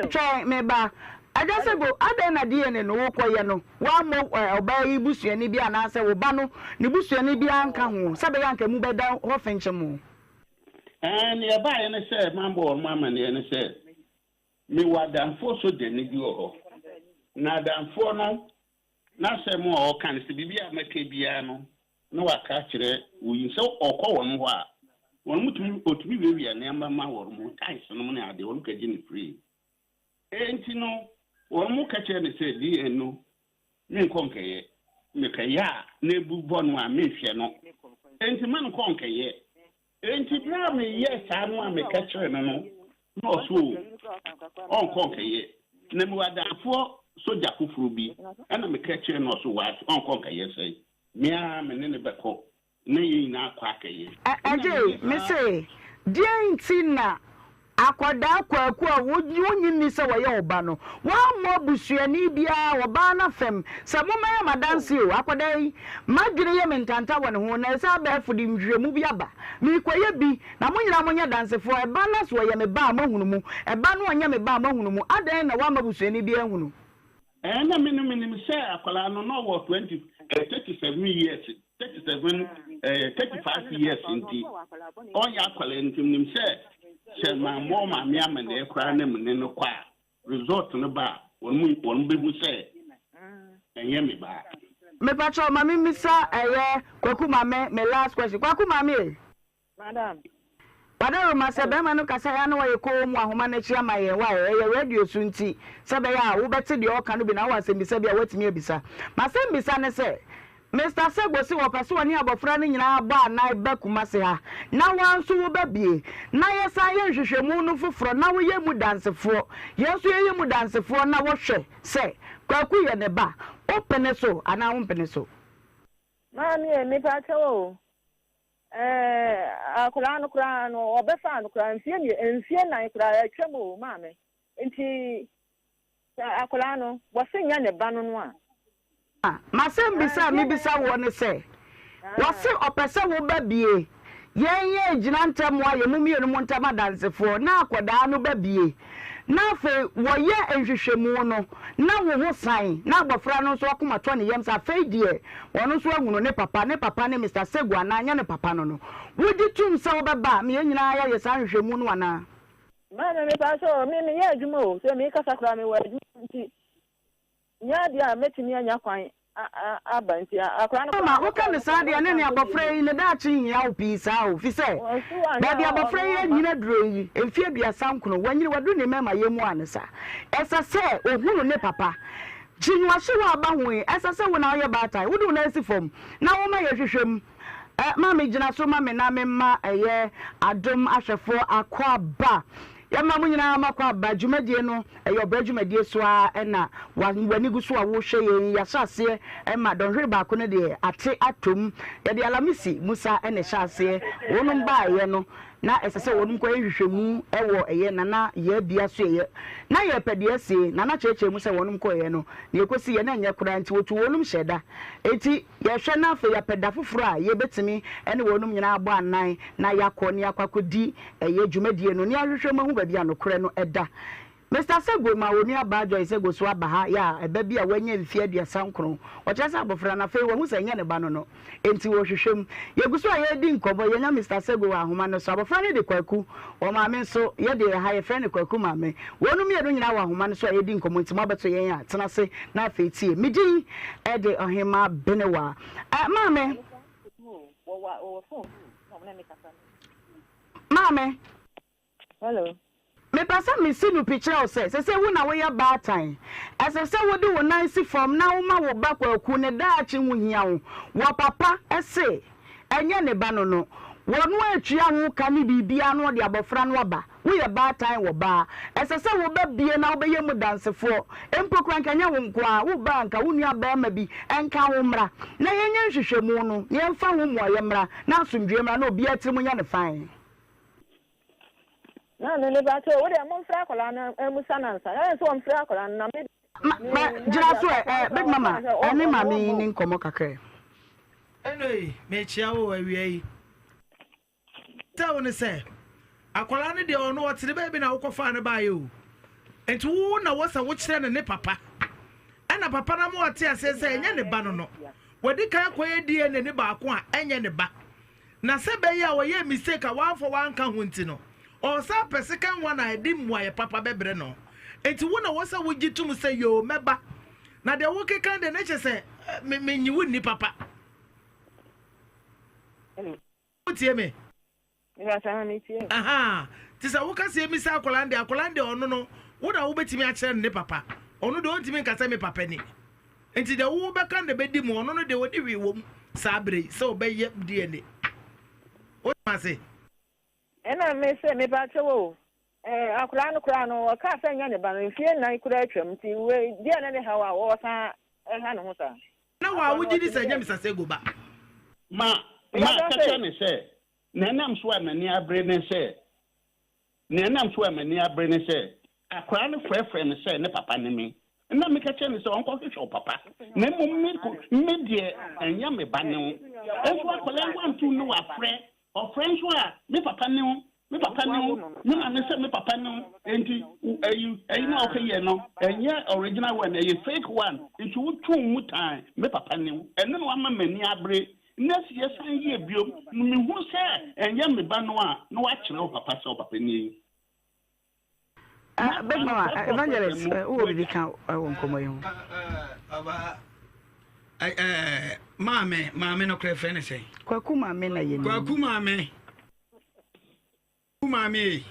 Twɛn, me ba. Agya Sego, adɛn na DNA no wokɔyɛ no, woammɔ ɔbaa yi busuani bi anaasɛ wo ba no ne busuani biara anka ho sɛ ɛbɛyɛ a anka emu bɛda hɔ fenkyem? Ɛɛ, nea ɛbaeɛ ne sɛ mammɔ wɔn amanneɛ ne sɛ, mewɔ adamfoɔ sogyani bi wɔ hɔ, na adamfoɔ no N'asɛm a ɔka ne sɛ, biribi a mɛka biara no, na waka akyerɛ oyi. Sɛ ɔkɔ wɔn hɔ a, wɔn tumi, otumi wiawia nneɛma ma wɔn, tiles nom ne adeɛ, wɔn kɛgye no free. Enti no, wɔn ka kyerɛ no sɛ, DN no, menkɔ nkɛyɛ. Mekɛyɛ a, na ebu bɔ no a, menhwɛ no. Enti ma no nkɔ nkɛyɛ. Enti bere a meyɛɛ saa no a meka kyerɛɛ no no, na ɔse oo, ɔnkɔ nkɛyɛ. Na mewɔ adamfoɔ sogya foforɔ bi, ɛna meka kyerɛɛ no, ɔse what, ɔnkɔ nkɛyɛ sɛn? Me ara me ne no bɛkɔ na yɛn nyinaa akɔ akɛyɛ. Ɛ, Ɛna ɛgyee, meyɛ saa. mese, deɛn nti na Akwadaa Kwaku a wonnye nni sɛ ɔyɛ wo ba no, woammɔ abusuani biara, ɔbaa no afam, sɛ mommɛyɛ m'adanse o, akwadaa yi, m'adwene yɛ me ntanta wɔ ne ho, na ɛsɛ abɛɛfo de nhwehwɛmu bi aba, merekɔyɛ bi, na mo nyinaa monyɛ adansefoɔ, ɛba no sɛ ɔyɛ me ba a, moahunu mu, ɛba no ɔnyɛ me ba a, moahunu mu, adɛn na woamma busuani biara ahunu? Ɛɛ na me no menim sɛ akwadaa no na ɔwɔ 20 eh, 37 years 37 eh, 35 years nti ɔnyɛ akwadaa nti menim sɛ sɛ mammɔ maame amanneɛ koraa na mene no kɔ a result no ba a wɔn mu wɔn bɛhu sɛ ɛnyɛ me ba. Mepakyɛw ma me mmisa ɛyɛ Kwaku Maame me last question Kwaku Maame e. Madam. Wadaroma sɛ bɛrima no kasa a na wayɛ komm wɔ ahoma no akyi ama yɛn why ɛyɛ radio so nti sɛ ɛbɛyɛ a wobɛte deɛ ɔreka no bi na wowɔ asɛmmisa bi a woatumi abisa. M'asɛmmisa ne sɛ Mister Sego se ɔpɛ sɛ ɔne abɔfra no nyinaa bɔ anan ba Kumasi ha na woa nso woba bie na yɛsan yɛ nhwehwɛmu no foforɔ na woyɛ mu dansefoɔ yɛn nso yɛyɛ mu dansefoɔ na wɔhwɛ sɛ Kwaku yɛ ne ba wopene so anaa wompene so? Maame e, mepa kyɛw o. Ɛɛ, akwadaa no koraa no, wɔbɛfaa no koraa mfeɛ mmiɛ, mfeɛ nan koraa atwam o, maame. Nti, sɛ akwadaa no, wɔse nyɛ ne ba no no a. M'asɛmbisa a mebisa woɔ ne sɛ, wɔse ɔpɛ sɛ wo ba bie, yɛn yɛregyina ntam ayɛ mo mmienu mo ntam adansefoɔ na akwadaa no ba bie, na afei wɔyɛ nhwehwɛmu no na wo ho san na abɔfra no nso akoma tɔ ne yam sɛ afei deɛ ɔno nso ahunu ne papa, ne papa ne Mister Segu anaa nyɛ ne papa no no, wogye tom sɛ wobɛba ma yɛn nyinaa yɛayɛ saa nhwehwɛmu no anaa? Maame mepakyɛ o, me meyɛ adwuma o, sɛ mekasa koraa mewɔ adwuma nti Nyɛ adeɛ a mɛtumi anya kwan aba nti akwadaa no Mama, koraa woka mekɔɔ no no saa koraa deɛ, ɛne wɔnsan nea nkɔ abɔfra bio. yi ne daakye nhia wo pii saa o, fisɛ Wɔnso anyɛ baabi a abɔfra ɔno yi ɔmma. anyini aduro yi, mfeɛ 39, wanyini, waduru ne mmarimayɛ mu a ne sa. Ɛsɛ sɛ ɔhunu ne papa. Kyinwahyewa aba ho yi, ɛsɛ sɛ wo na woyɛ baatan, wode wo nan si fam na woma yɛhwehwɛ mu. Ɛ, maame gyina so ma me na memma ɛyɛ adom ahwɛfoɔ akwaaba. Yɛma mo nyinaa moakwaaba. Dwumadie no, ɛyɛ ɔbrɛ dwumadie so ara na w'ani gu so a worehwɛ yɛn yi. Yɛahyɛ aseɛ ma dɔnhwere baako no deɛ ate atom. Yɛde Alamisi Musa na ɛhyɛ aseɛ. Wɔnom baeɛ no, na ɛsɛ sɛ wɔnom kɔyɛ nhwehwɛmu wɔ ɛyɛ Nana Yɛabia so ɛyɛ. Na yɛrepɛ deɛ asie. Nana kyerɛkyerɛ mu sɛ wɔnom kɔeɛ no, deɛ ɛkɔsiiɛ na ɛnyɛ koraa nti wɔtuu wɔnom hyɛɛ da. Enti Yɛhwɛ na afei yɛapɛ da foforɔ a yɛbɛtumi ne wɔnom nyinaa abɔ anan na yɛakɔ na yɛakɔ akɔdi ɛyɛ dwumadie no na yɛahwehwɛ mu ahu baabi a nokorɛ no da. Mister Sego ma onua baa Joy Sego so aba ha yɛ a ɛba bi a wanya mfeɛ 39. Ɔkyerɛ sɛ abɔfra no afei wahu sɛ ɛnyɛ ne ba no no enti wɔrehwehwɛ mu. Yɛgu so a yɛredi nkɔmmɔ, yɛanya Mister Sego wɔ ahoma no so. Abɔfra no de Kwaku, wɔn maame nso yɛ deɛ ɛha yɛfrɛ no Kwaku maame. Wɔnom mmienu nyinaa wɔ ahoma no so a yɛredi nkɔmmɔ nti moabɛto yɛn a, tena ase na afei tie. Me din de Ɔhemmaa Benewaa. Eh, maame. Maame. Hello. Mepɛ sɛ mesi no pi kyerɛ wo sɛ, seesei wo na woyɛ baatan. Ɛsɛ sɛ wode wo nan si fam na woma wo ba Kwaku ne daakye ho hia wo. Wɔ papa se ɛnyɛ ne ba no no, wɔno atua ho ka ne biribiara na ɔde abɔfra no aba. Woyɛ baatan wɔ ba a, ɛsɛ sɛ wo ba bie na wobɛyɛ mu dansefoɔ. Mpo koraa nka ɛnyɛ wo nko ara, wo ba a nka wo nua barima bi nka wo mmra na yɛnyɛ nhwehwɛmu no na yɛmfa ho mmuaeɛ mmra na asomdwoeɛ mmra na obiara tirim nyɛ no fann. Maame me ba kyɛw wo deɛ mo nfrɛ akwadaa no mmusa no ansa ɛyɛ sɛ ɔnfrɛ akwadaa no na me Ma ma gyina so ɛ ɛ big mama ɛne maame yi ni nkɔmɔ kakra ɛ. Ɛnɔ yi mekyia wo awia yi. Sɛ wo ne sɛ akwadaa no deɛ ɔno ɔtene baabi na wokɔfaa no baayɛ o nti wo na wɔ sɛ wokyerɛ no ne papa ɛna papa no ama ɔte aseɛ sɛ ɛnyɛ ne ba no no wadi kan akɔyɛ DNA ne baako a ɛnyɛ ne ba Na sɛ ɛbɛyɛ a ɔyɛɛ mistake a wamfa wanka ho nti no, ɔresan pɛ second one a ɛde mmuaeɛ papa bɛbrɛ no. Nti wo na ɛwɔ sɛ wogye tom sɛ yoo mɛba. Na deɛ wokeka deɛ na kyerɛ sɛ me menye wo nni papa. Wotie me? Ahaa, nti sɛ woka sɛ yɛmmisa akwadaa no deɛ, akwadaa no deɛ ɔno no, wo na wobɛtumi akyerɛ no ne papa. Ɔno deɛ ɔntumi nka sɛ me papa ni. Nti deɛ wobɛka no na ɛbɛdi mu, ɔno no deɛ ɔnni hwee wɔ mu saa berɛ yi sɛ ɔbɛyɛ DNA. Wote ase? Ɛna me se mepakyɛw o, eh, akwadaa no koraa no ɔkaa sɛ nyɛ ne ba no, mfie nnan koraa atwam, nti wei deɛ na ne haw a ɔsan ɛha ne ho saa. Na wo a wogye di sɛ ɛnyɛ Mister Sego ba? Ma, ma ka kyerɛ no sɛ, Nea ɛnam so a m'ani abere ne sɛ, Nea ɛnam so a m'ani abere ne sɛ, akwadaa no frɛfrɛ me sɛ ne papa ne me. Ɛnna meka kyerɛɛ no sɛ ɔnkɔhwehwɛ ɔpapa, na mmom me ko, me deɛ, ɛnyɛ me ba ne wo. Nso akwadaa yi wanto nne wafrɛ, ɔfrɛ nso a, me papa ne wo, me papa ne wo, me maame sɛ me papa ne wo. Enti ayi, ayi no a wokɔyɛɛ no, ɛnyɛ original one, ɛyɛ fake one. Nti wotoo mu tan, me papa ne wo. Ɛno na wama m'ani abere. Na sɛ yɛsan yɛ bio no, mehu sɛ ɛnyɛ me ba no a, na wakyerɛ wo papa sɛ wo papa nie. Ah, Big Mama, eh, Evangelist, eh, wowɔ biribi ka eh, wɔ nkɔmmɔ yi ho? Ɔba, maame, maame no korɛ frɛ ne sɛn? Kwaku maame na yɛ Kwaku maame. Kwaku maame ei.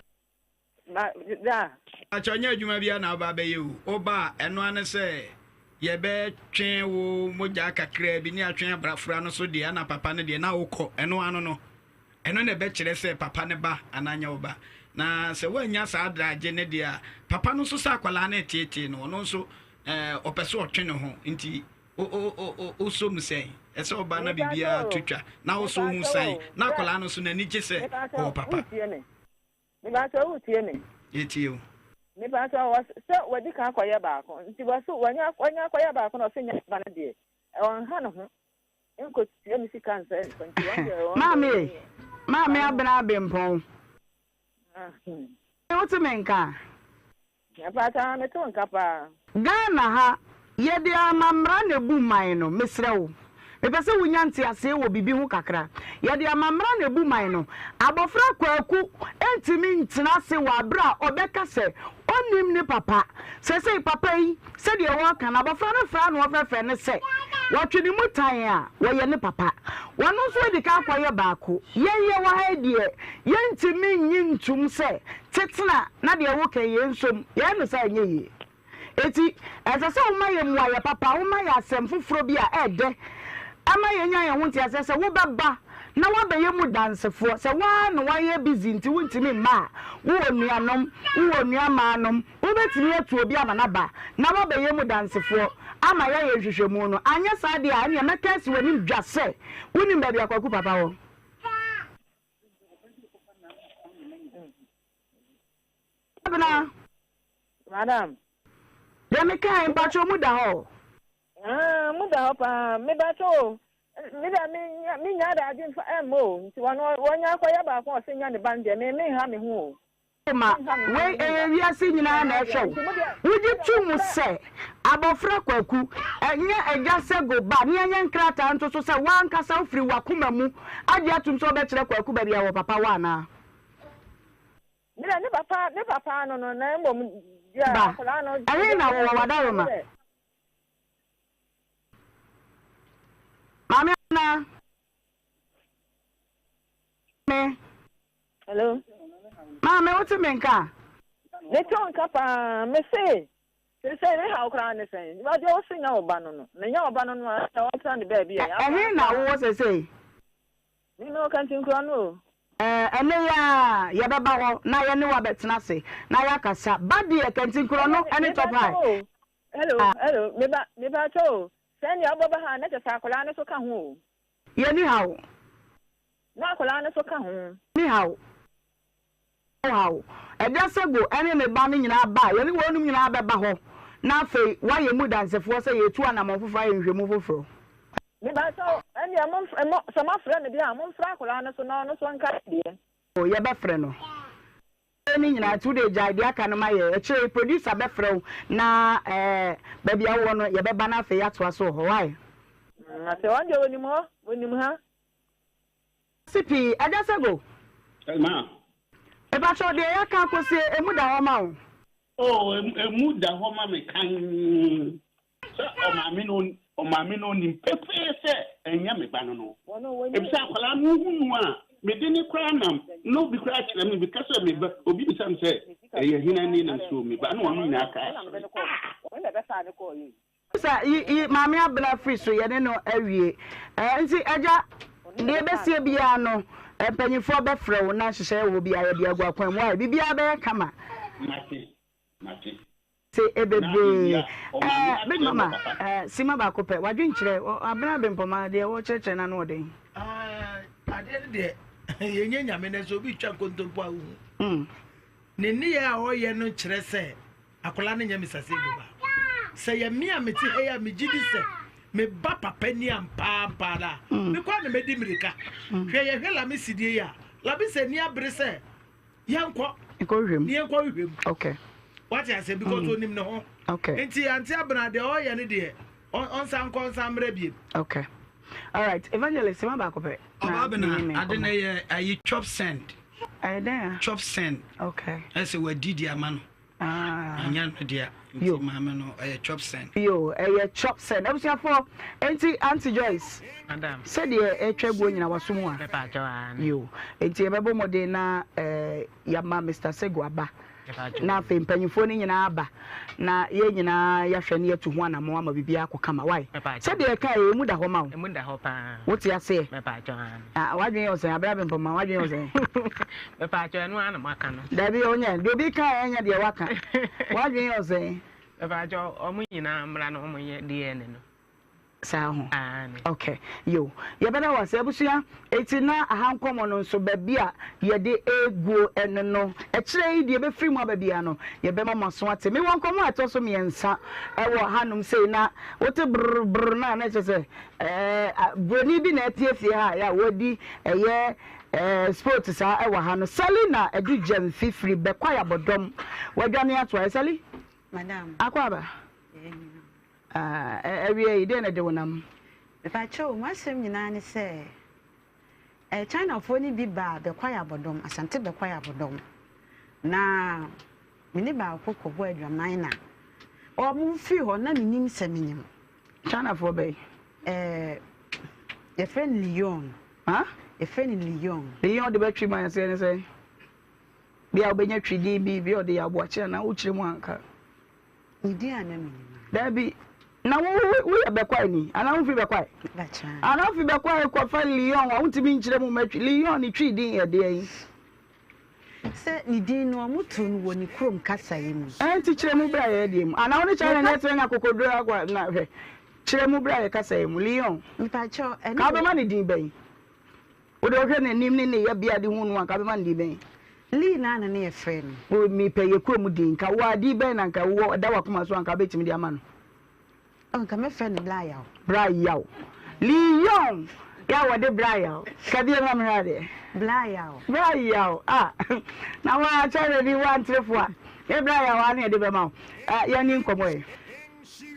Ba da. Pakyɛ ɔnyɛ adwuma biara na woba abɛyɛ o. Woba a, ɛno ara ne sɛ yɛbɛtwe wo mogya kakraa bi ne atwe abrafra no so deɛ ɛna papa no deɛ na wokɔ. Ɛno ano no, ɛno na ɛbɛkyerɛ sɛ papa no ba anaa nyɛ wo ba. Na sɛ woannya saa adragye no deɛ a, papa no nso sɛ akwadaa no reteetee no, ɔno nso ɛɛ ɔpɛ sɛ ɔtwe ne ho nti. Wosɔ mu sɛn? Ɛsɛ ɔba na biribiara to twa na wosɔ hu sɛn na akwadaa no so n'ani gye sɛ ɔwɔ papa. Mepakyɛw wotie me? Yɛtie wo. Mepakyɛw wɔ sɛ wadi kan akɔyɛ baako nti wɔ so wanya wanya akɔyɛ baako na ɔsɛ nya ba no deɛ ɔnha ne ho nkɔtua me sika nsɛ nso nti wɔn deɛ wɔn Maame e, maame Abena Abempɔn. Wote me nka? Mepakyɛw mete wo nka paa. Ghana ha, yɛde amammra na ebu man no, mesrɛ wo, mepɛ sɛ wunya nteaseɛ wɔ biribi ho kakra. Yɛde amammra na ebu man no. Abɔfra Kwaku ntumi ntena ase wɔ aberɛ a ɔbɛka sɛ ɔnnim ne papa. Seesei papa yi, sɛdeɛ wɔreka no, abɔfra no frɛ a na wɔfrɛfrɛ no sɛ wɔtwe ne mu tan a, wɔyɛ ne papa. Wɔno nso adi kan akɔyɛ baako. Yɛn yɛwɔ ha yi deɛ, yɛntumi nnye ntom sɛ tetena na deɛ woka yi yɛnsom, yɛyɛ no saa a ɛnyɛ yie. Enti, ɛsɛ sɛ woma yɛn mmuaeɛ papa, woma yɛn asɛm foforɔ bi a ɛyɛ dɛ ma yɛnya yɛn ho nteaseɛ sɛ wobɛba na woabɛyɛ mu dansefoɔ. Sɛ wo ara na woayɛ busy nti wontumi mma a, wowɔ nuanom, wowɔ nuammaanom, wobɛtumi atu obi ama no aba na woabɛyɛ mu dansefoɔ ama yɛayɛ nhwehwɛmu no. Anyɛ saa deɛ a, ɛnneɛ mɛka asi w'anim dwa sɛ wonim baabi a Kwaku papa wɔ. Abena. Madam. Deɛ mekae mpakyɛ mu da hɔ. Ah, mu da hɔ paa. Mebakyɛ o. Me da me me nya adagye mfa ɛmma o. Nti wɔn wɔnya akɔyɛ baako a ɔsɛ nya ne ba no deɛ me me nha me ho o. Ma wei ɛyɛ wiase nyinaa na ɛhwɛ wo. Wogye to mu sɛ abɔfra Kwaku ɛnyɛ agya sɛ go ba ne ɛnyɛ nkrataa nto so sɛ w'ankasa wofiri w'akoma mu agye atom sɛ wobɛkyerɛ Kwaku baabi a wɔ papa wɔ anaa? Me deɛ ne papa ne papa no no na mmom deɛ Ba, akwadaa no. ɛhe na wowɔ w'adaworoma? Maame anaa? Me. Hello. Maame wote me nka? Me te wo nka paa me se sese ne haw koraa ne sɛn deɛ ɔse nya wo ba no no na nya wo ba no no a na ɔtena ne baabi ɛ. Ɛhe na wowɔ sese? Me mewɔ Kantinkura no o. Ɛɛ, ɛnnɛ yi ara yɛbɛba hɔ na yɛne wo abɛtena ase na yɛakasa. Ba deɛ, Kantinkura no ne Top High. Hello, hello, meba, mepakyɛ o, sɛ nea wobɛba ha a, na kyerɛ sɛ akwadaa no nso ka ho o. Yɛnni haw. Na akwadaa no nso ka ho. Yɛnni haw. Haw. Agya Sego ne ne ba no nyinaa ba a, yɛne wɔnom nyinaa bɛba hɔ, na afei wɔayɛ mu dansefoɔ sɛ yɛretu anammɔn foforɔ ayɛ nhwehwɛmu foforɔ. Mepakyɛw, ɛnneɛ momf mo, sɛ moafrɛ me deɛ a, momfrɛ akwadaa no so na ɔno nso nka ne deɛ. O, yɛbɛfrɛ no. Ne nyinaa nti, wo deɛ gyae deɛ aka no ma yɛn. Akyire yi, producer bɛfrɛ wo na ɛɛ, baabi a wowɔ no, yɛbɛba na afei yɛatoa so wɔ hɔ. Wai? Mate, ɔno deɛ ɔnim hɔ, ɔnim ha. Ase pii. Agya Sego. Ma. Mepakyɛw deɛ yɛaka akosie emu da hɔ ma wo? Oh, emu da hɔ ma me kann. Sɛ ɔmaame no ɔmaame no nim pefee sɛ ɛnyɛ me ba no no. Efisɛ akwadaa no wohu no a, mede ne koraa nam na obi koraa kyerɛ me meka sɛ me ba obi bisa me sɛ ɛyɛ hena ni na so me ba na wɔn nyinaa kaa sere. Ah! Sɛ yi yi Maame Abena firi so yɛne no awie. Ɛɛ nti agya deɛ ɛbɛsie biara no mpanyinfoɔ bɛfrɛ wo na nhyehyɛeɛ wɔ hɔ biara yɛde agu akwan mu ayɛ biribiara bɛyɛ kama. Mate mate. Se Na bebree ewia ɔmaame ɛɛ big akyerɛ me mama papa. ɛɛ sima baako pɛ wadwenkyerɛ Abena Bempɔma deɛ wɔkyerɛkyerɛ no ano ɔden. Aah adeɛ no deɛ yɛnyɛ nyame na sɛ obi twa nkontompo a wohu. Ne nneyɛɛ a ɔyɛ no kyerɛ sɛ akwadaa no nyɛ Mister Sego ba. Sɛ yɛ me a mete ha yi a megye di sɛ me ba papa ni ampaampaa no a, mm. mekɔ a na mɛdi mmirika. Mm. Hwɛ yɛhwɛ Lamisi die yi a, Lamisi ani abere sɛ yɛnkɔ ne yɛnkɔ hwehwɛ mu. Okay. Wate ase because mm. onim ne ho. Okay. Nti ante abena deɛ ɔyɛ no deɛ ɔnsan nkɔ nsan mmerɛ biem. Okay. All right. Evangelist, ma baako pɛ. Ɔbaa bena ade na yɛ ayi chop send. Ɛyɛ dɛn a? Chop send. Okay. Ɛsɛ wadi di ama no. Ah. Ɛnyɛ no dea. Nti maame no ɛyɛ chop send. Yo, ɛyɛ chop send. Abusuafoɔ, enti Auntie Joyce. Madam. Sɛdeɛ ɛtwa guo nyina waso mu a. Mepa kyɛw aane. Yo, enti yɛbɛbɔ mmɔden na eh, yɛama Mister Sego aba. Na afei mpanyinfoɔ no nyinaa aba na yɛn nyinaa yɛahwɛ na yɛatu ho anammɔn ama biribiara akɔ kama. Wai? Sɛdeɛ yɛkaeɛ yi, emu da hɔ ma wo. Emu da hɔ paa. Wote aseɛ? Mepaakyɛw, aane. Ah, w'adwene yɛ wo sɛn? Abere Abempɔmma, w'adwene yɛ wo sɛn? Mepaakyɛw, ɛno ara na moaka no. Dabi, ɔnyɛ. Deɛ obi kaeɛ ɛnyɛ deɛ waka. W'adwene yɛ wo sɛn? Mepaakyɛw, wɔn nyinaa mmra na wɔnyɛ DNA no. Saa ho. Aane. Ok yo yɛbɛda wo ase abusua eti na aha nkɔmɔ no nso baabi a yɛde eguo ɛno no ɛkyerɛ yi deɛ ɛbɛfiri mu aba biara no yɛbɛma mo aso ate mewɔ nkɔmɔ a ɛtɔ so mmiɛnsa ɛwɔ hanom sei na wote brr brr no a na ɛkyerɛ sɛ ɛɛ broni bi na ɛte afie ha a yɛ a wadi ɛyɛ ɛɛ sport saa ɛwɔ ha no Sally na ɛdu gyamfi firi Bɛkwae Abɔdɔm wadwane ato ayɛ Sally Madam. Akɔ aba. Ah, awiei yi, dɛn na ɛde wo nam? Mepakyɛw, m'asɛm nyinaa ne sɛ, eh, Chinafoɔ no bi baa Bɛkwae Abɔdɔm, Asante Bɛkwae Abɔdɔm, na me ne baako kɔbɔɔ adwaman na wɔn firi hɔ na menim sɛ menim. Chinafoɔ bɛn? Eh, yɛfrɛ no Leon. Huh? Yɛfrɛ no Leon. Leon de bɛtwi ma yɛn sɛ ne sɛ? Bi a wobɛnya twi din bi, bi a ɔde yɛ aboakye anaa wokyerɛ mu anka. Ne din a na menim a. Dabi, na wo woyɛ Bɛkwae ni anaa womfiri Bɛkwae? Anaa wofi Bɛkwae kɔfa Lyon a wontumi nkyerɛ mu mma Twi. Lyon ne Twi din yɛ deɛn? Sɛ ne din no wɔtoo no wɔ ne kurom kasa yi mu. Ɛnti kyerɛ mu bra yɛ deɛ mu. Anaa wo ne China ni ɛtena nya akokoduro akɔ na hwɛ. Kyerɛ mu bra yɛ kasa yi mu. Lyon. Mpakyɛw, ɛno Ka wobɛma ne din bɛn? Wo deɛ wohwɛ n'anim ne ne yɛbea de hu no a, nka wobɛma no din bɛn? Lee naa na ne yɛfrɛ no. Wo mepɛ yɛ kurom din. Nka wo ara din bɛn na nka wowɔ ɛda w'akoma so a nka wobɛtumi de ama no? Oh, nka mɛfrɛ no Bra Yaw. Bra Yaw. Lee Yong yɛ a wɔde Bra Yaw. Ka bio na mehwɛ adeɛ. Bra Yaw. Bra Yaw ah na wo ara China ni woantere a ne Bra Yaw ara na yɛde bɛma wo. Ah yɛnni nkɔmmɔ ɛ.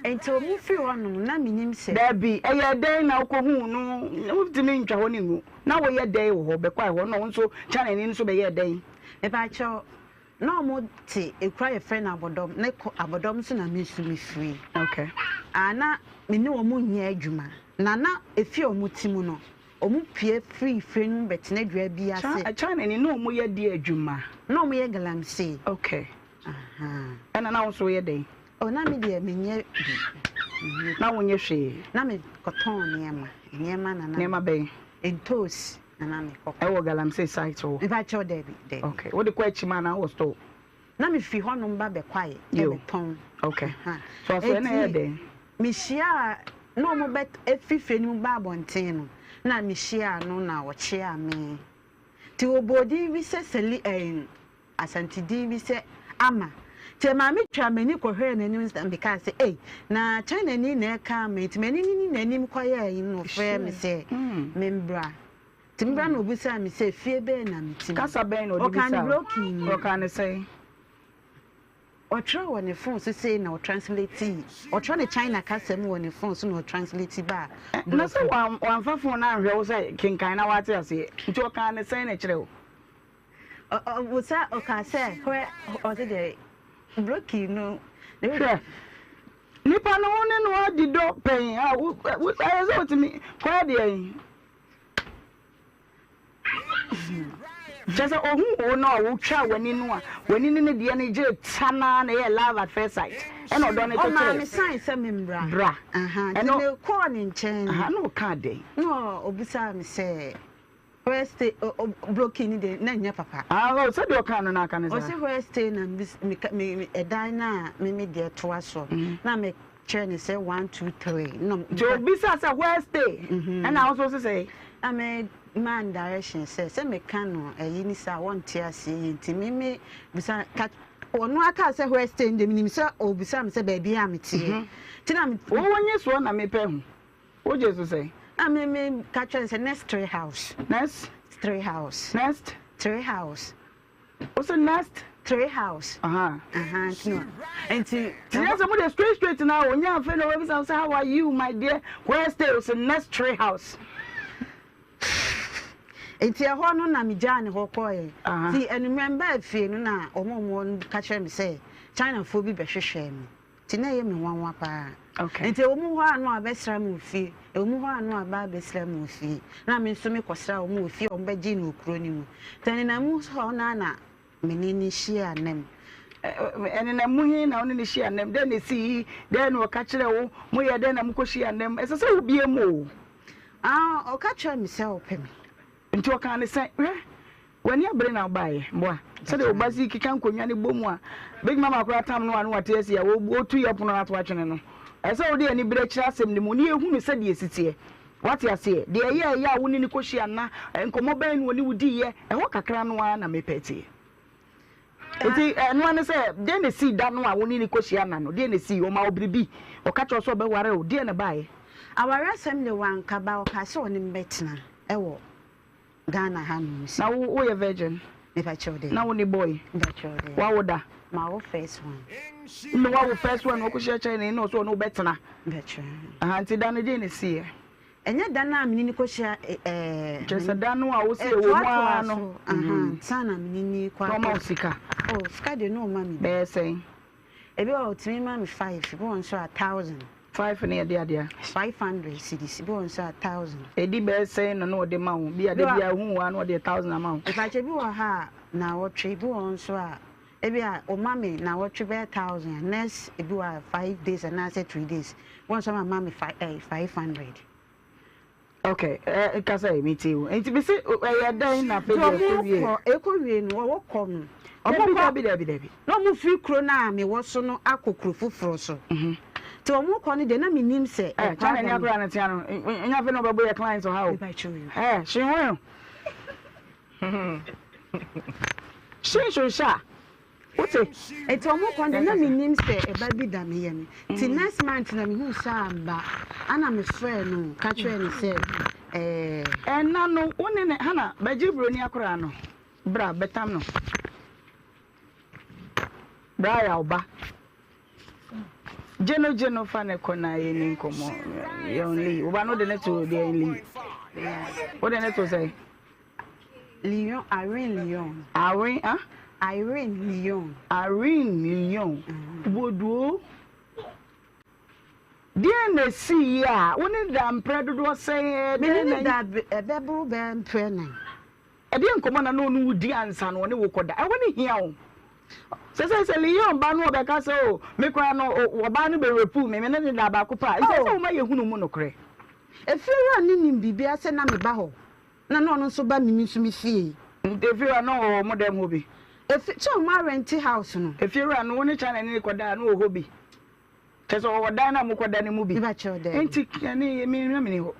Enti wɔn firi hɔ nom, na menim sɛ. Dabi, ɛyɛɛ dɛn na wokɔhuu no? Wontumi ntwa hɔ no ngu. Na woyɛ dɛn wɔ hɔ? Bɛkɔe hɔ na wo nso Chinani no nso bɛyɛɛ dɛn? Mepakyɛw, na wɔn te ekuro a yɛfrɛ no Abɔdɔm, ne kɔ Abɔdɔm nso na me nso mefiri. Okay. Ah, na me ne wɔn nyɛ adwuma, na na efie a wɔn te mu no, wɔn pue firi fie no mu bɛtena dua bi ase. Chinani na wɔn yɛ deɛ adwuma? Na wɔn yɛ galamsey. Okay. Ahaa. Ɛna na wo nso woyɛ dɛn? Oh, na me deɛ menyɛ bi. Menyɛ bi. Na wonyɛ hwee? Na mekɔtɔn nneɛma. Nneɛma na na. Nneɛma bɛn? Ntoosi na na mekɔkɔ. Ɛwɔ Galamsey site hɔ? Mepakyɛw, dabi, dabi. Okay. Wode kɔ akyim anaa wɔ store? Na mefi hɔnom ba bɛkwae Yo. bɛtɔn. Okay. Aha. So aso ɛna ɛyɛ Enti dɛn? mehyiaa, na wɔn bɛ efi fie no mu ba abɔnten no, na mehyiaa no na ɔkyeaa me. Nti wɔbɔɔ din bi sɛ Seli ɛɛ Asante din bi sɛ Ama. Nti ɛmaa me twaa m'ani kɔhwɛɛ n'anim na mekaa sɛ, Ei, na Chinani na ɛreka ama yi. Nti m'ani ne n'anim kɔyɛɛ yi na ɔfrɛɛ me sɛ membra. Nti mebra na ɔbisaa me sɛ fie bɛn na mete mu. Kasa bɛn na ɔde Ɔkaa no bisaa wo? broken mu. Ɔkaa no sɛn? Ɔtwerɛ wɔ ne phone so sei na ɔtranslate, ɔtwerɛ no China kasa mu wɔ ne phone so na ɔtranslate baa Na sɛ borɔfo. wamfa phone no anhwɛ wo sɛ kenkan na woate aseɛ, nti ɔkaa no sɛn na ɛkyerɛ wo? Ɔbusa ɔkaa sɛ hwɛ ɔse deɛ broki no. Hwɛ nipa no wo ne no adi dɔ pɛn a wo ɛyɛ sɛ wotumi kɔyɛ deɛ yi. Kyɛ sɛ ohu wo no a wotwa w'ani no a w'ani ne ne deɛ no gye ta naa na ɛyɛ love at first sight ɛna ɔdɔ no kyekyere. Ɔmaa me sign sɛ me mbra. Bra. Nti mekɔɔ ne nkyɛn no. Na ɔkaa dɛn? Na ɔbisaa me sɛ. Where stay o o broken ni de na nyɛ papa. Ah oh sɛdeɛ ɔkaa no na aka no saa. Ɔsi where stay na me me me ɛdan no a me me deɛ toa so na me kyerɛ no sɛ 1 2 3 na. Nti obisa sɛ where stay ɛna wo nso wo se sɛn. Na me maa no direction sɛ sɛ me ka no ɛyi ne saa wɔnte aseɛ yie nti me me bisa ka ɔno aka sɛ where stay no deɛ menim sɛ ɔbisa me sɛ baabi a meteɛ nti na me. Wo wo nye soɔ na mepɛ ho. Wo gye so sɛn? Na me me ka kyerɛ no sɛ next tree house. Next. Tree house. Next. Tree house. O sɛ next. Tree house. Aha. Aha nti no nti. Ti yɛ sɛ mo de straight straight na o nya afei na obisa sɛ how are you my dear where stay o sɛ next tree house. Nti ɛhɔ no na me gyaa ne hɔ kɔɛ. Ti anwummerɛ mbaa fie no na wɔn a wɔn no ka kyerɛ me sɛ China foɔ bi bɛhwehwɛɛ me. Nti na ɛyɛ me nwanwa paa. Nti ɛwɔ mu hɔ a na wɔabɛsra me wɔ fie, ɛwɔ mu hɔ a na wɔaba abɛsra me wɔ fie. Na me nso mekɔsraa wɔn wɔ fie a wɔbɛgyee no wɔ kuro no mu. Nti ɛnenam mu hɔ no ara na me ne no hyiaa nna mu. Ɛnenam mu he na wo ne no hyiaa nna mu? Dɛn na esii? Dɛn na ɔka kyerɛɛ wo? Moyɛɛ dɛn na mokɔhyiaa nna mu? Ɛsɛ sɛ wobue mu o. Ah, ɔka kyerɛɛ me sɛ ɔpɛ me. Nti ɔkaa no sɛn? Hwɛ, w'ani abere na wobaeɛ, mboa. Sɛdeɛ wo ba si keka nkonnwa no bɔ mu a, Big Mama koraa tam no a na wate asi a ɔtu yɛ pono no ato atwene no. Ɛsɛ sɛ wode anibere kyerɛ asɛm no mu na yɛhunu sɛdeɛ ɛsi teɛ. Woate aseɛ? Deɛ ɛyɛeɛ a wo ne no kɔhyia nna, nkɔmmɔ bɛn na ɔne wo diiɛ, ɛhɔ kakra no ara na mepɛ tie. Enti ɛno ara ne sɛ, deɛn na ɛsii da no a wo ne no kɔhyia nna no? Deɛn na ɛsii? Ɔmaa wo biribi? Ɔka kyerɛɛ wo sɛ ɔbɛware wo? Deɛn na ɛbaeɛ? Awareɛ asɛm deɛ wanka, but ɔkaa sɛ ɔne me bɛtena wɔ Ghana ha nom sei. Na wo woyɛ virgin? Mepakyɛw daabi. Na wo ne boy? Mepakyɛw daabi. Wawo da? Mawo first one. Na wawo first one na wakɔhyia China ni na ɔsɛ ɔne wo bɛtena? Mepakyɛw. Aha nti da no deɛn na ɛsiiɛ? Ɛnyɛ da no a mene no kɔhyia ɛɛ. Kyerɛ sɛ da no a wose ɛwɔ mu ara no. Ɛtoatoa so aha ansa na mene no kɔ akɔ. Na ɔma wo sika? Oh sika deɛ na ɔma me bi. Bɛyɛ sɛn? Ebi wɔ hɔ a ɔtumi ma me five, ebi wɔ hɔ nso a thousand. Five no yɛ dea dea? 500 cedis, ebi wɔ hɔ nso a thousand. Edi bɛyɛ sɛn na na ɔde ma wo? Bi a da biara ohu wo a na ɔde thousand ama wo. Mpakyɛ ebi wɔ ha a naawɔtwe, ebi wɔ hɔ nso a ebi a ɔma me naawɔtwe bɛyɛ thousand a next ebi wɔ a five days anaasɛ 3 days, ebi wɔ nso a ɔma me five ɛɛ 500. Okay, eh, kasa yi metie wo. Nti mese ɛyɛ dɛn na afei deɛ ɛkɔ wie? Nti ɔmo kɔ, ɛkɔ wie no, ɔwɔ kɔ no. Dabi, dabi, dabi, dabi. Na ɔmo firi kuro no a mewɔ so no akɔ kuro foforɔ so. Nti ɔmo kɔ no deɛ na menim sɛ Eh, ɛkɔ China ni aba no. akora no tea no, nya afei na ɔbɛbɔ yɛ clients ɔha o. Eh, hwee ho. Hwee hwee a. Wote? Nti ɔmo kɔ no deɛ na menim sɛ ɛba bi da me yam. Nti next month na mehuu sɛ amba, ɛna me frɛɛ no ka kyerɛɛ no sɛ ɛɛ. Ɛna no wo ne ne Hana bɛgye broni akwadaa no bra bɛtam no bra yaw ba gye no gye no fa ne kɔ na yɛni nkɔmmɔ yɛn li wo ba no de ne to deɛ li wo de ne to sɛ. Lion, Irene Leon. Irene, ah? Irene Leon. Irene Leon. Boduo. Deɛn na ɛsii a wo ne da mprɛ dodoɔ sɛn? Me ne no da ɛbɛboro bɛyɛ mprɛ nan. Ɛdeɛn nkɔmmɔ na na ɔne wo di ansa na ɔne wo kɔda? Ɛhɔ no hia o. Sɛ sɛ sɛ Leon ba no ɔbɛka sɛ o me koraa no ɔbaa no bɛrepuu me, me ne no da baako pɛ a, ɛsɛ sɛ woma yɛhunu mu nokorɛ. Efiewura no nim biribiara sɛ na meba hɔ na na ɔno nso ba me nso me fie. Nti efiewura no wɔ wɔn dɛm hɔ bi? Efi sɛ wɔn arɛnte house no. Efiewura no wo ne China ni kɔda a na ɔwɔ hɔ bi? Kyerɛ sɛ ɔwɔ dan no a mokɔda no mu bi? Mepa kyɛw daabi. Nti ɛne me na menni hɔ.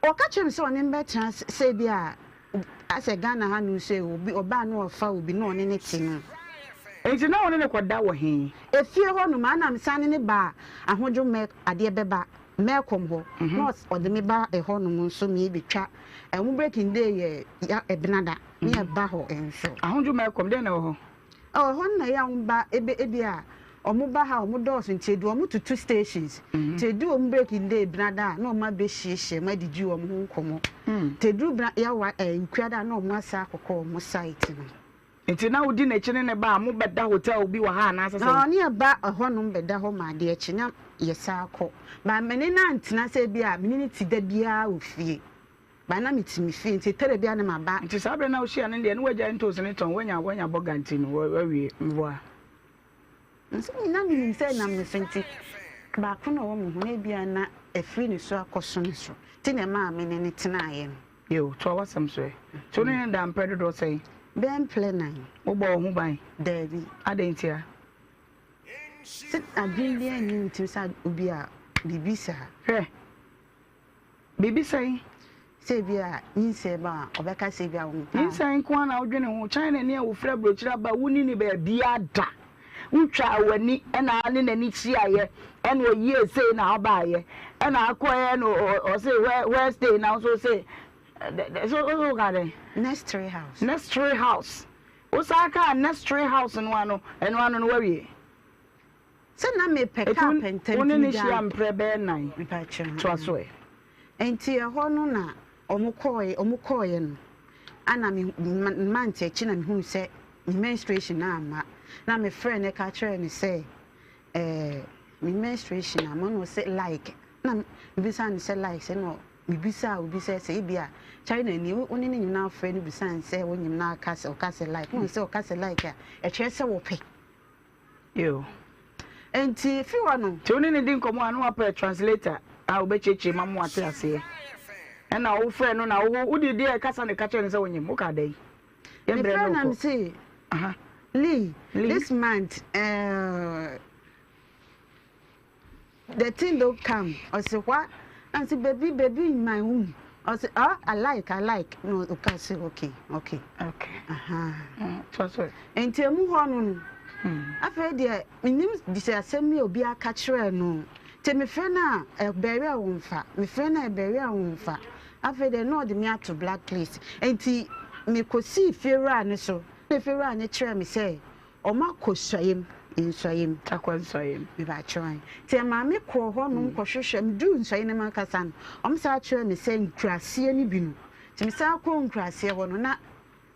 Ɔka kyerɛ me sɛ ɔne me bɛtena sɛ ebi a asɛ Ghana ha nom sɛ obi ɔbaa na ɔfa obi na ɔne no te no. Nti na wo ne no kɔda wɔ he? Efie hɔ nom a na mesan ne no ba Ahodwo mɛ adeɛ bɛba Melcom hɔ na ɔde me ba ɛhɔ nom nso me bɛtwa ɛmo breaking day yɛ ya Ɛbenada ne yɛba hɔ nso. Ahodwo Melcom dɛn na ɛwɔ hɔ? Ɛwɔ hɔ no na ɛyɛ a wɔn ba ebe ebi a wɔn ba ha wɔn dɔɔso nti edu wɔn tutu stations nti edu wɔn breaking day benada a na wɔn abɛhyiahyia mu adidi wɔn ho nkɔmɔ nti eduru bena yawa ɛɛ nkuada a na wɔn asa akɔkɔ wɔn site no. Nti na wodi n'akyi ne ne ba a mo bɛda hotel bi wɔ ha anaasɛ sɛn? Na ɔne ɛba ɛhɔ nom bɛda hɔ ma adeɛ kye na yɛ san kɔ but me ne no antena sɛ ebi a me ne no te da biara wɔ fie. Ba na mete me fie nti tɛrɛ bia na maba. Nti saa berɛ no a wohyia no deɛ na woagyae ntoos no tɔn, woanya woanya bɔga nti no woawie, meboa? Nso me na menim sɛ ɛnam ne so nti baako na ɔwɔ me ho na ebia na afiri ne so akɔso me so nti na ɛmaa me ne no tenaeɛ no. Yoo, toa w'asɛm so ɛ. Nti wo ne no daa mprɛ dodoɔ sɛn? Bɛyɛ mprɛ nan. Wobɔɔ wo ho ban? Daabi. Adɛn ntia? Sɛ adwene biara nni me tirim sɛ obi a biribi saa. Hwɛ! Biribi sɛn? Sɛ ebia nyinsɛn ba a, ɔbɛka sɛ ebia wo mpa. Nyinsɛn nko ara na wodwene ho. Chinani a ofiri aburokyiri aba a wonni no baabiara da. Wotwaa w'ani ɛna ne n'ani hyiaeɛ ɛna ɔyie sei na ɔbaeɛ ɛna akɔɛ ɛna ɔse where where stay na nso se so so ka dɛn? Nursery house. Nursery house. Wosan kaa nursery house no ano ɛno ano no wawie. Sɛ na mepɛ kaa pɛ ntɛm Wo ne no hyia mprɛ bɛyɛ nan. Mepakyɛw. Toa so ɛ. Nti ɛhɔ no na ɔmo kɔɔɛ ɔmo kɔɔɛ no ana me month akyi na mehuu sɛ me menstruation no amma na me frɛɛ no ka kyerɛɛ no sɛ ɛɛ me menstruation amma na ɔsɛ like na mebisaa no sɛ like sɛ na mebisaa obi sɛ sɛ ebi a China ni wo ne ne nyinaa frɛ no bisaa no sɛ wonyim na aka sɛ ɔka sɛ like na ɔsɛ ɔka sɛ like a ɛkyerɛ sɛ wɔpɛ. Yoo. Enti efi hɔ no. Nti wo ne no di nkɔmmɔ a na wapɛ translator a ɔbɛkyerɛkyerɛ mu ama wate aseɛ. Ɛna wofrɛ no na wo wode deɛ kasa na ɛka kyerɛ no sɛ wonyem. Wokaa dɛn? Yɛn berɛ Mefrɛ no no na rekɔ. mese, Aha. Lee, Lee. this month, uh, The thing don't come. Ɔse what? Na mese baby baby in my womb. Ɔse oh I like I like. Na ɔka se okay okay. Okay. Aha. Mm, so so. Nti emu hɔ no no. Mm. Afei deɛ menim sɛ asɛm yi obi aka kyerɛ no. Nti mefrɛ no a ɛbɛre a wɔmfa. Mefrɛ no a ɛbɛre a wɔmfa. Afei deɛ na ɔde me ato black list. Nti mekɔsii fiewura no so. Na fiewura no kyerɛ me sɛ Ɔmo akɔ Nsuaem, Nsuaem. Akɔ Nsuaem. Mepakyɛw ae. Nti ɛmaa me kɔɔ hɔ nom kɔ hwehwɛ, me duu Nsuaem no mu ankasa no, ɔmo san kyerɛɛ me sɛ nkuraseɛ no bi no. Nti me san kɔɔ nkuraseɛ hɔ no na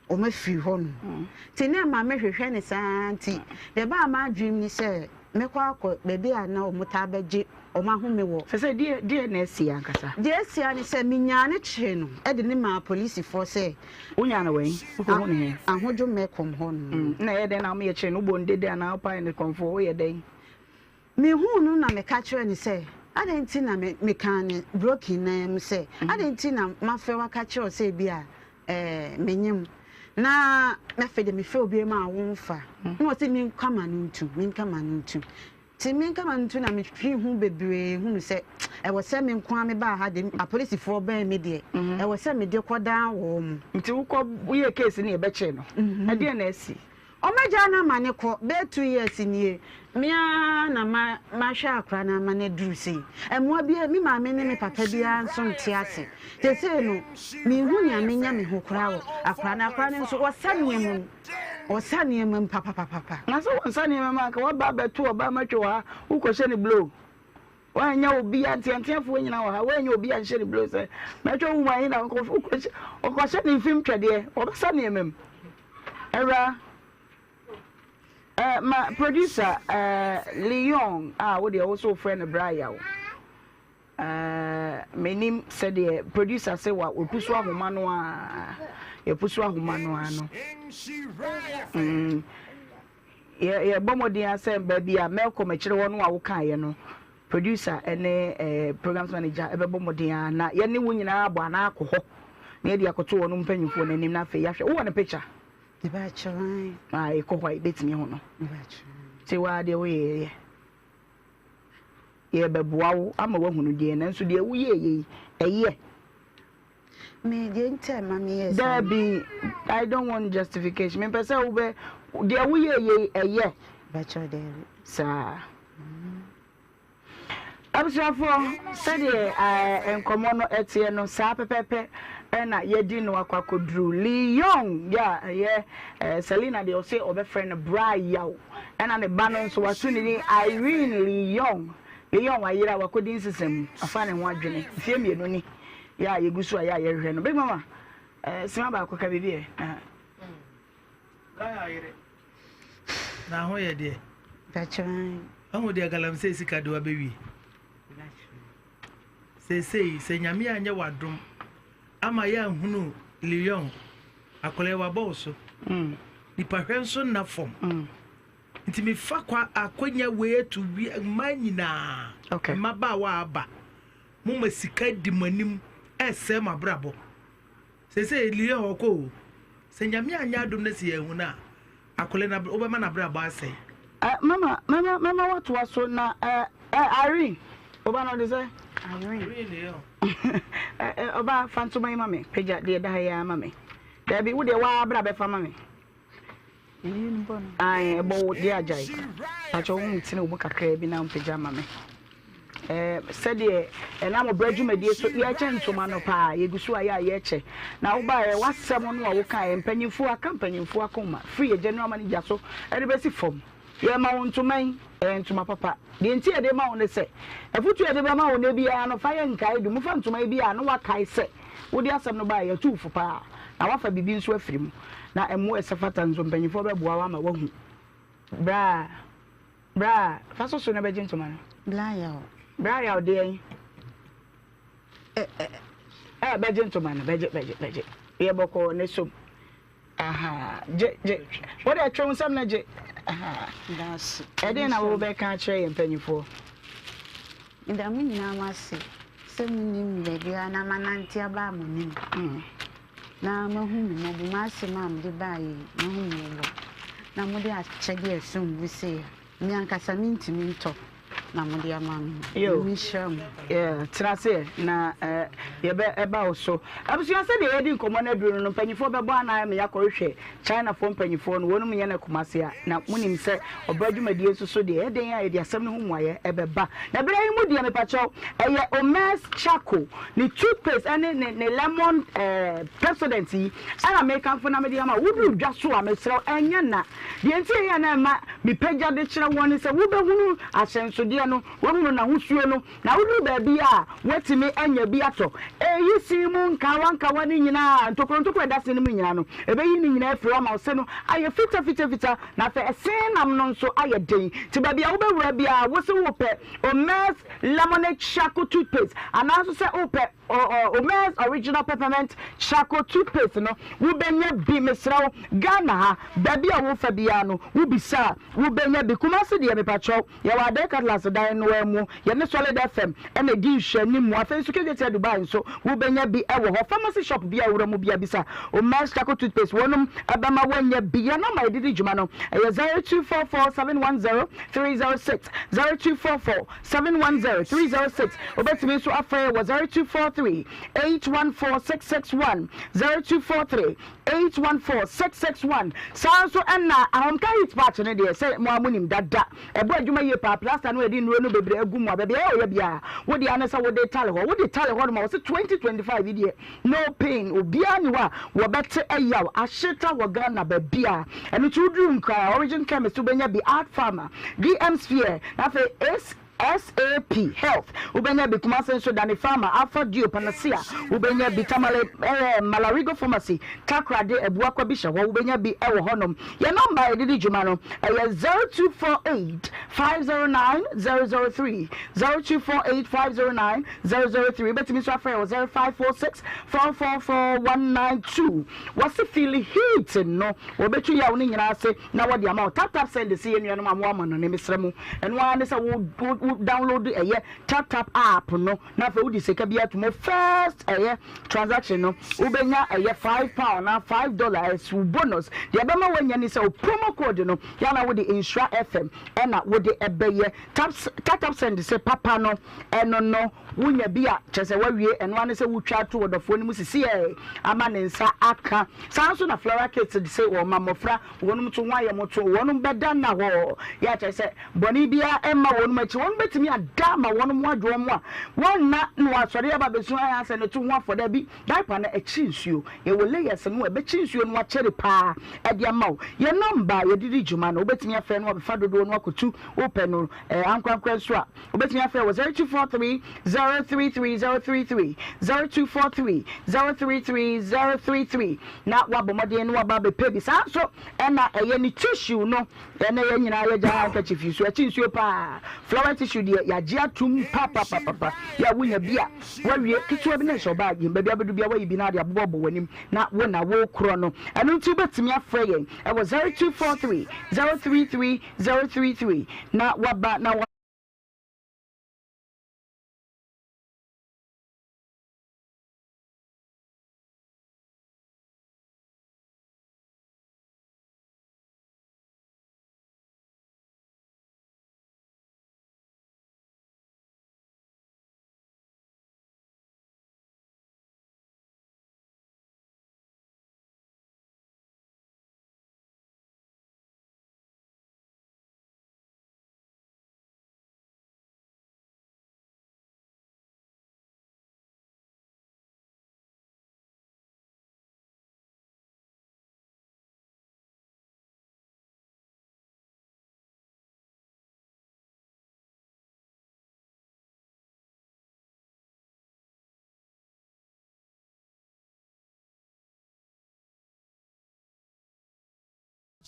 ɔmo afiri hɔ nom. Nti na ɛma me hwehwɛ no saa nti deɛ ɛbaa m'adwene mu ne sɛ mɛkɔ akɔ baabi a na ɔmo taa bɛgye ɔmo ahome wɔ. Sɛsɛ deɛ deɛ na asi ankasa? Deɛ asi ara ne sɛ menyaa no kyeree no de no maa polisifoɔ sɛ Wonyaa no wɛn? Wokɔhu no he? Ahodwo Mɛkɔm hɔ nom. Nna ɛyɛ dɛn na woyɛ kyeree no? Wobɔ no dede anaa wopae no kɔmfoɔ? Woyɛ dɛn? Mehuu no na meka kyerɛɛ no sɛ, Adɛn nti na me, mekaa no broken no ara mu sɛ, adɛn nti na mafrɛ wo aka kyerɛ wo sɛ ebia ɛɛ menyem na afei deɛ mefrɛ obiara mu a womfa? Na ɔse menka m'ano ntom, menka m'ano ntom. Nti me nka mantu na metwee ho bebree hunu sɛ ɛwɔ sɛ me nko ara mebaa ha de apolisifoɔ bɛn me deɛ ɛwɔ sɛ mede kɔdan wɔn mo. Nti wokɔ woyɛɛ case no yɛbɛkyee no ɛdeɛn na asi? Wɔagyaa no ama no kɔ bɛyɛ 2 years nie me ara na ma mahwɛ akora no ama no aduru sei mmoa biara me maame ne me papa biara nso nte ase seesei no menhu nea menya me ho koraa wɔ akora no akora no nso wɔsa nneɛma mu. Ɔsa nneɛma mu papapapapa. Na sɛ wɔnsa nneɛma mu a, anka woaba abɛto ɔbaa matwa wɔ ha, wokɔhyɛ no blow. Woannya obi a, nteanteafoɔ nyinaa wɔ ha, woannya obi anhyɛ no blow sɛ mɛtwa wo mu ahe na wokɔhyɛ, ɔkɔhyɛ ne mfem twɛdeɛ, ɔbɛsa nneɛma mu. Awura, eh, ma producer eh, Leon a wo deɛ wo so wofrɛ no Bra Yaw. Ɛɛɛ menim sɛdeɛ producer se wa wapusu ahoma no aa yɛpusu ahoma no aa no mm yɛ yɛbɔ mmɔden ara sɛ baabi a Melcom akyire hɔ no a wokaeɛ no producer ne ɛɛ programs manager ɛbɛbɔ mmɔden ara na yɛne wo nyinaa abɔ anaa akɔ hɔ na yɛde akɔto wɔn mpanyinfoɔ no anim na afei yɛahwɛ wowɔ ne picture a ɛkɔ hɔ a yɛbɛtumi ahu no te waa deɛ woyɛyɛ Yɛrebɛboa wo ama woahunu deɛ, nanso deɛ woyɛeɛ yi, ɛyɛ? Me, deɛ nti a ɛma meyɛɛ saa no. Daabi, I don't want justification. Mempɛ sɛ wobɛ, deɛ woyɛeɛ yi, ɛyɛ? Bɛkyerɛ daabi. Saa. Abusuafoɔ, sɛdeɛ nkɔmmɔ no teɛ no, saa pɛpɛɛpɛ na yɛadi no akɔ akɔduru. Lee Young a ɛyɛ Selina deɛ ɔse ɔbɛfrɛ no Bra Yaw. Ɛna ne ba no nso wato ne din Irene Lee Young. Lee Young wayera, wakɔdi nsesa mu, afa ne ho adwene. Mfeɛ mmienu ni yɛ a yɛgu so a yɛ a yɛhwehwɛ no. Big Mama, eh, sima baako ka biribi ɛ. Na. Lɔya yere. Na ho yɛ deɛ. Bɛkyerɛn. Ahu deɛ galamsey sika de wabɛwie. Seesei sɛ Nyame anyɛ w'adom ama yɛanhunu Leon akwadaa yi wabɔ wo so. Nipa hwɛ nso nna fam. Nti mefa kwa akwanya wei atu wi mmaa nyinaa. Okay. Mmabaawa a aba. Moma sika di mo anim ɛsɛe mo abrabɔ. Seesei Leon ɔkɔ o. Sɛ Nyame anyɛ adom na sɛ yɛanhu no a, akwadaa no wobɛma n'abrabɔ asɛe. Eh, mama, mama, mama watoa so na eh, eh, Irene, ɔba no ɔde sɛ? Irene. Irene Leon. Eh, eh, ɔba fa ntoma yi ma me, pagya deɛ ɛda ha yi ara ma me. Daabi, wo deɛ waa bra bɛfa ma me. Ae, ɛbɔ wo deɛ agyae. Pakyɛ wo ntene wo mu kakraa bi na mpagya ma me. Eh, sɛdeɛ ɛnam ɔbrɛ dwumadie so yɛkyɛ ntoma no paa, yɛgu so a yɛ a yɛkyɛ. Na wobaeɛ, w'asɛm no a wokaeɛ, mpanyimfoɔ aka mpanyimfoɔ akoma, firi yɛ general manager so de bɛsi fam. Yɛma wo ntoma yi, ɛyɛ ntoma papa. Deɛ nti a yɛde ma wo ne sɛ, afotuo a yɛde bɛma wo nnɛ biara no, fa yɛ nkae du. Mofa ntoma yi bi a, na woakae sɛ wode asɛm no baeɛ, yɛatu wo fo paa, na woafa biribi nso afiri mu. Na mmoa a ɛsɛ fata nso, mpanyimfoɔ bɛboa wo ama woahu. Bra, bra, fa so so na bɛgye ntoma no. Bra yaw. Bra yaw deɛn? Ɛ, bɛgye ntoma no, bɛgye, bɛgye, bɛgye. Yɛ bɔkɔɔ ne som. Aha, gye, gye. Wo deɛ twe wo nsam na gye. Aha. Ɛdeɛn na wobɛka akyerɛ yɛn mpanimfoɔ? Meda mo nyinaa mo ase sɛ monim me baabiara na manante aba mo anim mm. na moahu me mmɔbɔ. M'asɛm a mede baeɛ yi, moahu me mmɔbɔ na mode akyɛdeɛ a ɛsom bo sei a me ankasa mentumi ntɔ. Na mode ama me. Yo. Nyame nhyira mo. Yeah, tena ase ɛ na eh, yɛbɛ ɛba wo so. Abusua sɛdeɛ yɛdi nkɔmmɔ no aduru no no, mpanyinfoɔ bɛbɔ anan ma yɛakɔhwehwɛ Chinafoɔ mpanyinfoɔ no, wɔnom nyɛ no Kumasi a, na monim sɛ ɔbra dwumadie nso so deɛ, ɛyɛ dɛn a yɛde asɛm no ho mmuaeɛ ɛbɛba. Na berɛ yi mu deɛ mepakyɛw, ɛyɛ Omez Charcoal, ne toothpaste ɛne ne ne lemon eh, Pepsodent yi ɛna mekamfo na mede ama wo. Woduru dwa so a, mesrɛ wo, ɛnyɛ na. Deɛ nti a ɛyɛ a na ɛma mepagya de kyerɛ wɔn ne sɛ wobɛhunu ahyɛnsodeɛ no, woahunu n'ahosuo no, na woduru baabi a woatumi anya bi atɔ. Ɛyi se mu nkawankawa no nyinaa, ntokuro ntokuro a ɛda se no mu nyinaa no, ɛbɛyi ne nyinaa afiri hɔ ama wo se no ayɛ fitafitafita, na afei ɛse nam no nso ayɛ den. Nti baabi a wobɛwura biara, wo se wopɛ Omez Lemonade Charcoal Toothpaste anaa nso sɛ wopɛ Omez Original Peppermint Charcoal Toothpaste no, wobɛnya bi. Mesrɛ wo, Ghana ha, baabi a wofa biara no, wobisa a, wobɛnya bi. Kumasi deɛ, mepakyɛw, yɛwɔ Adair Cutlass dan no ara mu. Yɛne Solid FM na ɛdi nhwɛanimu. Afei nso, Kejetia Dubai nso, wobɛnya bi wɔ hɔ. Pharmacy shop biara a wowura mu biara, bisa Omez Charcoal Toothpaste, wɔnom bɛma woanya bi. Yɛn nɔma a yɛde di dwuma no, ɛyɛ 0244 710 306, 0244 710 306. Wobɛtumi nso afrɛ yɛn wɔ 0243 814 661, 0243 814 661. Saa ara nso na Ahomka Heat Patch no deɛ, sɛ mo ara monim dada, ɛbɔ adwuma yie paa. Plaster no a yɛde nnuro no bebree agu mu a, baabi a ɛyɛ ɔya biara, wo deɛ ara ne sɛ wode tale hɔ. Wode tale hɔ nom a, wɔse 2025 yi deɛ, no pain. Obiara nni hɔ a wɔbɛte ɛyaw ahyeta wɔ Ghana baabiara. Ɛno nti woduru Nkran a, Origin Chemist wobɛnya bi, Art Pharma, DM Sphere, na afei Ace SAP Health wobɛnya bi, Kumasi nso Dani Pharma, Alpha Duo, Panacea wobɛnya bi, Tamale ɛɛ Malarigo Pharmacy, Takoradi Abuakwa bi hyɛ hɔ wobɛnya bi ɛwɔ hɔnom. Yɛn nɔmba a yɛde di dwuma no ɛyɛ 0248 509 003, 0248 509 003. Wobɛtumi nso afrɛ yɛn wɔ 0546 444 192. Wɔse feel heat no wɔbɛtu yaw no nyinaa ase na wɔde ama wo. Tap tap send se yɛn nuanom a mowɔ amanɔne mesrɛ mo ɛno ara ne sɛ wo wo download ɛyɛ tap tap app no na afei wode sika bi ato mu first ɛyɛ transaction no wobɛnya ɛyɛ £5 anaa $5 as wo bonus. Deɛ ɛbɛma woanya ne sɛ wo promo code no yɛ na wode Nhyira FM ɛna wode ɛbɛyɛ. Tap tap tap send se papa no ɛno no Wonya bi a, kyerɛ sɛ woawie, ɛno ara ne sɛ wotwa ato ɔdɔfoɔ no mu sisiɛ ama ne nsa aka. Saa ara nso na Flora Kids se wɔma mmɔfra wɔnom to ho ayɛmoto, wɔnom bɛda nnahɔɔ, yɛ a kyerɛ sɛ bɔne biara mma wɔnom akyi, wɔnom bɛtumi ada ama wɔnom ho adwo wɔn a wɔnna na wɔasɔre aba abɛsu ayɛ asɛ ne to ho afɔ. Dabi, diaper no ɛkye nsuo, yɛwɔ layers no a ɛbɛkye nsuo no akyɛre paa de ama wo. Yɛn nɔmba a yɛde di dwuma no, wobɛtumi afrɛ na wɔabɛfa dodoɔ no akɔtu, wopɛ no ankorankorɛ nso a, Wobɛtumi afrɛ wɔ 0243 033 033, 0243 033 033 na woabɔ mmɔden na woaba abɛpɛ bi. Saa nso ɛna ɛyɛ ne tissue no, ɛnɛ yɛn nyinaa yɛgya handkerchief yi so, ɛkye nsuo paa. Flower tissue deɛ yɛagye atum papapapapa. Yɛ a wonya bi a woawie ketewa bi na ɛhyɛ wo baage mu, baabi a wobɛdu biara woayi bi na ade abobɔbɔ w'anim na wo na wokorɔ no. Ɛno nti wobɛtumi afrɛ yɛn ɛwɔ 0243 033 033 na woaba na.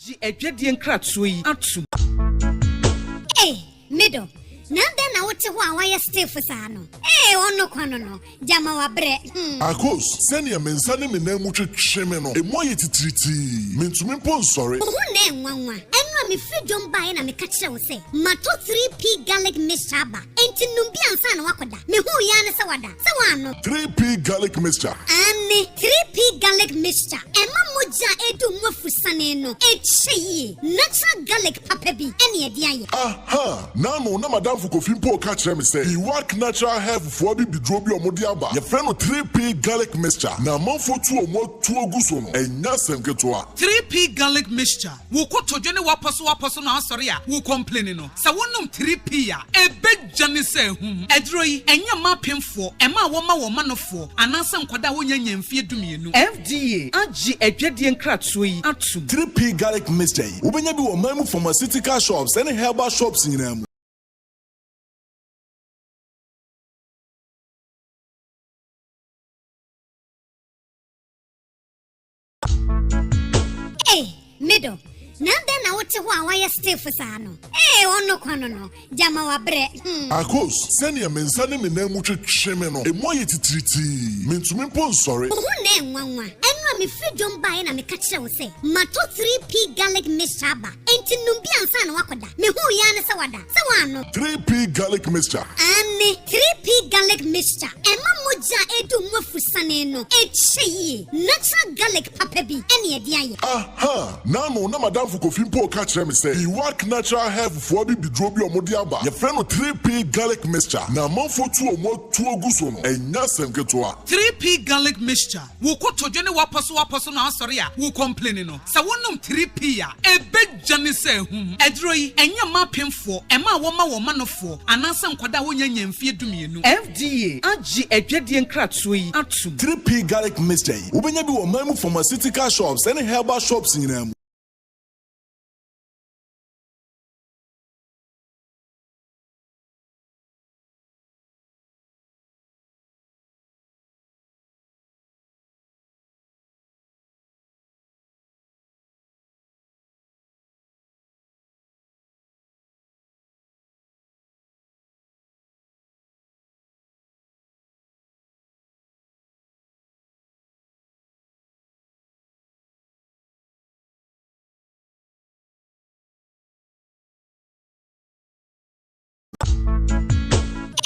Gye adwadie nkratoɔ yi atom. Ei, me dɔ, na adɛn na wote hɔ a woayɛ stiff saa no? Ei, ɔno kwa no no, gyama wabrɛ, hmm. Akos, sɛnea me nsa ne me nan mu twetwe me no, emu ayɛ titiritii. Mintumi mpo nsɔre. Wo ho nnɛ nwanwa. Ɛno a mefiri dwom baeɛ na meka kyerɛɛ wo sɛ matɔ 3P garlic mixture aba. Enti nom bi ansa na woakɔda. Mehuu yi ara ne sɛ wada. Sɛ woannom. 3P garlic mixture. Aane, 3P garlic mixture. Ɛma mogya. mogya a ɛredi wo mu afusane no kyɛ yie. Natural garlic papa bi ne yɛde ayɛ. Aha! N'ano na m'adamfo Kofi mpo reka kyerɛ me sɛ Iwak Natural Health foɔ abibiduro bi a wɔde aba, yɛfrɛ no 3P Garlic Mixture, na amanfoɔ tu wɔn atuo gu so no, ɛnyɛ asɛm ketewa. 3P Garlic Mixture, Wo kotodwe ne w'apɔsowapɔso no asɔre a wo kɔmpleni no, sɛ wonom 3P a, ɛbɛdwane sɛ ahum. Aduro yi, ɛnyɛ mma apemfoɔ, mmaa a wɔma wɔn manofoɔ, anaasɛ nkwadaa a wɔnnya nnya mfeɛ dumienu. FDA agye adwadie nkratoɔ yi atom. 3P Garlic Mixture yi, wobɛnya bi wɔ ɔman mu pharmaceutical shops ne herbal shops nyinaa mu. Ei, me dɔ, na adɛn na wote hɔ a woayɛ stiff saa no? Ee, ɔno kwa no no, gyama wabrɛ, hmm. Akos, sɛnea me nsa ne me nan mu twetwe me no, emu ayɛ titiritii. Mintumi mpo nsɔre. Wo ho na ɛnwanwa. Ɛno a mefiri dwom baeɛ na meka kyerɛɛ wo sɛ matɔ 3P garlic mixture aba. Enti nom bi ansa na woakɔda. Mehuu yi ara ne sɛ wada. Sɛ woannom. 3P garlic mixture. Aane, 3P garlic mixture. Ɛma mogya a ɛredi wo mu afusane no kyɛ yie. Natural garlic papa bi ne ɛde ayɛ. Aha! N'ano na m'adamfo Kofi mpo reka kyerɛ me sɛ Iwak Natural Health foɔ abibiduro bi a wɔde aba, yɛfrɛ no 3P garlic mixture, na amanfoɔ tu wɔn atuo gu so no, ɛnyɛ asɛm ketewa. 3P garlic mixture. Wo kotodwe ne w'apɔsowapɔso no asɔre a wo kɔmpleni no, sɛ wonom 3P a, ɛbɛdwane sɛ ahum. Aduro yi, ɛnyɛ mma apemfoɔ, mmaa a wɔma wɔn manofoɔ, anaasɛ nkwadaa a wɔnnya nnya mfeɛ dumienu. FDA agye adwadie nkratoɔ yi atom. 3P Garlic Mixture yi, wobɛnya bi wɔ ɔman mu pharmaceutical shops ne herbal shops nyinaa mu.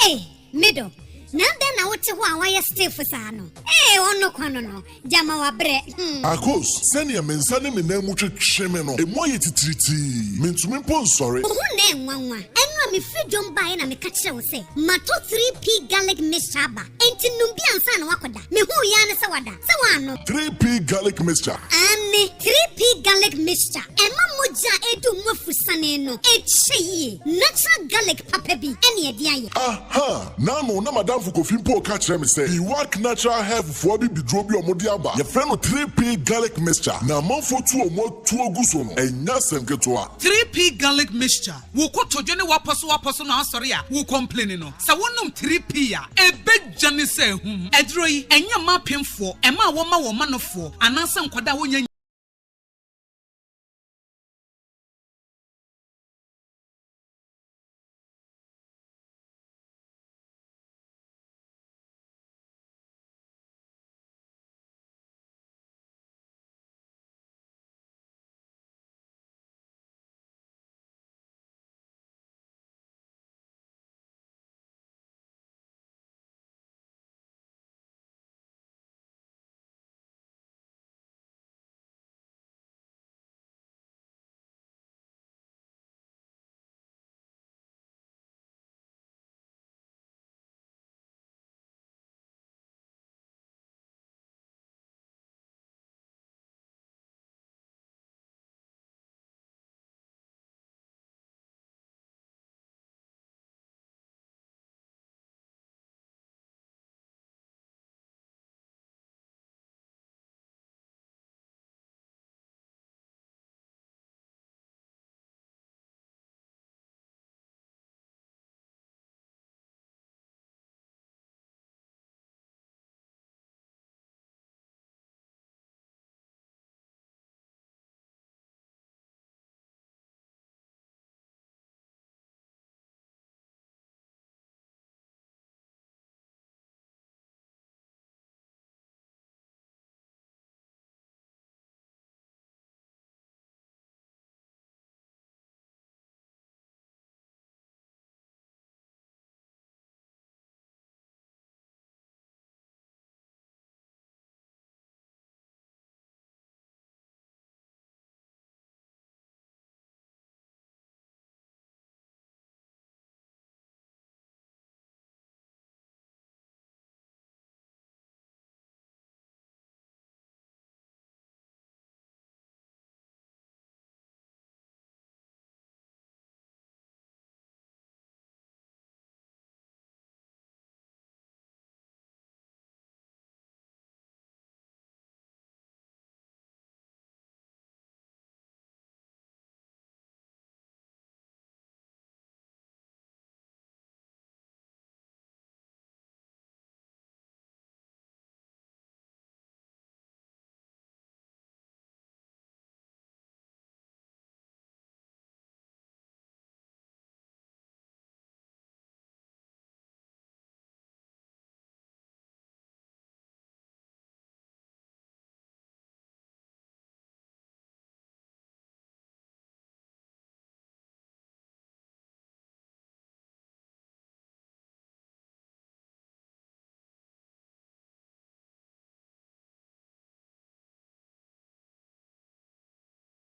Ei, me dɔ, na adɛn na wote hɔ a woayɛ stiff saa no? Ee, ɔno kwa no no, gyama wabrɛ, hmm. Akos, sɛnea me nsa ne me nan mu twetwe me no, emu ayɛ titiritii. Mintumi mpo nsɔre. Wo ho na ɛnwanwa. Ɛno a mefiri dwom baeɛ na meka kyerɛɛ wo sɛ matɔ 3P garlic mixture aba. Enti nom bi ansa na woakɔda. Mehuu yi ara ne sɛ wada. Sɛ woannom. 3P garlic mixture. Aane, 3P garlic mixture. Ɛma mogya a ɛredi wo mu afusane no kyɛ yie. Natural garlic papa bi ne ɛde ayɛ. Aha! N'ano na m'adamfo Kofi mpo reka kyerɛ me sɛ Iwak Natural Health foɔ abibiduro bi a wɔde aba, yɛfrɛ no 3P garlic mixture, na amanfoɔ tu wɔn atuo gu so no, ɛnyɛ asɛm ketewa. 3P garlic mixture. Wo kotodwe ne w'apɔsowapɔso no asɔre a wo kɔmpleni no, sɛ wonom 3P a, ɛbɛdwane sɛ ahum. Aduro yi, ɛnyɛ mma apemfoɔ, mmaa a wɔma wɔn manofoɔ, anaasɛ nkwadaa a wɔnnya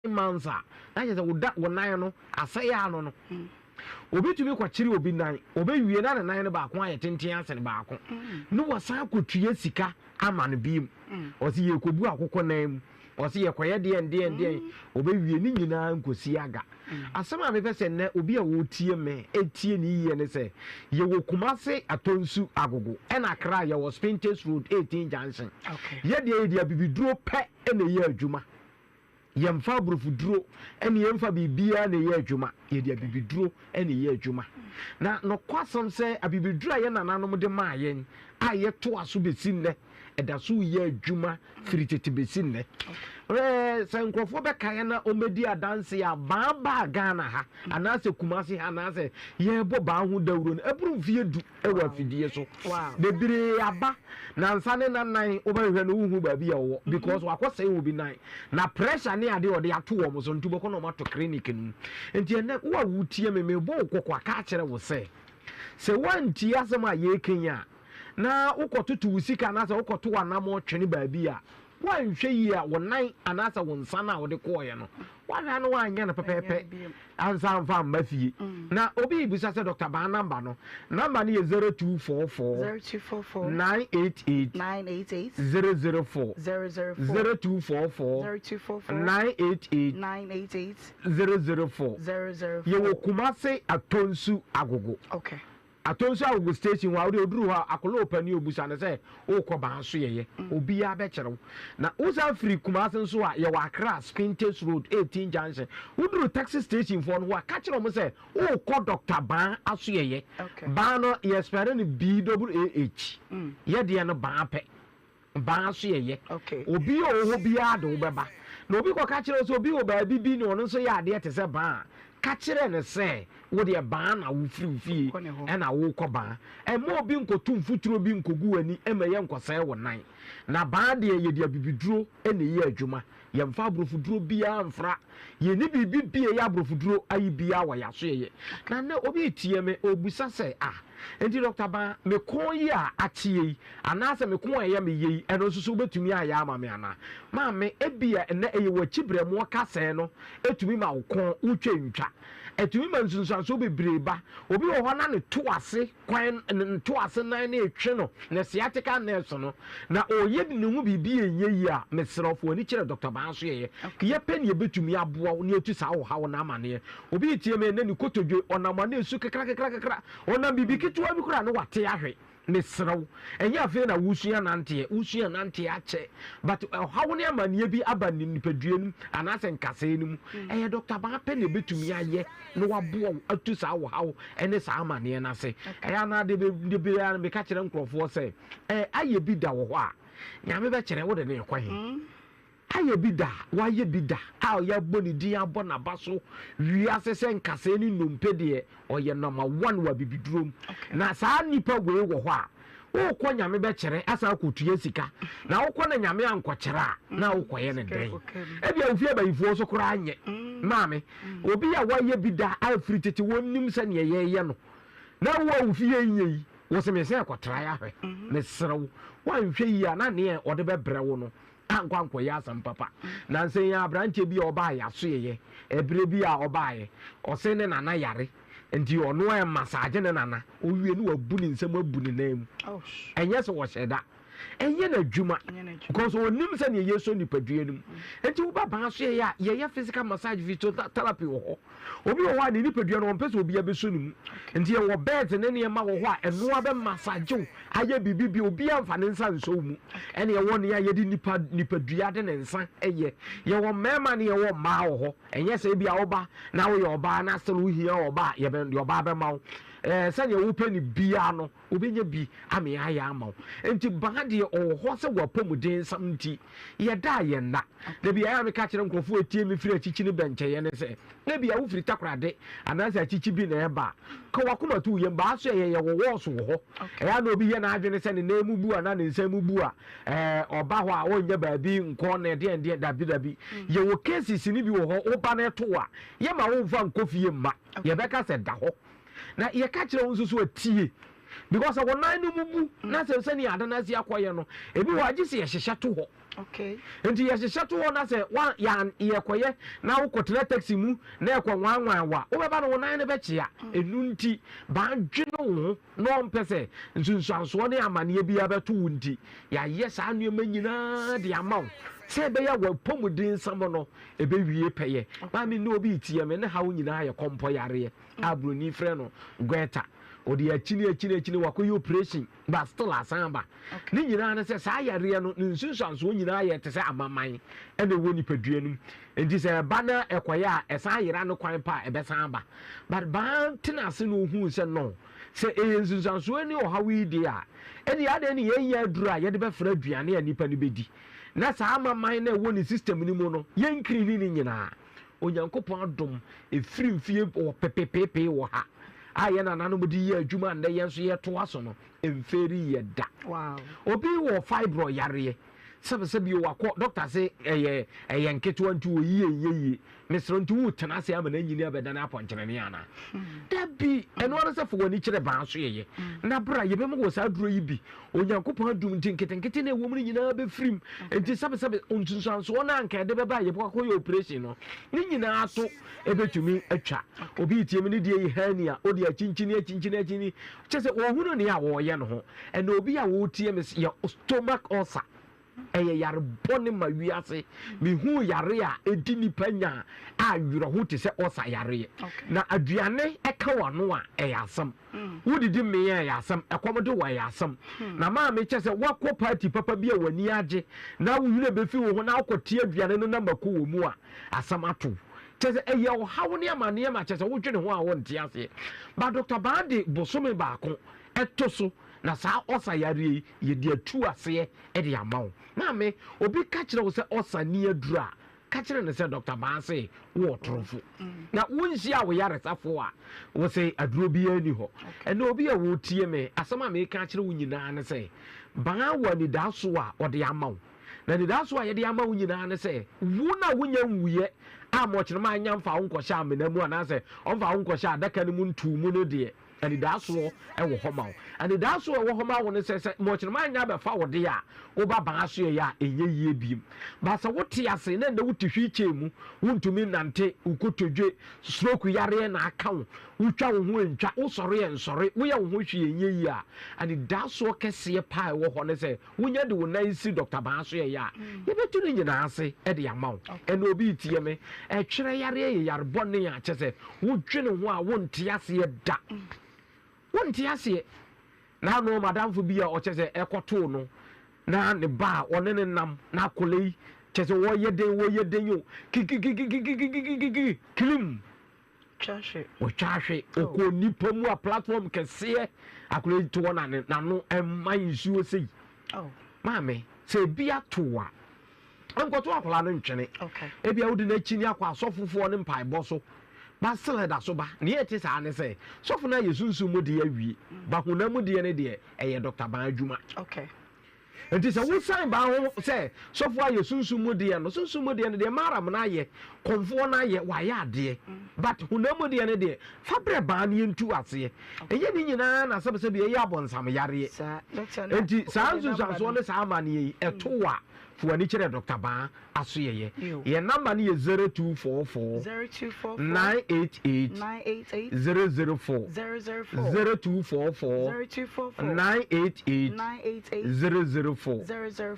months a, na kyerɛ sɛ wo da wo nan no asɛe ano no. Obi tumi kɔkyere obi nan, ɔbɛwie na ne nan no baako ayɛ tenten asene baako, ne wasan akɔtua sika ama no biom. Ɔse yɛkɔbu akokɔ nan mu, ɔse yɛkɔyɛ deɛn deɛn deɛn, ɔbɛwie ne nyinaa nkɔsi aga. Asɛm a mepɛ sɛ nnɛ obi a ɔretie me tie ne yie ne sɛ, yɛwɔ Kumase Atonsu Agogo ɛna Accra yɛwɔ Spintex Road 18 Junction. Yɛdeɛ yɛde abibiduro pɛ na ɛyɛ adwuma. Yɛmfa aborɔfoduro ne yɛmfa biribiara na ɛyɛ adwuma. Yɛde abibiduro na ɛyɛ adwuma. Na nokwasɛm sɛ abibiduro a yɛn nananom de maa yɛn a yɛtoa so bɛsi nnɛ, ɛda so reyɛ adwuma firi tete bɛsi nnɛ. Ɛɛ sɛ nkurɔfoɔ bɛkaeɛ na wɔbɛdi adanse a, baa baa Ghana ha anaasɛ Kumasi ha anaasɛ yɛrebɔ baa ho dawuro no, ɛboro mfeɛ du. wɔ afidie so bebree aba nansa ne nanan wobɛhwehwɛ no wohu baabi a ɔwɔ because wakɔ sɛe obi nan na pressure ne adeɛ ɔde ato wɔn so nti wobɛkɔ na wɔn ato clinic no mu nti ɛnɛ wo a wotie me mebɔ wo kɔkɔ aka akyerɛ wo sɛ sɛ woantie asɛm a yɛreka yi a na wokɔtoto wo sika anaasɛ wokɔto w'anamɔ twene baabi a Woanhwɛ yie a, wo nan anaasɛ wo nsa no a wode kɔeɛ no, woahwɛ a na woanyɛ no pɛpɛɛpɛ ansa amfa amma fie. Na obi rebisa sɛ, Dɔkta Baa namba no? Namba no yɛ 0244 988 004. 0244 988 004. Yɛwɔ Kumase Atonsu Agogo. Atonsu Agogo station hɔ a, wode oduru hɔ a, akwadaa ɔpanin obusa no sɛ wokɔ baa so yɛyɛ. Obiara bɛkyerɛ wo. Na wosan firi Kumasi nso a, yɛwɔ Accra, Spintex Road, 18 Junction. Woduru taxi station foɔ no hɔ a, ka kyerɛ wɔn sɛ wokɔ Doctor Baa Asoɛyɛ. Baa no, yɛspɛle no B-A-A-H. Yɛ deɛ no Baa pɛ. Baa so yɛyɛ. Obi a ɔwɔ hɔ biara de wo bɛba. Na obi kɔka kyerɛ wo sɛ obi wɔ baabi bi na ɔno nso yɛ adeɛ te sɛ baa a, ka kyerɛ no sɛ wo deɛ baa na wofiri wo fie na worekɔ baa. Mma obi nkɔto mfuturo bi nkɔgu w'ani mma ɛyɛ nkɔsɛe wo nan. Na baa deɛ yɛde abibiduro na ɛyɛ adwuma. Yɛmfa aborɔfoduro biara mfra. Yɛnni biribi bi a ɛyɛ aborɔfoduro ayi biara wɔ yɛn asoɛeɛ. Na nnɛ obi retie me, ɔrebisa sɛ, Ah, enti Dɔkta Baa, me kɔn yi a akyeɛ yi, anaasɛ me kɔn a ɛyɛ me yɛ yi, ɛno nso so wobɛtumi ayɛ ama me anaa? Maame, ebia nnɛ ɛyɛ w'akyi berɛmoɔ kasɛɛ no tumi ma wo kɔn wotwa ntwa. Ɛtumi ma nsunsuansoɔ bebree ba. Obi wɔ hɔ na ne to ase kwan, ne ntoase nan no retwe no, ne sciatica nerves no, na ɔreyɛ ne ho biribi a ɛnyɛ yie a, mesrɛ wo, fa w'ani kyerɛ Dɔkta Baa nso yɛyɛ. Yɛpɛ nea ɛbɛtumi aboa wo na yɛatu saa ɔhaw no amaneɛ. Obi retie me ɛnnɛ, ne kotodwe, ɔnam a na ɛsu kekrakekrakekra, ɔnam biribi ketewa bi koraa na wate ahwe. Mesrɛ wo, ɛnyɛ afei na wosua nanteɛ, wosua nanteɛ akyɛ, but ɔhaw ne amaneɛ bi aba ne nipadua no mu anaasɛ nkasɛɛ no mu. Ɛyɛ Dɔkta Baa pɛ na ɛbɛtumi ayɛ na waboa wo atu saa ɔhaw ne saa amaneɛ no ase. Ɛyɛ anaa de de biara no meka kyerɛ nkurɔfoɔ sɛ, ɛ ayɛ bi da wɔ hɔ a, Nyame bɛkyerɛ wo de no rekɔ he. Ayɛ bi da, wayɛ bi da a yɛabɔ ne din abɔ n'aba so wiase sɛ nkasɛɛ ne nnompe deɛ ɔyɛ number one wɔ abibiduro mu. Na saa nipa wei wɔ hɔ a, wokɔ Nyame bɛkyerɛ asan akɔtua sika. Na wokɔ na Nyame ankɔkyerɛ a, na wokɔyɛ no dɛn? Ebia wo fie abayifoɔ nso koraa nyɛ. Maame, obi a wayɛ bi da a firi tete wɔnnim sɛdeɛ yɛyɛ no, na wo a wo fie nyɛ yi, wo se mesɛ kɔtrae ahwɛ. Mesrɛ wo, woanhwɛ yie a na neɛ ɔde bɛbrɛ wo no, ankɔ ankɔyɛ asɛm papa. Nansa yi ara aberanteɛ bi a ɔbaa yɛn asoɛeɛ, ɛberɛ bi a ɔbaeɛ, ɔse ne nana yare, nti ɔno ɛmasaagye ne nana, ɔwie no wabu ne nsam abu ne nan mu. Ɛnyɛ sɛ ɔhyɛ da, ɛnyɛ n'adwuma, because ɔnim sɛdeɛ yɛsɔ nipadua no mu. Nti woba baa asoɛeɛ a, yɛyɛ physical massage, physiotherapy wɔ hɔ. Obi wɔ hɔ a ne nipadua no ɔmpɛ sɛ obiara bɛsɔ ne mu. Nti yɛwɔ beds ne nneɛma wɔ hɔ a ɛnoa bɛ massage wo ayɛ biribi bi obiara mfa ne nsa nsɔ wo mu. Ɛne yɛwɔ nea yɛde nipa nipadua de ne nsa yɛ. Yɛwɔ mmarima ne yɛwɔ mmaa wɔ hɔ. Ɛnyɛ sɛ ebia woba na woyɛ ɔbaa na still wohia ɔbaa a yɛbɛ deɛ ɔbaa bɛma wo. Ɛɛ sɛdeɛ wopɛ no biara no wobɛnya bi ama yɛayɛ ama wo. Nti baa deɛ ɔwɔ hɔ sɛ w'apɔmuden nsɛm nti yɛda a yɛnna. Da bi a meka kyerɛ nkurɔfoɔ a ɛtie me firi akyikyi ne bɛnkyɛeɛ ne sɛ, ebia wofiri Takorade anaasɛ akyikyi bi na ɛreba a, ka w'akoma to wo yam. Baa so ɛyɛ yɛwɔ wɔɔso wɔ hɔ. Ɛyɛ a na obi yɛ n'adwene sɛ ne nan mu bu anaa ne nsa mu bu a, ɛɛ ɔba hɔ a ɔnnya baabi nkɔ na ɛdeɛn deɛn. Dabi dabi. Yɛwɔ cases no bi wɔ hɔ, woba na ɛto wo a, yɛmma womfa nkɔ fie mma. Yɛbɛka sɛ da hɔ. Na yɛka kyerɛ wo nso so a, tie. Because sɛ wo nan no mu bu na sɛ sɛnea ade no asi akɔyɛ no, ebi wɔ hɔ a gye sɛ yɛhyehyɛ to hɔ. Okay. Nti yɛhyehyɛ to hɔ na sɛ wa yɛan yɛkɔyɛ na wokɔtena taxi mu na ɛkɔ nwanwan wa, wobɛba no wo nan no bɛkyea. Ɛno nti, badwene wo ho na ɔmpɛ sɛ nsunsuansoɔ ne amaneɛ biara bɛto wo nti, yɛayɛ saa nneɛma nyinaa de ama wo sɛ ɛbɛyɛ a w'apɔmuden nsɛm no ɛbɛwie pɛyɛ. Maame nnɛ obi retie me, ne haw nyinaa yɛ kɔmpɔ yareɛ a buroni frɛ no goiter. Ɔde akyini akyini akyini wakɔyɛ operation but still asan aba. Ne nyinaa ne sɛ saa yareɛ no ne nsunsuansoɔ nyinaa yɛ te sɛ amaman ɛna ɛwɔ nipadua no mu. Nti sɛ ɛba na ɛkɔyɛ a ɛsan yera no kwan pa a ɛbɛsan aba. But baa tena ase na ɔhuu sɛ no sɛ ɛyɛ nsunsuansoɔ ne ɔhaw yi deɛ a ɛneɛ adɛn ne yɛnyɛ aduro a yɛde bɛfra aduane a nipa no bɛdi na saa amaman no a ɛwɔ ne system no mu no yɛnkirini ne nyinaa. Onyankopɔn adom ɛfiri mfie ɔpepepeepee wɔ ha a yɛn nananom de yɛ adwuma a nnɛ yɛn nso yɛtoa so no, ɛmfeeri yɛ da. Obi wɔ fibroid yareɛ, sɛbesɛbe o, wakɔ dɔkta se ɛyɛ ɛyɛ nketewa nti wɔyi ɛnyɛ yie. Mesrɛ nti woretena ase ama no anyini abɛdane apɔnkyenene anaa? Dabi, ɛno ara sɛ fa w'ani kyerɛ baa so yɛyɛ na bra yɛbɛma wɔ saa aduro yi bi. Onyankopɔn adum nti nketenkete na ɛwɔ mu no nyinaa bɛfirim. Nti sɛbesɛbe nsunsuansoɔ no a anka ɛde bɛba a yɛbɛkɔ akɔyɛ operation no, ne nyinaa to ɛbɛtumi atwa. Obi retie me ne deɛ yi hernia, ɔde akyinkyini akyinkyini akyinkyini, kyɛ sɛ ɔhunu nea wɔreyɛ no ho. Ɛna obi a ɔretie me yɛ stomach ulcer. Ɛyɛ yare bɔne ma wiase. Mehuu yare a edi nnipa nya a werɛho te sɛ ɔsa yareɛ. Na aduane ka w'ano a, ɛyɛ asɛm. Wodidi mee a, ɛyɛ asɛm. Ɛkɔm de wo a, ɛyɛ asɛm. Na maame kyɛ sɛ woakɔ party papa bi a w'ani agye na wo werɛ bɛfi wo ho na wokɔte aduane no na mako wɔ mu a, asɛm ato wo. Kyerɛ sɛ ɛyɛ ɔhaw ne amanneɛ ma kyerɛ sɛ wodwene ho a wonte aseɛ. But Doctor Baa de bosome baako to so na saa ɔsa yareɛ yi yɛde atu aseɛ de ama wo. Maame, obi ka kyerɛ wo sɛ ɔsa nni aduro a, ka kyerɛ no sɛ Dɔkta Baa se wowɔ torofo. Na wonhyia wo yaresafoɔ a, wo se aduro biara nni hɔ. Ɛnɛ obi a woretie me, asɛm a mereka akyerɛ wo nyinaa ne sɛ, Baa wɔ anidaasoɔ a ɔde ama wo. Na anidaasoɔ a yɛde ama wo nyinaa ne sɛ, wo no a wonnya nwuiɛ a mɔkyenema anya mfa wo nkɔhyɛ amena mu anaasɛ ɔmfa wo nkɔhyɛ adaka no mu ntoo mu no deɛ, Anidaasoɔ wɔ hɔ ma wo. Anidaasoɔ a ɛwɔ hɔ ma wo ne sɛ, sɛ mmɔkyerɛma anya abɛfa wo deɛ a, woba baa asoɛeɛ a, ɛnyɛ yie bio. But sɛ wote ase na ɛnnɛ wote wheelchair mu, wontumi nnante, wo kotodwe, stroke yareɛ na aka wo, wotwa wo ho ɛntwa, wosɔre ɛnsɔre, woyɛ wo ho hwee ɛnyɛ yie a, anidaasoɔ kɛseɛ paa a ɛwɔ hɔ ne sɛ, Wonya de wo nan si Dɔkta Baa so yɛyɛ a, yɛbɛtu ne nyinaa ase de ama wo. Ɛnna obi retie me. Ɛtwerɛ yareɛ yɛ yare bɔne a kyerɛ sɛ wodwene ho a wonte aseɛ da. Wonte aseɛ. Na ano madamfo bi a ɔkyerɛ sɛ ɛkɔtoo no na ne ba a ɔne ne nam na akwadaa yi kyerɛ sɛ wɔyɛ den wɔyɛ den o kikikikikikikikiki kilim. Wɔtwa ahwe. Ɔkɔɔ nnipa mu a platform kɛseɛ akwadaa yi to hɔ na n'ano mma nsuo sei. Maame, sɛ ebi ato a, nkɔto akwadaa no ntwene. Ebi a wode n'akyi ne akɔ asɔfofoɔ ne mpaebɔ so. Ba still ɛda so ba. Nea ɛte saa ne sɛ, sɔfo no ayɛ sunsum mu deɛ awie. Ba honam mu deɛ no deɛ, ɛyɛ Dɔkta Ban adwuma. Enti sɛ wosan ba ho sɛ sɔfo ayɛ sunsum mu deɛ no, sunsum mu deɛ no deɛ Maram no ayɛ, kɔmfoɔ no ayɛ, wayɛ adeɛ. But honam mu deɛ no deɛ, fa brɛ baa no yɛntu aseɛ. Ɛnyɛ ne nyinaa na sɛbesɛbe ɛyɛ abɔnsam yareɛ. Enti saa nsunsuansoɔ ne saa amanneɛ yi, ɛto wo a, fa w'ani kyerɛ Dɔkta Baa. Asoɛeɛ. Yɛn number no yɛ 0244 988 004, 0244 988 004.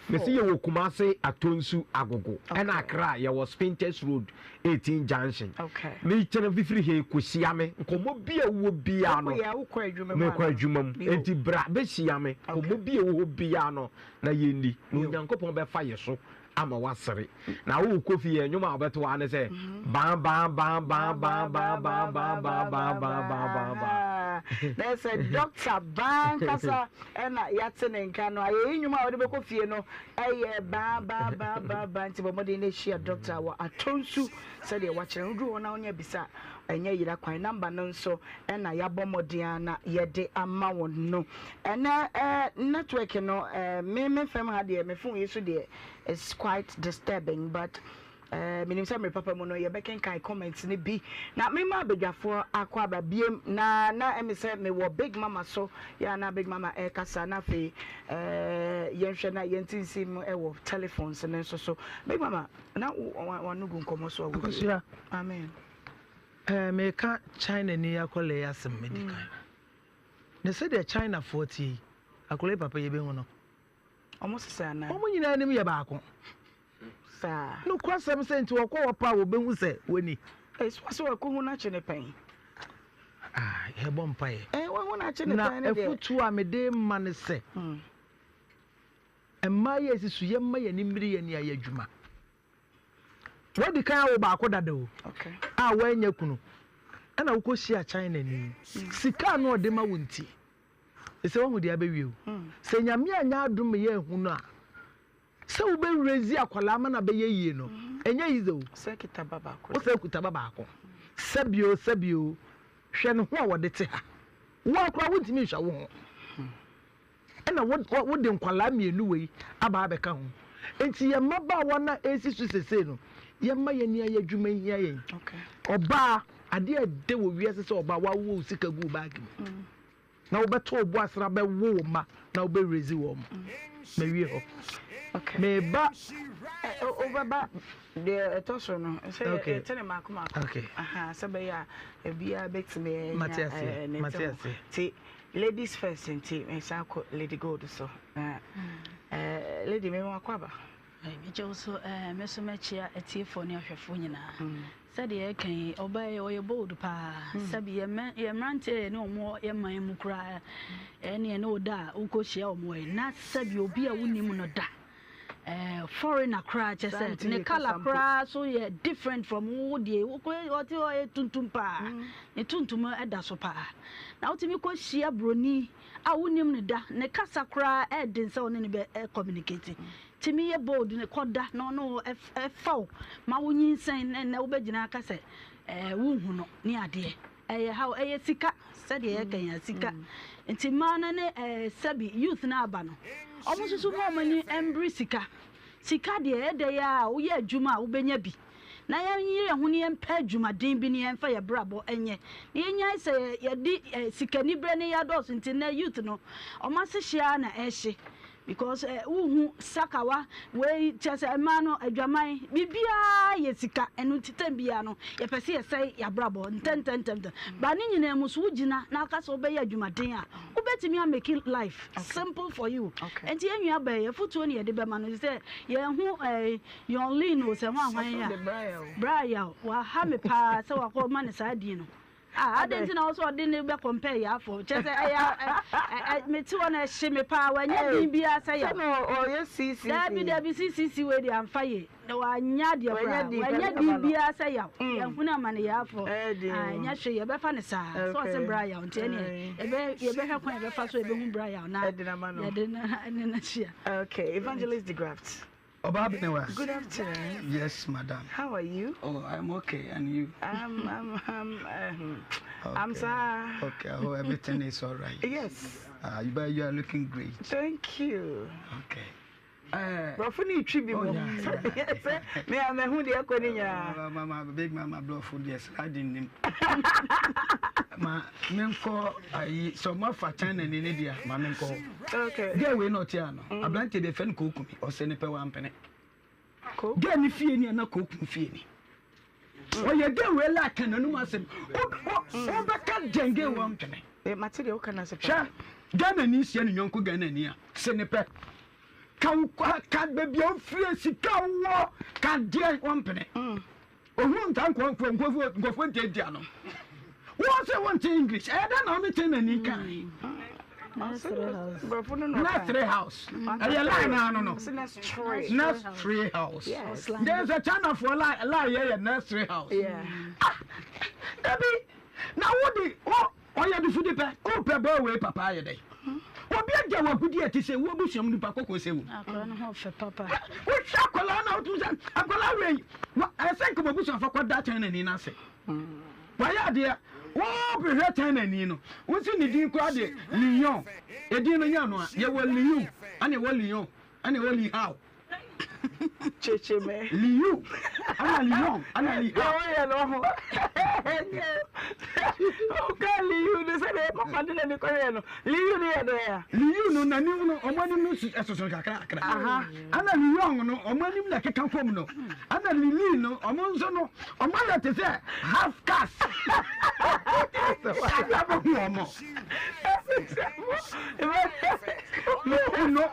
Mese yɛwɔ Kumase Atonsu Agogo ɛna Accra yɛwɔ Spintex Road 18 Junction. Mekyɛnɛ fifiri he kɔhyia me nkɔmmɔ bi a wowɔ biara no mekɔ adwuma mu enti bra bɛhyia me nkɔmmɔ bi a ɛwɔ hɔ biara no na yɛnni na Onyankopɔn bɛfa yɛ so ama woasere. Na worekɔ fie a, nnwom a wobɛto ara ne sɛ baa baa baa baa baa baa baa baa baa baa baa baa baa baa. Na sɛ dɔkta baa ankasa na yɛate ne nka no, ayɛyi nnwom a wode bɛkɔ fie no yɛ baa baa baa baa baa. Nti bɔ mmɔden na hyia dɔkta wɔ Atonsu sɛdeɛ wakyerɛ no. Woduru hɔ na wonya bisa a, ɛnyɛ yera kwan. Namba no nso na yɛabɔ mmɔden ara na yɛde ama wo no. Ɛnɛ eh, network no eh, me me fam ha deɛ, me phone yi so deɛ, it's quite disturbing but. Eh, menim sɛ mmere papa mu no yɛbɛkenkan comments no bi. Na mema abadwafoɔ akɔ aba biem na na ɛme sɛ mewɔ Big Mama so yɛ a na Big Mama ɛrekasa na afei eh, yɛnhwɛ na yɛnte nsi mu ɛwɔ telephones no nso so. Big Mama, na wano gu nkɔmmɔ so a wodie. Akosua. Amen. Eh, meka China ni akɔla yi asɛm medi kan. Na sɛdeɛ Chinafoɔ tie yi, akɔla yi papa yɛbɛhu no. Wɔn sesa anaa? Wɔn nyinaa anim yɛ baako. Saa. Nokwasɛm sɛ nti wɔkɔ hɔ paa wɔbɛhu sɛ wɔni. Ɛsoa sɛ wɔakɔhu no akye ne pɛn. Ah, yɛbɔ mpaeɛ. Eh, wɔahu no akye ne pɛn ne deɛ. Na afutuo a mede ma ne sɛ, mmaa yi a ɛsi so yɛmma yɛn ani mmiri yɛn ani ayɛ adwuma. Wadi kan awo baako dada o, a woannya kunu, ɛna wokɔhyia China ni. Sika a na ɔde ma wo nti, Sɛ wahu deɛ abɛwie o. Sɛ Nyame anyɛ adom ma yɛanhu no a, sɛ wobɛ raise akwadaa ma no abɛyɛ yie no, ɛnyɛ easy o. Sɛ kita ba baako. Wo sɛ kuta ba baako. Sɛbi o, sɛbi o, hwɛ ne ho a wɔde te ha. Wo ara koraa wontumi nhwɛ wo ho. Ɛna wo wode nkwadaa mmienu wei aba abɛka ho. Nti yɛn mmabaawa no a ɛresi so sesei no, yɛmma yɛn ani ayɛ adwuma nhia yɛn. Ɔbaa, adeɛ a ɛdɛ wɔ wiase sɛ ɔbaa wawo wo sika gu wo baage mu. Na wobɛto wo bo ase na wobɛwo wo mma na wobɛ raise wɔn. Mawie hɔ. Meba. Wobɛba deɛ ɛtɔ so no sɛ yɛte ne mako mako. Sɛ bɛyɛ a ebiara bɛtumi anya ne ntɛm. Nti ladies first nti mesan kɔ Lady Gold so. Na lady mema wakɔ aba. Megye wo so eh, me so mɛkyea atiefoɔ ne ahwɛfoɔ nyinaa. Sɛdeɛ yɛka yi, ɔbaa yi ɔyɛ bold paa. Sɛbi yɛ mɛ yɛ mmeranteɛ yɛ ne wɔn wɔ yɛ man mu koraa ɛne ɛne wo da a wokɔhyia wɔn wɔ yi na sɛbi obi a wonim no da eh, foreigner koraa kyɛ sɛ ne colour koraa so yɛ different from wo deɛ wokɔ ɔte hɔ yɛ tuntum paa ne tuntum ɛda so paa na wotumi kɔhyia broni a wonim no da ne kasa koraa ɛɛden sɛ ɔne no bɛ communicate Tumi yɛ bold no kɔ da na ɔne wo fa wo ma wo nyinsɛn na ɛnɛ wobɛgyina aka sɛ ɛɛ wonhu no ne adeɛ ɛyɛ haw ɛyɛ sika sɛdeɛ yɛka yɛn sika nti mmaa no ne ɛɛ sɛbi youth no aba no wɔn nso so ma wɔn ani mbere sika sika deɛ ɛdɛ yɛ a woyɛ adwuma a wobɛnya bi na yɛnyere yɛn ho ne yɛmpɛ adwumaden bi ne yɛmfa yɛ brabɔ nyɛ na yɛnyae sɛ yɛde sikaniberɛ ne yɛadɔɔso nti nnɛ youth no wɔn ase hye ara na ɛhye Because eh, wohu sakawa wei kyerɛ sɛ mmaa no adwaman biribiara yɛ sika ɛno nti tɛm biara no yɛpɛ sɛ yɛsɛe yɛabrabɔ ntɛntɛntɛntɛm ba ne nyinaa mu so wogyina na aka sɛ wobɛyɛ adwumaden a wobɛtumi amake life okay. simple for you okay. nti yɛn nua bɛyɛ yɛfotuo ne yɛde bɛma no sɛ yɛn ho eh, yɔn lean o sɛ ho ahwan a bra yaw waha me paa sɛ wakɔ ma ne saa din no Ah, adɛn nti na wo sɛ ɔde ne bɛ compare yaafo? Kyerɛ sɛ ɛyɛ ɛ mete hɔ na ɛhye me paa, wanyɛ din biara sɛ yaw. Sɛ na ɔyɛ CCC. Daabi daabi CCC wei deɛ amfa yie. Na wanyɛ adeɛ koraa, wanyɛ din biara sɛ yaw. Yɛhunu amane yaafo. Ah, ɛnyɛ hwee, yɛbɛfa no saa. Sɛ ɔse bra yaw nti ɛneɛ yɛbɛ yɛbɛhwɛ kwan yɛbɛfa so yɛbɛhu bra yaw na yɛde ne no ahyia. Okay, Evangelist DeGraft. Oba Benewa. Good afternoon. Yes, madam. How are you? Oh, I'm okay. And you? I'm, I'm, I'm, um, okay. I'm sorry. Okay, I hope everything is all right. Yes. Uh, you, you are looking great. Thank you. Okay. Brɔfo ne twi bi mu sɛ me a mahu deɛ ɛkɔ ne nyinaa. Mama big mama brɔfo deɛ sliding nim. Ma menkɔ ayi sɛ ɔmo afa China ni ne deɛ ma menkɔ hɔ. Okay. Girl wei na ɔte ano. Mm. Aberante bi fɛ no kookumi ɔsɛ ne pɛ wampene. Girl ne fie ni ana kookumi fie ni. Mm. Ɔyɛ girl wei la aka n'anum asɛm. Wobɛka dɛn girl wampene. Eh, mate deɛ woka no ase paa. Hwɛ Ghana ni hyia ne yɔnko Ghana ni a se ne pɛ. Ka wo ka baabi a wofiri sika wɔ ka deɛ wampene. Mm. Ohun nta nkurɔfoɔ nkurɔfoɔ nkurɔfoɔ ntiatia no. Wɔn sɛ wɔn te English. Ɛyɛ dɛ na wɔn te n'ani kan. Nursery house. Ɛyɛ line naa no no. Nursery house. Then sɛ China foɔ line line yɛ yɛ nursery house. Ah, dabi na wo de wo Ɔyɛ adifudi pɛ. Wopɛ bɔɔ wei papa ayɛ dɛn? Obi agya wo agudi a ɛte sɛ wo abusua mu nipa kɔkɔɔ sɛ wo. Akwadaa no ho fɛ papa. Wohwɛ akwadaa no a wotumi sɛ akwadaa wei ɛsɛ nka m'abusuafo kɔda China ni no ase. Wayɛ adeɛ. Wobɛhwɛ China ni no wosi ne din koraa de Leon. Edin no nyɛ ano a yɛwɔ Liu ɛna ɛwɔ Leon ɛna ɛwɔ Li Hao. Kyekye me. Liu ana Liyong ana Liha. Deɛ woyɛ no ho. Woka Liu no sɛdeɛ papa de n'ani kɔhwɛɛ no. Liu no yɛ dɛn a? Liu no n'anim no ɔmo anim no ɛsoso kakra kakra. Ana Liyong no ɔmo anim na ɛkeka kɔm no. Ana Lili no ɔmo nso no ɔmo ayɛ te sɛ half caste. Sɛdeɛ bɛhu ɔmo. Wohu no.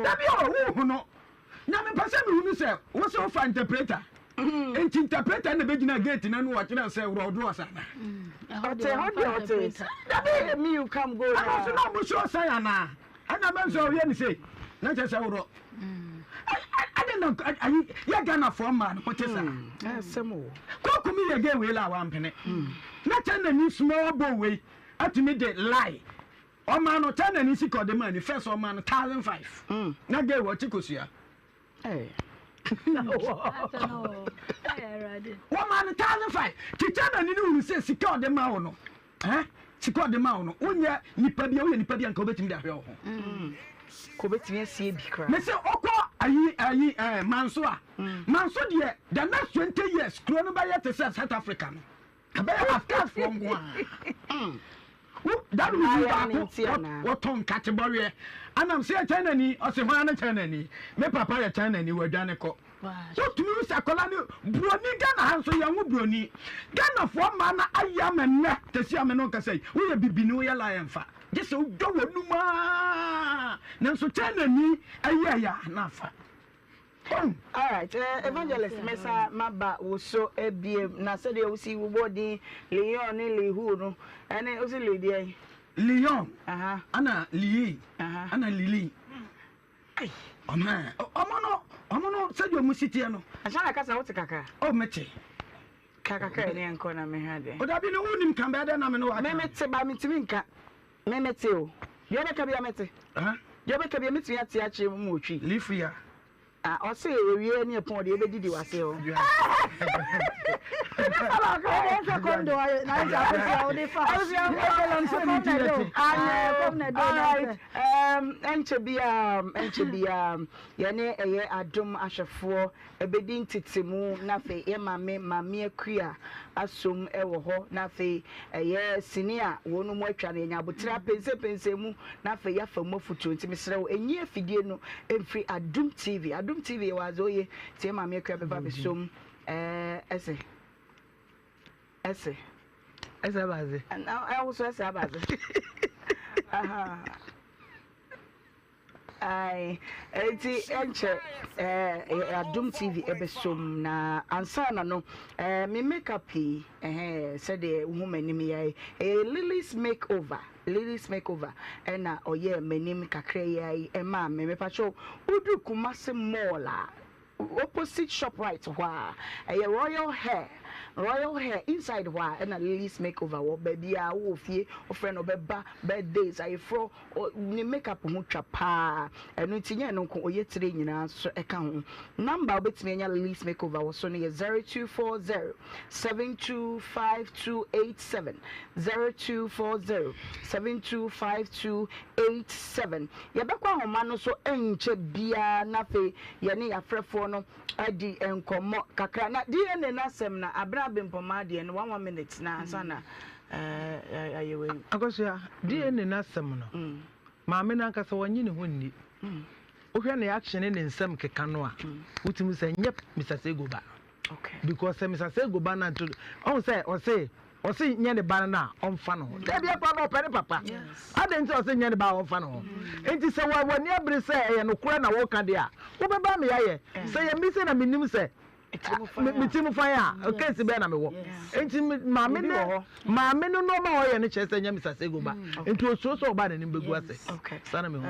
Dabi o, wohu no. Na mepɛ sɛ mehu no sɛ wo sɛ wofa interpreter. Nti interpreter na bɛgyina gate no ano wɔkyerɛ sɛ worɔ wodoro ɔsa anaa? Ɔte hɔ deɛ ɔte. Dabi me you come go now. Ɛna ɔso na ɔmo so ɔsan anaa? Ɛna bɛn sɛ ɔyɛ ne sei na kyerɛ sɛ worɔ. Adɛn na ayi yɛ Ghanafoɔ mmaa no mote saa? Asɛm o. Kɔkumi yɛ gay wei la a wampene. Na kyɛ na ni small boy wei atumi de lie. Ɔmaa no kyɛ na ni sika ɔde maa ni first ɔmaa no 1005. Na gay wɔ te kosua. Wɔmaa no 1005. Ti kyɛ na ni ne hunu sɛ sika ɔde ma wo no. Eh? Sika ɔde ma wo no, wonyɛ nipa bi a, woyɛ nipa bi a nka wobɛtumi de ahwɛ wo ho. Mm. Kò bɛtumi asie bi koraa. Mese ɔkɔ ayi ayi eh, Manso a. Mm. Manso deɛ the next 20 years kuro no bɛyɛ te sɛ South Africa no. Ɛbɛyɛ Afghanfoɔ nko a. Mm. That means baako wɔtɔn nkate bɔweɛ. Anam sɛ yɛ China ni, ɔse hwan ne China ni? Me papa yɛ China ni, wadwane kɔ. Wotumi hu sɛ akwadaa no buroni Ghana ha nso yɛn ho buroni. Ghanafoɔ mmaa no ayɛ ama nnɛ tɛsi a me ne wo kasa yi woyɛ bibini woyɛ lion fa gye sɛ wodwa w'anum aa nanso China ni ɛyɛ yɛ a na afa. Oh. Alright, eh, Evangelist mɛsa maba wo so ebiem na sɛdeɛ wosi wobɔ din Leon ne Lihu no ɛne wosi Li deɛn? Leon, ana Lii, ana Lili. Ei, ɔmo ɔmo no, ɔmo no sɛdeɛ ɔmo si teɛ no. Ansa na kasa wote kakra. Oh, mete. Ka kakra ɛne ɛnkɔ na mehwɛ adeɛ. O dabi no wonim kan bɛyɛ dɛ na me ne waka. Me mete ba metumi nka. Me mete o. Deɛ ɔbɛka bia mete. Deɛ ɔbɛka bia metumi ate akyerɛ mu otwi. Lifuya. Ah, ɔse ewie ne ɛpɔn deɛ ɛbɛdidi wase hɔ. Ɛnkyɛ biara, ɛnkyɛ biara, yɛne ɛyɛ adom ahwɛfoɔ ɛbɛdi ntetemu na afei yɛ maame Maame Akua asom wɔ hɔ na afei ɛyɛ sini a wɔn mu atwa no yɛnya aboterɛ apɛnsɛpɛnsɛ mu na afei yɛafa mu afutuo nti mesrɛ wo ɛnyi afidie no mfiri Adom TV. Adom TV yɛwɔ adze oye nti yɛ maame Akua bɛba abɛsom ɛɛ ɛse ɛse ɛse abadze ɛwo so ɛse abadze aha. Ae, enti ɛnkyɛ eh, Adom TV ɛbɛsom na ansa na no eh, me makeup yi eh, sɛdeɛ wohu m'anim yi ae, ɛyɛ Lily's Makeover, Lily's Makeover ɛna ɔyɛɛ m'anim kakra yi ae ɛmaa me. Mepakyɛw, wodu Kumasi Mall a, Opposite Shoprite hɔ a, ɛyɛ Royal Hair, Royal Hair, inside hɔ a ɛna Lily's Makeover wɔ. Baabi a wowɔ fie, wofrɛ no ɔbɛba, birthdays, ayeforɔ, ne makeup ho twa paa. Ɛno nti nyɛ ɛno nko, ɔyɛ tire nyinaa nso ɛka ho. Number a wobɛtumi anya Lily's Makeover wɔ so no yɛ 0240 725287, 0240 725287. Yɛbɛkɔ ahoma no so ɛnkyɛ biara na afei Yɛne yɛafrɛfoɔ no adi nkɔmmɔ kakra. Na DNA no asɛm no, Abena Abimpɔmaa deɛ no, one one minute na ansa na ayɛ wei. Akosua, DNA no asɛm no, maame no ankasa ɔnnye ne ho nni. Wohwɛ ne action ne ne nsɛm keka no a, wotumi sɛ nyɛ Mister Sego ba. Because sɛ Mister Sego ba no nto, ɔhu sɛ ɔse ɔse nyɛ ne ba no na ɔmfa ne ho. Dabi akora no ɔpɛ ne papa. Adɛn nti ɔse nyɛ ne ba a ɔmfa ne ho? Nti sɛ w'ani abere sɛ ɛyɛ nokorɛ na woka deɛ a, wobɛba me ayɛ. Sɛ yɛ me sɛ na menim sɛ me ti mu fan a, case bɛn na mewɔ? Nti maame no maame no nneɛma a ɔyɛ no kyerɛ sɛ nyɛ Mister Sego ba. Nti osuro sɛ ɔba n'anim bɛgu ase. Saa na mehu.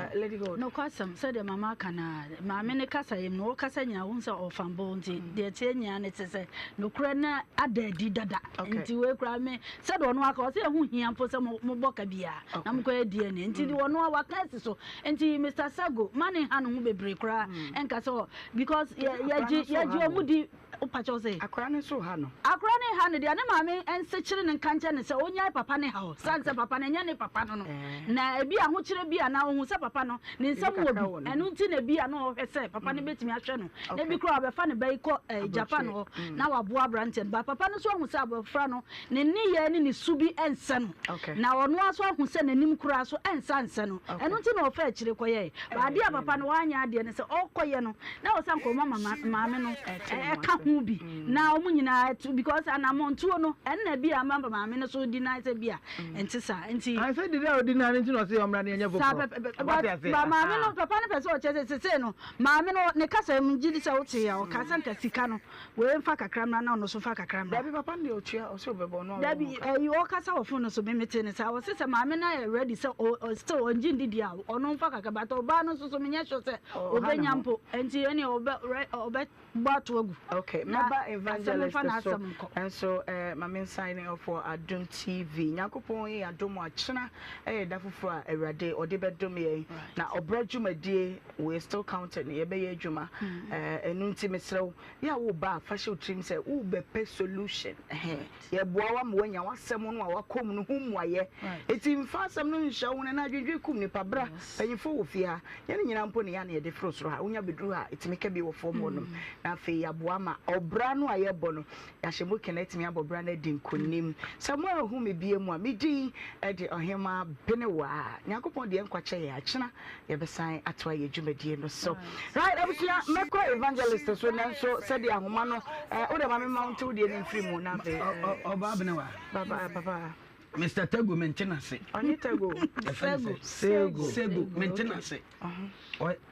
Nokwasɛm, sɛdeɛ mama aka no ara, maame no kasa yam no, ɔkasa nyinaa wohu sɛ ɔfa mbo nti deɛ ɛteɛ nyinaa ne te sɛ nokorɛ no ada adi dada. Nti wei koraa me sɛdeɛ ɔno aka ɔsɛ ɛho hia mpo sɛ mobɔ ka biara na mokɔyɛ DNA nti deɛ ɔno a waka asi so. Nti Mister Sago ma ne nha ne ho bebree koraa ɛnka sɛ because yɛgye yɛgye ɔmo di. Wopa kyɛw sɛ. Akora no nso ha no. Akora no ha no deɛ ne maame nsekyere no nka nkyɛ no sɛ ɔnyae papa no haw sane sɛ papa no ɛnyɛ ne papa no no na ebi ahokyerɛ bi a na ɔhu sɛ papa no ne nsam wɔ bi ɛno nti na ebi a na ɔhwɛ sɛ papa no bɛtumi ahwɛ no na ebi koraa ɔbɛfa ne ba yi kɔ eh, Japan hɔ mm. na waboa aberanteɛ no ba papa no nso ahu sɛ abɔfra no ne nneyɛɛ ne ne su bi ɛnsɛ no na ɔno ara nso ahu sɛ n'anim koraa so ɛnsa nsɛ no ɛno nti na ɔfa akyire kɔyɛɛ ba adeɛ a papa no wanyɛ adeɛ no sɛ ɔkɔyɛ no na wɔ sɛ nkɔmɔ ma maame no ɛka ho bi mm. na wɔn nyinaa ɛtu because anamɔntuo no ɛnna bi a ama maame no so di nan sɛ bi a ɛnte saa nti. Ansa didi a odi nan nti na ɔsɛ ɔmra ne ɛnyɛ foforɔ. Ba maame no papa no pɛ sɛ ɔkyɛ sɛ sese no maame no ne kasa mu gye di sɛ wote a ɔka sɛ nka sika no wei nfa kakra mmra na ɔno so fa kakra mmra. Dabi papa no deɛ ɔtua ɔsɛ ɔbɛbɔ ɔno Dabi ɛyi ɔkasa wɔ phone no so me mete ne saa ɔse sɛ maame no ayɛ ready sɛ ɔ still ɔngye ndi deɛ a ɔno nfa kakra but ɔbaa no nso so menyɛ sure sɛ ɔbɛnya mpo nti ɛneɛ ɔbɛ ɔbɛ bɔ ato agu. Okay, Na mɛba asɛm evangelist mfa so n'asɛm nkɔ. nso eh, ma me signing off wɔ Adom TV. Nyankopɔn yɛ adom a kyena ɛyɛ da foforɔ a Awurade ɔde bɛdom yɛn. Na ɔbrɛ dwumadie we still counting, yɛbɛyɛ adwuma. Eh, ɛno nti mesrɛ wo, yɛ a woba a fa hyɛ wo tirim sɛ wobɛpɛ solution. Ɛhɛn, yɛboa wo ama woanya w'asɛm no a wakɔ mu no ho mmuaeɛ. Enti mfa asɛm no nhyɛ wo ho na na adwendwen kum nipa. Bra, mpanyimfoɔ wɔ fie ha. Yɛn nyinaa mpo na yɛn a na yɛde foro soro ha. Wonya bɛduru ha a, ɛtumi ka bi wɔ fam hɔnom. Na afei yɛaboa ma ɔbra no a yɛbɔ no, yɛahyɛ mu kena atumi abɔ bra no adi nkonim. Sɛ moanhu me bio mu a, me din de Ɔhemmaa Benewaa. Nyankopɔn de yɛn nkwa kyɛ yɛn a, kyena yɛbɛsan atoa yɛn dwumadie no so. Right, abusua, mɛkɔ evangelist so nanso sɛdeɛ ahoma no, eh, wode ma me ma wo nte wo deɛ no mfiri mu na afei. Eh, Ɔbaa Benewaa. Papa, papa. Mr. Tego mente n'ase. Ɔnye Tego. Sego. Sego. Sego mente n'ase.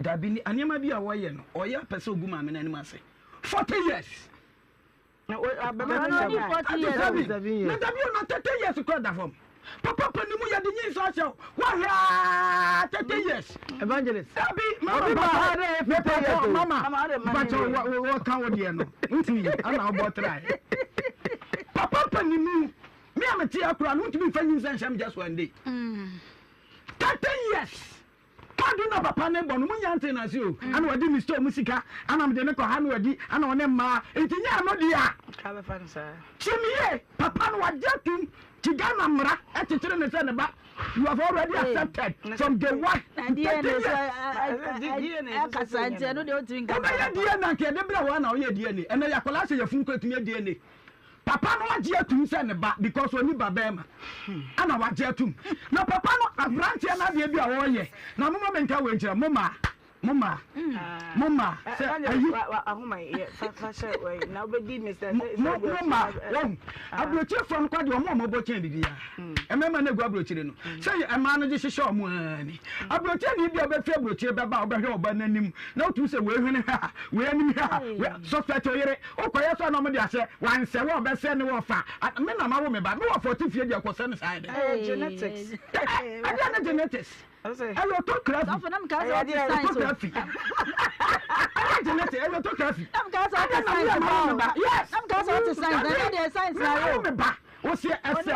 Dabi ni nneɛma bi a wɔyɛ no ɔyɛ apɛ sɛ ogu maame n'anim ase. 40 years. Na 37. Na dabi o na 30 years kura da fam. Papa panin mu yɛde nyi nsa ahyɛ wahwɛ aa 30 years. Evangelist. Dabi mama papa mama papa wɔka wo deɛ no ntumi ana wobɔ tra. Papa panin mu. Me a mete ha koraa no wontumi mfa nyinsɛn nhyɛ me just one day. 30 years kadu na papa ne bɔ no mu nya nte na ase o. Ana wadi me store mu sika, ana mede ne kɔ ha na wadi, ana ɔne mmaa. Nti nyɛ ɛno deɛ a. Tie me yie, papa no wagye atum ti Ghana mmara ɛkyekyere ne sɛ ne ba. You have already accepted from day one. 30 years. Wobɛyɛ DNA nka yɛde brɛ wo ana woyɛ DNA. Ɛnɛ yɛ akwadaa sɛ yɛfunu kɔ ɛtumi yɛ DNA. Papa no agye atum sɛ ne ba because ɔni ba bɛɛma ɛna wagye atum na papa no abranteɛ no adeɛ bi a ɔyɛ na moma menka wei nkyerɛ mo maa mo maa mo maa sɛ ayi mo mo maa wɔn aburokyerefoɔ no kɔ deɛ ɔmo ɔmo bɔ kyɛn bibiara mmarima no egu aburokyire no sɛ yɛ mmaa no gye hyehyɛ ɔmo ani aburokyire ni bi a ɔbɛfi aburokyire bɛba a ɔbɛhwɛ ɔba n'anim na otum sɛ wei hwene hwɛ ha wei anim hwɛ ha wei suspect oyere wokɔyɛ sɛ na ɔmo de ahyɛ wansɛ wɔ ɔbɛsɛ ne wɔ fa me na ma wo me ba me wɔ fɔte fie deɛ kɔsɛ ne saa yɛ dɛ ɛyɛ genetics ɛdeɛ ne genetics ɛyɛ autography autography ɛyɛ genetics ɛyɛ autography ɛdeɛ na me yɛ ma wo me ba yes me ma wo me ba wosi ɛsɛ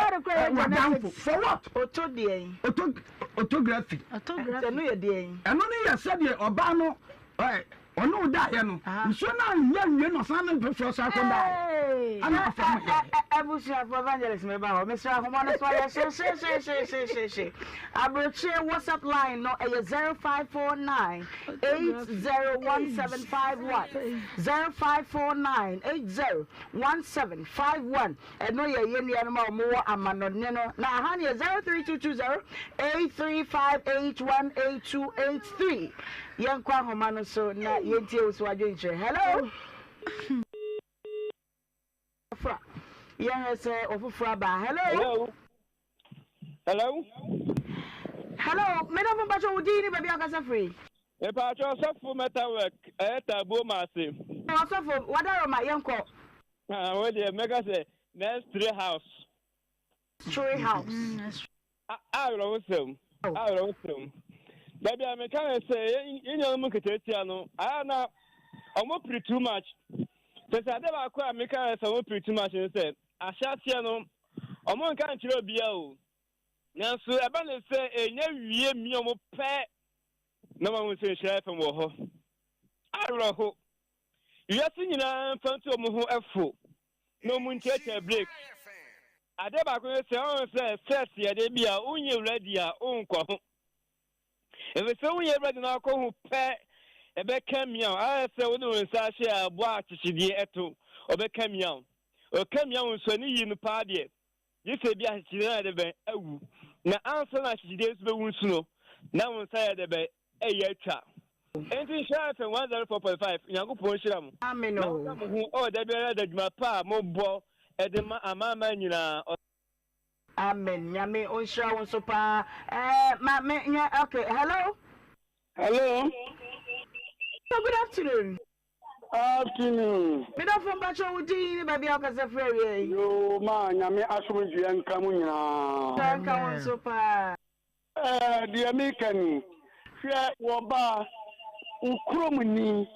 wadanfo for what. Oto deɛ. Oto autography. Ɛno yɛ deɛ. Ɛno ne yɛ sɛdeɛ ɔbaa no ɛ ɔne wo daeɛ no nsuo no anyɛ nwie na ɔsan ne mpefoɔ so akɔ daeɛ ana afɔ mo yɛ. Abusuafo evangelist meba hɔ mesrɛ ahoma no so ayɛ hyehyehyehyehyehye aburokyire whatsapp line no ɛyɛ 0549 801751 0549 801751 Ɛno yɛ yɛn nuanom a wɔwɔ amanɔne no. Na aha no yɛ 03220 83581883. Yɛnkɔ ahoma no so na yɛntie wo so adwenkyerɛ. Hello? Fra. Yɛhwɛ sɛ ɔfoforɔ aba. Hello? Hello? Hello? Hello, medafo mpakyɛ wo din ne baabi a wokasa firi? Mepakyɛ ɔsɔfo metalwork ɛyɛ tabuo maase. Ɔsɔfo, wadaroma, yɛnkɔ. Ah, wo deɛ mɛka sɛ next tree house. Tree house. Awerɛhosɛm, awerɛhosɛm. Dabi a meka ne sɛ yɛn nuanom nketeesia no, ayɛ na wɔn piri too much. Sɛ sɛ ade baako a meka ne sɛ wɔn piri too much ne sɛ ahyɛaseɛ no wɔn nka nkyerɛ obiara o. Nanso ɛba ne sɛ ɛnya wie mi wɔn pɛ na wɔn ahu sɛ nhyira fam wɔ hɔ. Awerɛho. Wiase nyinaa mfa ntu wɔn ho fo na wɔn ntiatia break. Adeɛ baako ne sɛ, ɔhu sɛ sex yɛ adeɛ bi a wonyɛ ready a wonkɔ ho. Ɛfiri sɛ wonyɛ ready na wakɔ ho pɛ, ɛbɛka miaw. Ayɛ sɛ wode wo nsa ahyɛ aboa akyekyedeɛ ɛto, ɔbɛka miaw. Ɔka miaw nso ani yi no paa deɛ, gye sɛ bi akyekyedeɛ no ayɛ dɛ bɛn awu. Na ansa na akyekyedeɛ nso bɛwu nso no, na wo nsa yɛ dɛ bɛn ɛyɛ atwa. Enti Nhyira FM 104.5 Nyankopɔn nhyira mo Amen na o. ɔnka mo ho wɔ da biara da dwuma pa a mo bɔ de ma amanaman nyinaa. Amen nyame onhyira wo nso paa eh ma me nyɛ okay hello. Hello. So good afternoon. Afternoon. Me dɔfo mpakyɛ wo din ne baabi a wokasa firi awia yi. Yoo maa nyame asomdwoeɛ nka mo nyinaa. Nhyira nka wo nso paa. Ɛɛ, deɛ mereka ni, Hwɛ, wɔba, wo kuromni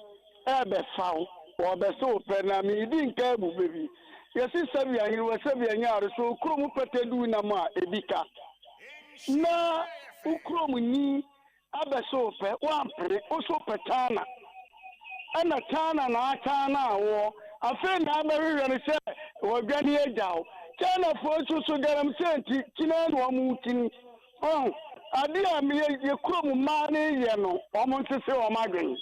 rebɛfa wo, wɔrebɛse wo pɛ, na meredi nka abu bɛ bi. Yɛse Sɛbia hene wɔ Sɛbia nyaare so, wo kurom pɛtɛ du nam a, ebi ka. Na wo kuromni abɛse wo pɛ, woampene, wo nso wopɛ Taana. Ɛna China na aChina woɔ, afei na abɛhwehwɛ no sɛ wɔdwane agya wo. Chinafoɔ nso so galamsey nti, kyini ara na wɔn rekyini. Wahu? Adeɛ a yɛ, yɛ kurom mmaa no reyɛ no, wɔn nsese wɔn adwene.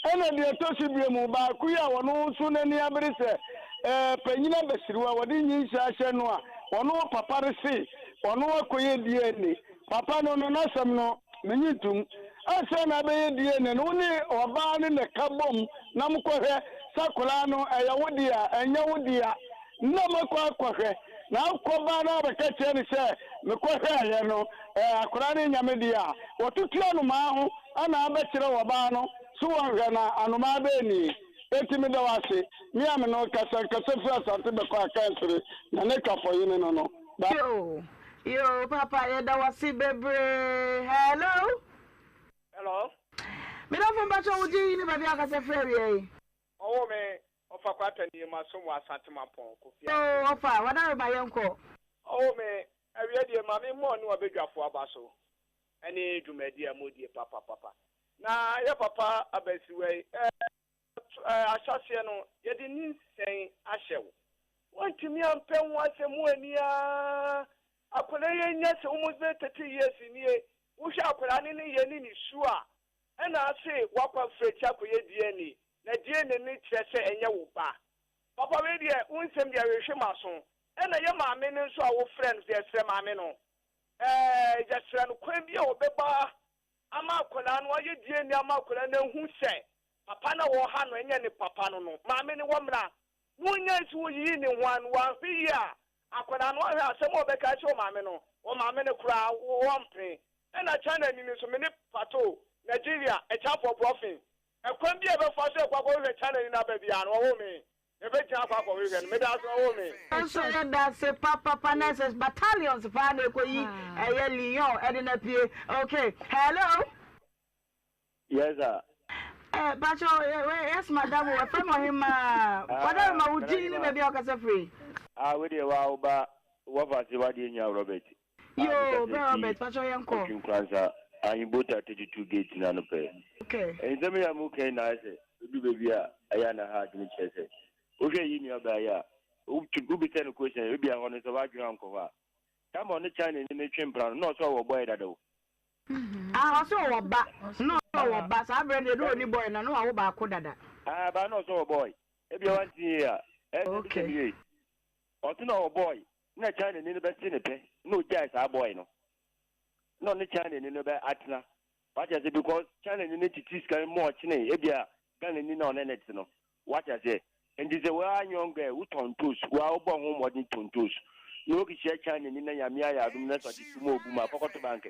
Ɛna deɛ ɛtɔ so bio mu, baako yi a ɔno nso n'ani abere sɛ ɛɛ panyin abasiriwa, wɔde nyinsɛn ahyɛ no a, ɔno papa no se ɔno akɔyɛ DNA. Papa no no n'asɛm no menye ntom. Ansa na abɛyɛ DNA no wo ne ɔbaa no na ɛka bom na mokɔhwɛ sɛ akwadaa no ɛyɛ wo dea ɛnyɛ wo dea na moakɔ akɔhwɛ na akɔ baa no abɛka kyerɛ no sɛ mekɔhwɛɛyɛ no ɛɛ akwadaa no nyɛ me dea a wɔtoto anomaa ho ana abɛkyerɛ ɔbaa no so wɔnhwɛ na anomaa bɛɛ nie enti meda wo ase me a me ne wo kasa nkasa firi Asante bɛkɔ Akansere na ne Twafɔyene no no. Bye. Yoo yoo papa yɛda wase bebree hello. Hello. Me dɔfo mpakyɛ wo din ne baabi a wokasa firi awia yi. Ɔwoo me ɔfa kwata nie masom wɔ Asante Mampɔn Kofi Yoo ase. ɔfa wadareba yɛnkɔ. Ɔwoo me awia deɛ ma me mmɔ ne wabadwafoɔ aba so ɛne dwumadie a modie papapapa na yɛ papa abasiriwa yi ɛɛ Ahyɛaseɛ no, yɛde nyinsɛn ahyɛ wo. Woantumi ampɛ ho asɛm mu anni ara. Akwadaa yi anya sɛ almost bɛyɛ 30 years nie. Wohwɛ akwadaa no nneyɛɛ ne ne su a, ɛna ase woakɔ afiri akyi akɔyɛ DNA, na DNA no kyerɛ sɛ ɛnyɛ wo ba. Papa wei deɛ, wo nsɛm deɛ ɛhwehwe m'aso. Ɛna yɛ maame no nso a wofrɛ no sɛ yɛsrɛ maame no, ɛɛ yɛsrɛ no kwan bi a ɔbɛba ama akwadaa no ayɛ DNA ama akwadaa no ahu sɛ papa no a wɔha no ɛnyɛ ne papa no no maame no wɔ mmra na ɔnya nsi ɔyiyi ne ho ano wanhwɛ yie a akwadaa no ahwɛ asɛm a ɔbɛka akyerɛ ɔmaame no ɔmaame no koraa ɔmpene ɛna China ni no nso me ne pato Nigeria ɛkyafoɔ brɔfen ɛkwan bi a ɛbɛfa so ɛkɔ akɔhwehwɛ China ni no aba biara no ɔwɔ me Yɛbɛgyina akɔ akɔhwehwɛ no. Meda ase ɔwoo me. Nso yɛda ase papapa na ɛsɛ battalions paa na ɛkɔyi ɛyɛ Lyon ɛde no apue ok hello. Yes sir. Eh, pacho, yes madam, o ɛfrɛ me ɔhemaa. Wadare ma wo din ne baabi a wokasa firi. Ah, wo deɛ wa wo ba wɔfa ase wadeɛ nya Robert. Yoo, bra Robert, pacho yɛn kɔ. Ɔtwi Nkoransa, Ahenbota 32 gate no ano pɛɛ. Okay. Nsɛm yi a mo ka yi na ayɛ sɛ edu baabi a ɛyɛ a na ha adwene kyerɛ sɛ wohwɛ yi nua baa yi a wobisa no question ebi a hɔ no sɛ w'adwene ankɔ hɔ a time a ɔne China ni no twe mpena no na ɔsɛ ɔwɔ boy dada o. Ah ɔsɛ ɔwɔ ba na ɔsɛ ɔwɔ ba saa berɛ no deɛ na ɔni boy na na wawo baako dada. Ah ba na ɔsɛ ɔwɔ boy ebi a wante yie a ɛsɛ bisa me yie ɔse na ɔwɔ boy na China ni no bɛse ne pɛ na ogyae saa boy no na ɔne China ni no bɛ atena wate ase because China ni no titi sika no mu ɔkyene ebia Ghana ni na ɔne ne te no wate ase nti sɛ waa young girl wotɔn ntos waa wobɔ ho mmɔden tɔn ntos na wokihyia China ni na nyame ayɛ adom na sɛ ɔte mu obu ma kɔkɔto bank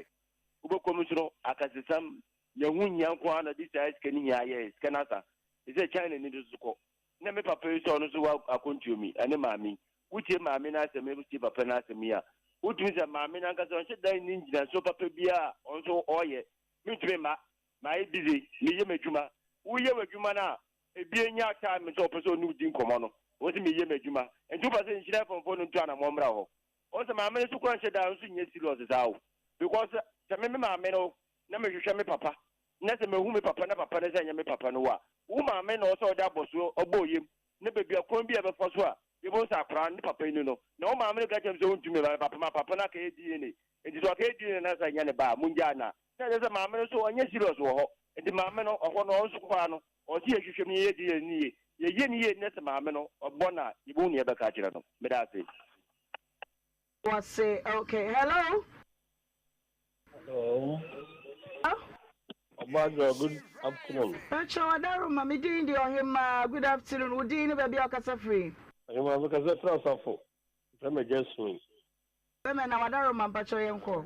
wobɛkɔ mu nso no akasesɛm na ɛho hia nko ara na de saa sika no hia ayɛ sika no asa te sɛ China ni no so kɔ na me papa yi sɛ ɔno nso wɔ akɔntuo mi ɛne maame yi wotie maame no asɛm wotie papa no asɛm yi a wotumi sɛ maame no ankasa ɔnhyɛ dan ne ngyinasoɔ papa biara a ɔno nso ɔyɛ mentumi mma mayɛ busy meyɛ m'adwuma woyɛ w'adwuma no a ebi anya time sɛ ɔpɛ sɛ ɔne wo di nkɔmmɔ no wɔ sɛ meyɛ m'adwuma nti wopɛ sɛ nhyira fɔmfɔ no ntu anammɔ mmra hɔ ɔn sɛ maame no so kora nhyɛ da nso nyɛ serious saa o because sɛ me me maame no na mehwehwɛ me papa na sɛ mehu me papa na papa no sɛ ɛnyɛ me papa no a Wo maame na ɔwɔ sɛ ɔde abɔsoɔ ɔbɔ wo yam na baabi a kwan bi a ɛbɛfa so a yɛbɛhu sɛ akwadaa no ne papa ni no. Na wo maame no ka kyerɛ me sɛ ɔntumi mma me papa ma papa no akɛyɛ DNA. Nti sɛ ɔkɛyɛ DNA na sɛ ɛnyɛ ne ba a, mongyaa no a. Na ɛkyerɛ sɛ maame no nso ɔnyɛ serious wɔ hɔ. Nti maame no, ɔhɔ no ɔno nso koraa no, ɔwɔ sɛ yɛhwehwɛ mu na yɛyɛ DNA no yie. Yɛyɛ no yie na sɛ maame no ɔbɔ no a, yɛbɛhu nea yɛbɛka akyerɛ no. Meda ase. Wase okay hello. Hello. Ɔbadwoa good afternoon. Pacho Adaroma me din de Ɔhemaa good afternoon wo din ne baabi a wokasa firi. Ɔhemaa me kasa firi Asafo mefrɛ me Jasmine. Bɛmɛ na wadaroma mpakyɛw yɛn kɔ.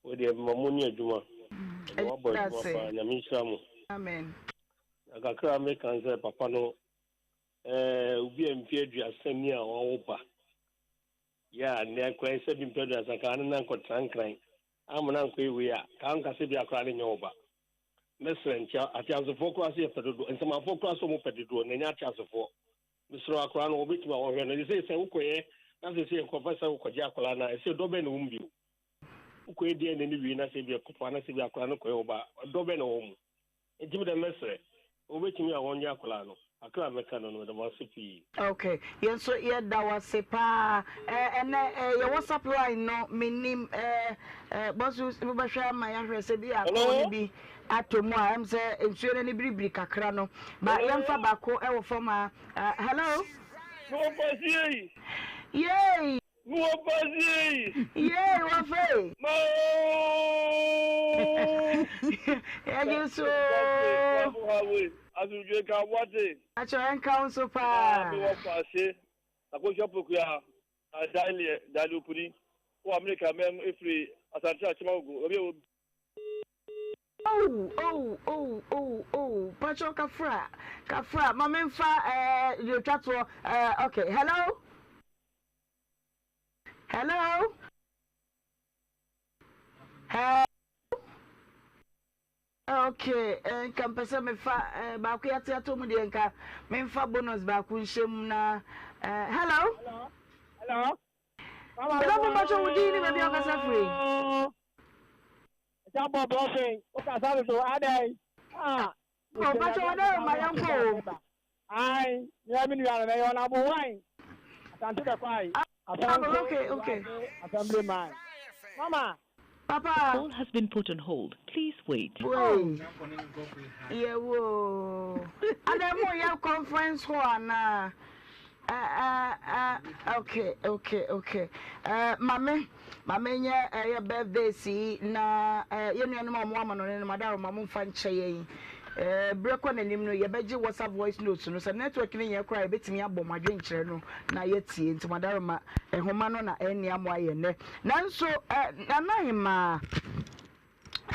Wei deɛ mema mo ni adwuma. Ɛna wabɔ adwuma paa nyame nhyira mo. Amen. Na kakra a meka ne sɛ papa no ɛɛ obi a mfe aduasa ni a wawo ba yɛ a nnɛ koraa sɛ bi mfe aduasa kaa ne nan kɔtra nkran amena ankɔ wei a kaa nka sɛ bi akora ne nyɛ wo ba. Mɛsrɛ nti ateasefoɔ koraa sɛ yɛpɛ dodoɔ nsɛmafoɔ koraa sɛ wɔpɛ dodoɔ na ɛnyɛ ateasefoɔ. Mesrɛ wo akwadaa no wɔbɛtumi a wɔhwɛ no ɛsɛ sɛ wokɔyɛ na sɛ sɛ yɛkɔfa sɛ wokɔgye akwadaa no a ɛsɛ dɔ bɛn na wɔ mu bio wokɔyɛ DNA no wie na sɛ bi ɛkɔfa na sɛ bi akwadaa no kɔyɛ wo ba dɔ bɛn na wɔ mu nti medɛ mɛsrɛ wobɛtumi a wɔnyɛ akwadaa no akra mɛka no no meda mo ase pii. Ok yɛn nso yɛda wo ase paa eh, ɛnɛ eh, yɛ WhatsApp line no mennim eh, eh, bɔso wobɛhwɛ ama yɛahwɛ sɛ bi a call no bi atɔ mu a ɛm sɛ nsuo no ani biribiri kakra no ba yɛmfa baako ɛwɔ fam ha uh, hello. Mewɔ paase yei. Yei. Mewɔ paase yei. Yei wɔfɛ. Maa. Yɛgye so. Asomdwe ka wate. Akyerɛ nka wo nso paa. Mewɔ paase. Akosua Pokuya. Daniel Daniel Opuni. Wɔ Amerika mɛm efiri Asante Akyemagogo. Obi a wɔ. Oh oh oh oh oh pacho kafra kafra ma me nfa eh deɛ otwa toɔ eh okay hello hello hello okay eh, nka mpɛ sɛ mefa eh, baako yɛate ato mu deɛ nka memfa bonus baako nhyɛ mu na eh, hello hello hello mepacho wo din ne baabi a wokasa firi. Ɛsɛ bɔ bɔfe, wokasa dodo adɛn? Ah, Oh, Pacho, ɔdɛ ma yɛn kɔ o. Ayi, nyɛ mi nua no, mɛyɛ ɔnabo wan. Asante bɛ kɔ ayi. Ah, okay, okay. Assembly man. Mama. Papa. Call has been put on hold. Please wait. Wei. Yɛ wo. Adɛ mo yɛ conference hall anaa? Eh eh okay okay okay eh mame mame nyɛ ɛyɛ eh, birthday si na eh yɛn nuanom a wɔn amanɔne no madaro ma mo nfa nkyɛ yɛn eh berɛ kɔ n'anim no yɛbɛgye whatsapp voice notes no sɛ network no nyɛ koraa yɛbɛtumi abɔ mo adwenkyerɛ no na yɛtie nti madaro ma nhoma no na ɛnea mo ayɛ nnɛ nanso eh nana hemaa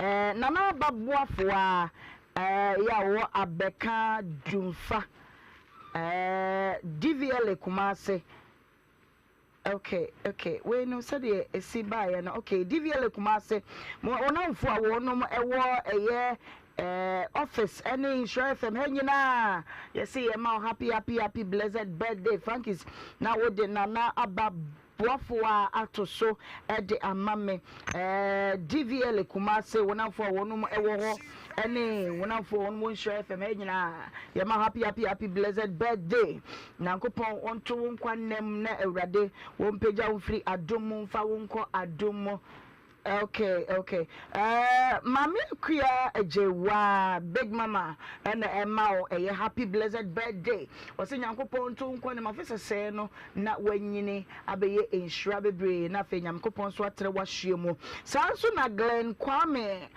eh nana aba boafoa eh yɛ a wɔwɔ abɛka dwumfa Eh, DVLA Kumasi. Okay, okay. Wei no sɛdeɛ ɛsi baeɛ no. Okay, DVLA Kumasi. Mo wɔn amfo a wɔnom ɛwɔ ɛyɛ eh, office ɛne Nhyira FM ha nyinaa. Yɛse yɛ ma wo happy happy happy blessed birthday Frankis. Na wode nana aba Boafo a ato so de ama me. DVLA Kumasi wɔn afo a wɔnom wɔ hɔ ne wɔn afo a wɔnom wɔ Nhyira FM ha nyinaa yɛma happy happy happy blessed birthday. Nyankopɔn ɔnto wo nkwa nnam na Awurade wɔmpagya wo mfiri adom mu mfa wo nkɔ adom mu. Okay okay eh Maame Akua Agyewaa Big Mama ɛna ɛma wo ɛyɛ happy blessed birthday Ɔse Nyankopɔn nto wo nkwa ne mafe sɛsɛɛ no na wanyini abɛyɛ nhyira bebree na afei Nyankopɔn nso atrɛ w'ahyeɛ mu Saa nso na Glenn Kwame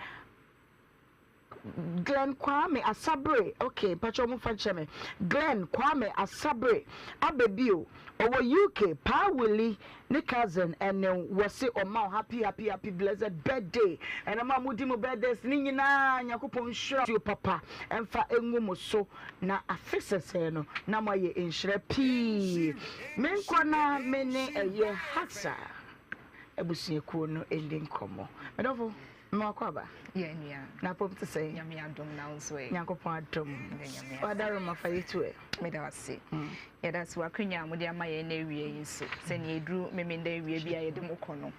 Glenn Kwame Asabere ok mpakyɛw mo fa nkyɛ me Glenn Kwame Asabere aba bio ɔwɔ UK Paa Willie ne cousin ɛne wo wɔse ɔma wo happy happy happy blessed birthday ɛna mo a modi mo birthdays ne nyinaa Nyankopɔn nhyira nsuo papa ɛmfa ngu mo so na afe sɛsɛɛ no na mo ayɛ nhyira pii me nkɔ na me ne ɛyɛ Hafsa abusuakuo no ndi nkɔmmɔ medɔfo. Mema wo akwaaba. Yɛ nua. Na apom te sɛn? Nyame adom na wo nso ɛ? Nyankopɔn adom. Meda Nyame ase. W'adaworoma fa yɛ tu ɛ. Meda wo ase. Yɛda ase wɔ akwanya a mode ama yɛn na awia yi nso. Sɛnea ɛduru Memenda awia bi a yɛde mo kɔ no.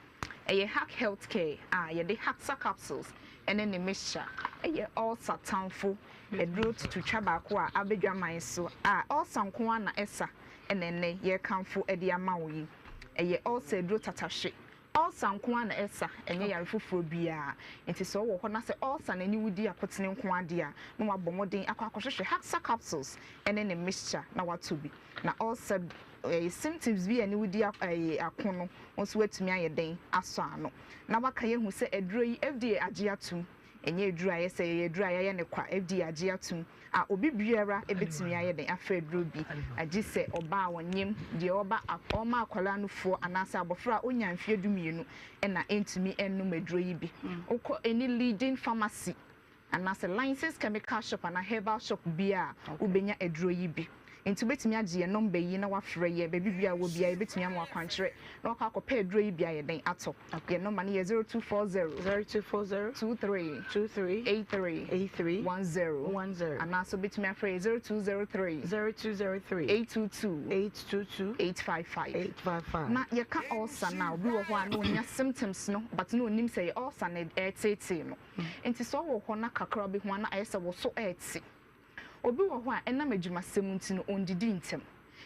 Ɛyɛ Hack Healthcare a yɛde Haxa capsules ne ne mixture. Ɛyɛ ulcer tamfo aduro tututwa baako a aba dwaman so a ulcer nko ara na ɛsa na ɛnnɛ yɛrekamfo de ama wo yi. Ɛyɛ ulcer aduro tatahwe. Ulcer nko ara na ɛsa, ɛnyɛ yare foforɔ biara. Nti sɛ wowɔ hɔ na sɛ ulcer na ɛne wo di akotene nko ara deɛ a, na woabɔ mmɔden akɔ akɔhwehwɛ Haxa capsules ne ne mixture na woatɔ bi. Na ulcer ɛɛ symptoms bi a ɛne wo di ɛɛ ako no, wo nso woatumi ayɛ dɛn asɔ ano. Na woaka yɛahu sɛ aduro yi FDA agye atom. Ɛnyɛ aduro a ɛyɛ sɛ ɛyɛ aduro a yɛayɛ no kwa, FDA agye atom a obi biara bɛtumi ayɛ dɛn afa aduro bi, agye sɛ ɔbaa a ɔnyem, deɛ ɔba ɔma akwadaa nufoɔ anaasɛ abɔfra a ɔnya mfeɛ dumienu na ɛntumi nnom aduro yi bi. Wokɔ any leading pharmacy anaasɛ licensed chemical shop anaa herbal shop biara a, wobɛnya aduro yi bi. Enti wobɛtumi agye yɛn nɔmba yi na woafrɛ yɛn baabi biara a wowɔ biara, yɛbɛtumi ama wo akwankyerɛ na woakɔ akɔpɛ aduro yi bi ayɛ dɛn atɔ. Yɛn nɔmba no yɛ 0240 0240 23 23 83 83 10 10 anaasɛ wobɛtumi afrɛ yɛn 0203 0203 822 822 855. 855. Na yɛka ulcer no a, obi wɔ hɔ a na ɔnya symptoms no but na ɔnnim sɛ ɛyɛ ulcer na ɛreteetee no. Enti sɛ ɔwɔ hɔ na kakra wobɛhu a na ayɛ sɛ wo so rete. Obi wɔ hɔ a, ɛnam adwumasɛm nti no, ɔndidi ntɛm.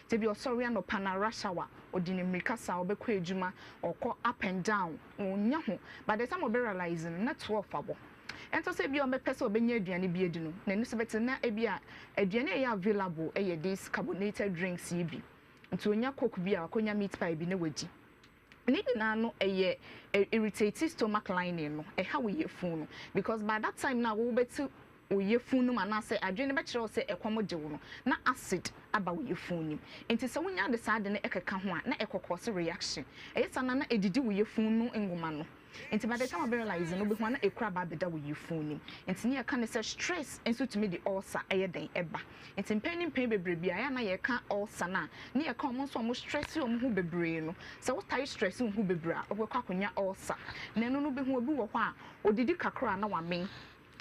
Nti ebia ɔsɔre anɔpa no a, rush hour, ɔdi ne mmirika saa, ɔbɛkɔ adwuma, ɔkɔ up and down, ɔnnya ho. By the time ɔbɛ realise no, na 12 abɔ. Ɛntɔ sɛ ebia ɔbɛpɛ sɛ ɔbɛnya aduane bi adi no, n'ani so bɛte na ebia aduane a ɛyɛ available yɛ these carbonated drinks yi bi. Nti ɔnya coke bi a, wakɔnya meat pie bi na wadi. Ne nyinaa no ɛyɛ irritate stomach lining no, ɛha wo yafunu no because by that time no a wobɛte wo yafunu no mu anaasɛ adwene no bɛkyerɛ wo sɛ ɛkɔm de wo no, na acid aba wo yafunu no mu. Nti sɛ wonya de saa ade no ɛkeka ho a, na ɛkɔ cause reaction. Ɛyɛ saa no a na ɛdidi wo yafunu no nwoma no. Nti by the time wobɛ realise no wobɛhu a na ekura aba abɛda wo yafunu no mu. Nti nea yɛka ne sɛ stress nso tumi de ulcer ɛyɛ dɛn ɛba. Nti mpɛn ne mpɛn bebree bi a ɛyɛ a na yɛka ulcer no a ne yɛka wɔn nso a wɔn stress wɔn ho bebree no. Sɛ wo tae stress wo ho bebree a wobɛkɔ akɔnya ulcer. Na ɛno no wobɛhu obi wɔ hɔ a odidi kakra a na wamen.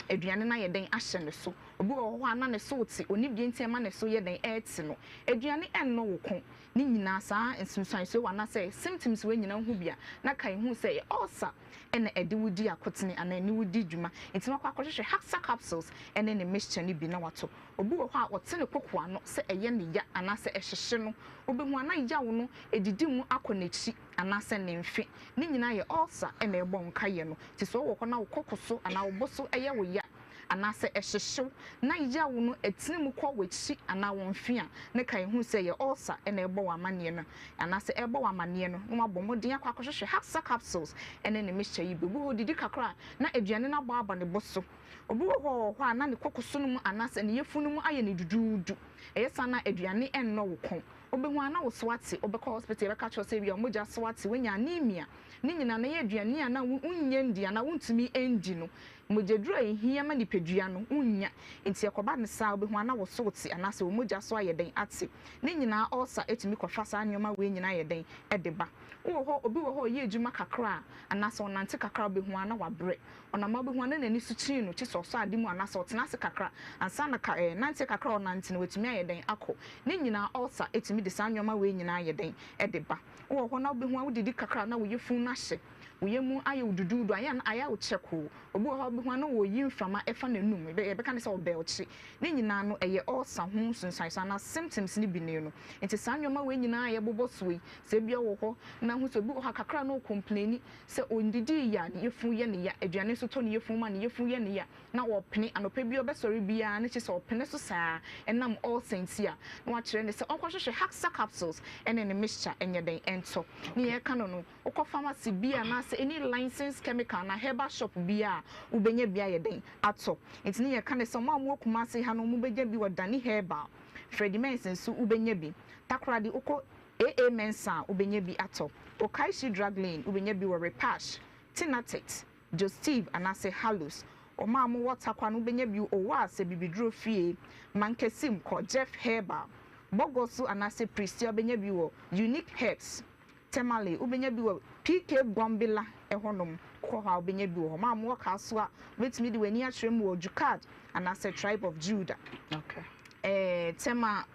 Aduane no ayɛ dɛn ahyɛ ne so. Obi wɔ hɔ a na ne so rete, ɔnni deɛ nti a ɛma ne so yɛ dɛn ɛrete no. Aduane ɛnnɔ wo ko. Ne nyinaa saa nsunsuansoɔ wei anaasɛ symptoms wei nyinaa wohu bi a, na kae hu sɛ ɛyɛ ulcer na ɛde wo di akotene anaa ɛne wo di dwuma. Nti wakɔ akɔhwehwɛ Haxa capsules ne ne mixture no bi na wato. Obi wɔ hɔ a ɔte ne koko ano sɛ ɛyɛ ne ya anaasɛ ɛhyehye no, wobɛhu a na yaw no ɛdidi mu akɔ n'akyi anaasɛ ne mfe. Ne nyinaa yɛ ulcer na ɛbɔ nkaeɛ no. Nti sɛ wowɔ hɔ na wo koko so anaa wo bo so yɛ wo ya anaasɛ ɛhyehye wo na yaw no tene mu kɔ w'akyi anaa wo mfe a, ne kae hu sɛ ɛyɛ ulcer na ɛrebɔ wo amanneɛ no anaasɛ ɛrebɔ wo amanneɛ no na wabɔ mmɔden akɔ akɔhwehwɛ Haxa capsules ne ne mixture yi bi. Obi wɔ hɔ ɔdidi kakra a na aduane no abɔ aba ne bo so. Obi wɔ hɔ ɔwɔ hɔ a na ne koko so no mu anaasɛ ne yafunu no mu ayɛ no duduudu. Ɛyɛ saa na aduane nnɔ wo kɔn. Wobɛhu a na wo so ate, wobɛkɔ hospital yɛbɛka akyerɛ wo sɛ ebia wo mogya so ate, woanya anemia. Ne nyinaa no ɛyɛ aduane a na wonnya ndi anaa wontumi ndi no. Mogyaduru a ehia ma nipadua no, wonnya. Enti ɛkɔba no saa a, wobɛhu a na wo so rete anaasɛ wo mogya so ayɛ dɛn ate. Ne nyinaa ulcer tumi kɔfa saa nneɛma wei nyinaa yɛ dɛn de ba. Wowɔ hɔ, obi wɔ hɔ a ɔyɛ adwuma kakra a, anaasɛ ɔnante kakra a wobɛhu a na wabrɛ. Ɔnam a wobɛhu a na n'ani so kyini no, kye sɛ ɔsɔ ade mu anaasɛ ɔtena ase kakra ansa na ka ɛɛ nanteɛ kakra a ɔnante no watumi ayɛ dɛn akɔ. Ne nyinaa ulcer tumi de saa nneɛma wei nyinaa yɛ dɛn de ba. Wowɔ hɔ na wobɛhu a wodidi kakra a na wo yafunu no ahye, wo yam ayɛ wo duduudu, ayɛ a na ayɛ wo kyɛkoo. Obi wɔ hɔ a wobɛhu a na ɔreyi mframa fa n'anum, yɛbɛka no sɛ ɔbɛlkye. Ne nyinaa no ɛyɛ ulcer ho nsunsuansoɔ anaa symptoms no bi nie no. Nti saa nneɛma wei nyinaa a yɛbobɔ soɔ yi, sɛ ebia wɔ hɔ na wohu sɛ obi wɔ hɔ a kakra a na ɔcomplaini sɛ ɔndidii yie a ne yafunu yɛ no ya, aduane nso tɔ ne yafunu mu a ne yafunu yɛ no ya, na ɔpene, anɔpa biara ɔbɛsɔre biara no kyerɛ sɛ ɔpene so saa ɛnam ulcer nti a, na wakyerɛ no sɛ ɔnkɔhwehwɛ Haxa capsules ne ne mixture nyɛ dɛn ntɔ. Ne yɛreka no no, wokɔ pharmacy bi anaasɛ any licensed chemical anaa herbal shop biara a, wobɛnya bi ayɛ dɛn atɔ. Nti ne yɛreka no sɛ wɔn a wɔwɔ Kumasi ha no wɔbɛnya bi wɔ Dani Herbal, Freddie Mens nso wobɛnya bi, Takoradi wokɔ AA Mensah a wobɛnya bi atɔ, Okaishie Drug Lane wobɛnya bi wɔ Repash, Tinatit, Joe Steve anaasɛ Halus. Wɔn a mowɔ Tarkwa no wobɛnya bi wɔ a sɛ bibiduro fie, Mankasim kɔ Jeff Herbal, Bogoso anaasɛ Prestea wobɛnya bi wɔ Unique Herbs, Tamale wobɛnya bi wɔ PK Gombila hɔnom, wokɔ hɔ a wobɛnya bi wɔ hɔ. Wɔn a mowɔ Kasoa wobɛtumi de w'ani akyerɛ mu wɔ Jukad anaasɛ Tribe of Judah. Okay. Eh, Tema.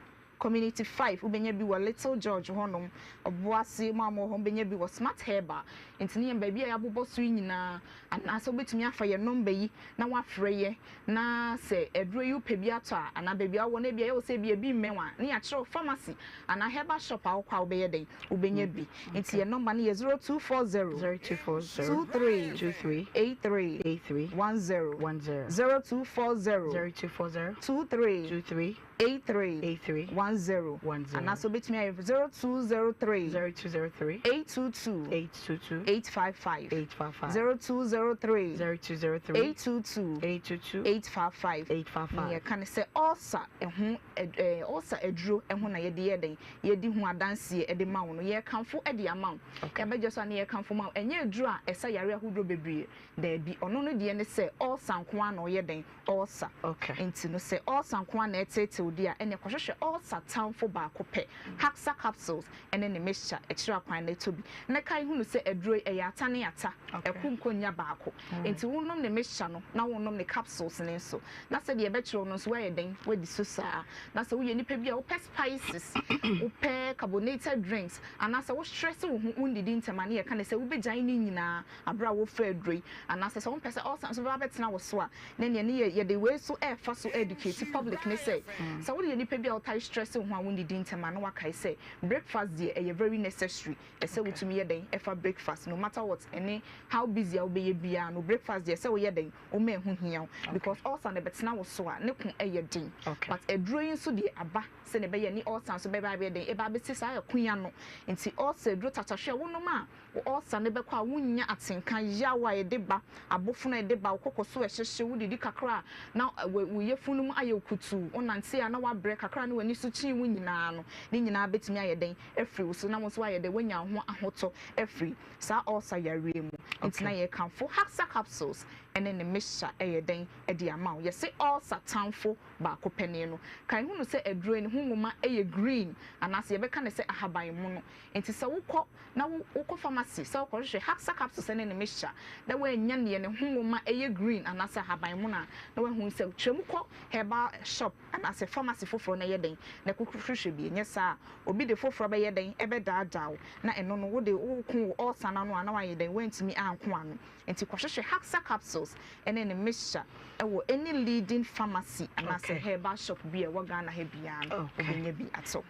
Community 5 wobɛnya bi wɔ Little George hɔnom, Ɔboase mo a mowɔ hɔ mobɛnya bi wɔ Smart Herbal. Nti ne yɛn baabi a yɛabobɔ so yi nyinaa, anaasɛ wobɛtumi afa yɛn nɔmba yi na woafrɛ yɛ na sɛ aduro yi wopɛ bi atɔ a, anaa baabi a wowɔ no ebia ɛyɛ wo sɛ ebia ebi mmɛn wo a, ne yɛakyerɛ wo pharmacy anaa herbal shop a wokɔ a wobɛyɛ dɛn? Wobɛnya bi. Nti yɛn nɔmba no yɛ 0240 23 83 10, 0240 23 83 10, anaasɛ wobɛtumi ayɛ 0203 822 855, 0203 822 855. Nea yɛka ne sɛ ulcer ho ulcer aduro ho na yɛde yɛ dɛn yɛdi ho adanseɛ de ma wo no, yɛrekamfo de ama wo. Yɛabɛgye so a na yɛrekamfo ma wo. Ɛnyɛ aduro a ɛsa yareɛ ahodoɔ bebree, daabi. Ɔno no deɛ ne sɛ ulcer nko ara na ɔyɛ dɛn ulcer. Nti no sɛ ulcer nko ara na ɛreteetee wo deɛ a, ɛnneɛ kɔhwehwɛ ulcer tamfo baako pɛ, Haxa capsules ne ne mixture, ɛkyerɛ akwan na ɛtɔ bi. Na kae hunu sɛ aduro yi, ɛyɛ ata ne ata, ɛko nko nnya baako. Nti wonom ne mixture no na wonom ne capsules no nso. Na sɛdeɛ ɛbɛkyerɛ wo no nso woayɛ dɛn? Woadi so saa. Na sɛ woyɛ nipa bi a wopɛ spices, wopɛ carbonated drinks, anaasɛ wo stress wo ho wonnidi ntɛm a, ne yɛka no sɛ wobɛgyae ne nyinaa aberɛ a wofa aduro yi. Anaasɛ sɛ wompɛ sɛ ulcer nso bɛba abɛtena wo so a, na neɛ ne yɛ yɛde wei nso ɛrefa so educate public ne sɛ, sɛ woyɛ nipa bi a wotae stress wo ho a wonnidi ntɛm a, na woakae sɛ breakfast deɛ ɛyɛ very necessary. Ɛsɛ wotumi yɛ dɛn ɛfa breakfast no matter what ɛne how busy a wobɛyɛ biara no breakfast deɛ ɛsɛ woyɛ dɛn woma ɛho hia wo because ulcer no ɛbɛtena wo so a ne ko ɛyɛ den but aduro yi nso deɛ aba sɛdeɛ ɛbɛyɛ ne ulcer nso bɛba abɛyɛ dɛn ɛba abɛsi saa ɛko yi ano nti ulcer aduro tatahwe a wonom a wo ulcer no bɛkɔ a wonnya atenka yaw a ɛde ba abofono a ɛde ba wo koko so ɛhyehye wodidi kakra a na wo yafunu no mu ayɛ wo kutuu wonante a na wabrɛ kakra a na w'ani so kyin wo nyinaa no ne nyinaa bɛtumi ayɛ dɛn afiri wo so na wo nso woayɛ dɛ woanya wo ho ahotɔ afiri saa ulcer yareɛ mu. Nti na yɛkamfo Haxa capsules ne ne mixture yɛ dɛn de ama wo. Yɛse ulcer tamfo baako pɛ ne no. Kae hunu sɛ aduro yi ne ho nwoma yɛ green anaasɛ yɛbɛka no sɛ ahaban mono. Nti sɛ wokɔ na wokɔ pharmacy sɛ wokɔhwehwɛ Haxa capsules ne ne mixture na woannya neɛ ne ho nwoma yɛ green anaasɛ ahaban mono a, na woahunu sɛ twam kɔ herbal shop anaasɛ pharmacy foforɔ na ɛyɛ dɛn na kɔhwehwɛ bi, ɛnyɛ saa a obi de foforɔ bɛyɛ dɛn ɛbɛdaadaa wo na ɛno no wode woko wo ulcer no ano a na wayɛ dɛn woantumi anko ano. Nti kɔhwehwɛ Haxa capsules ɛne ne mixture ɛwɔ any leading pharmacy anaasɛ herbal shop bi a ɛwɔ Ghana ha biara no wobɛnya bi atɔ.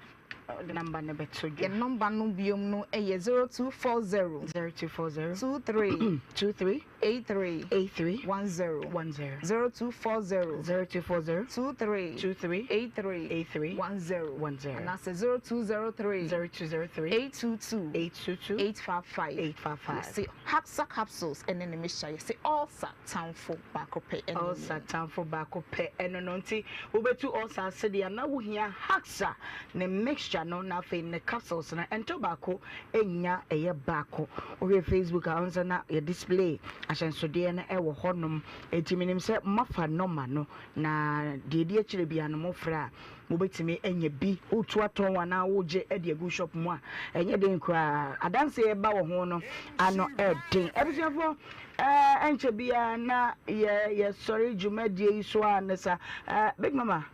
Wode number no bɛto dwa. Yɛn number no biom no yɛ 0240. 0240. 23. 23. 83. 83. 10. 10. 0240. 0240. 23. 23. 83. 83. 10. 10. Anaasɛ 0203. 0203. 822. 822. 855. 855. Yɛse Hapsa capsules ɛne ne mixture yɛse ulcer tamfo baako pɛ ɛne Ulcer tamfo baako pɛ ɛno no nti wobɛtu ulcer ase deɛ na wohia Haxa ne mixture no na afei ne capsules no ɛntɔ baako ɛnnya ɛyɛ baako. Wohwɛ Facebook a ɔnsɛ na yɛ display ahyɛnsodeɛ no ɛwɔ hɔ nom enti menim sɛ moafa nɔma no na deɛ ɛdi akyire biara no mofrɛ a mobɛtumi anya bi. Wotu atɔn anaa wogye de agu shop mu a ɛnyɛ den koraa. Adanseɛ ɛba wɔ ho no ano ɛden. Abusuafoɔ ɛɛ ɛnkyɛ biara na yɛ yɛsɔre dwumadie yi so a ne sa ɛɛ Big Mama.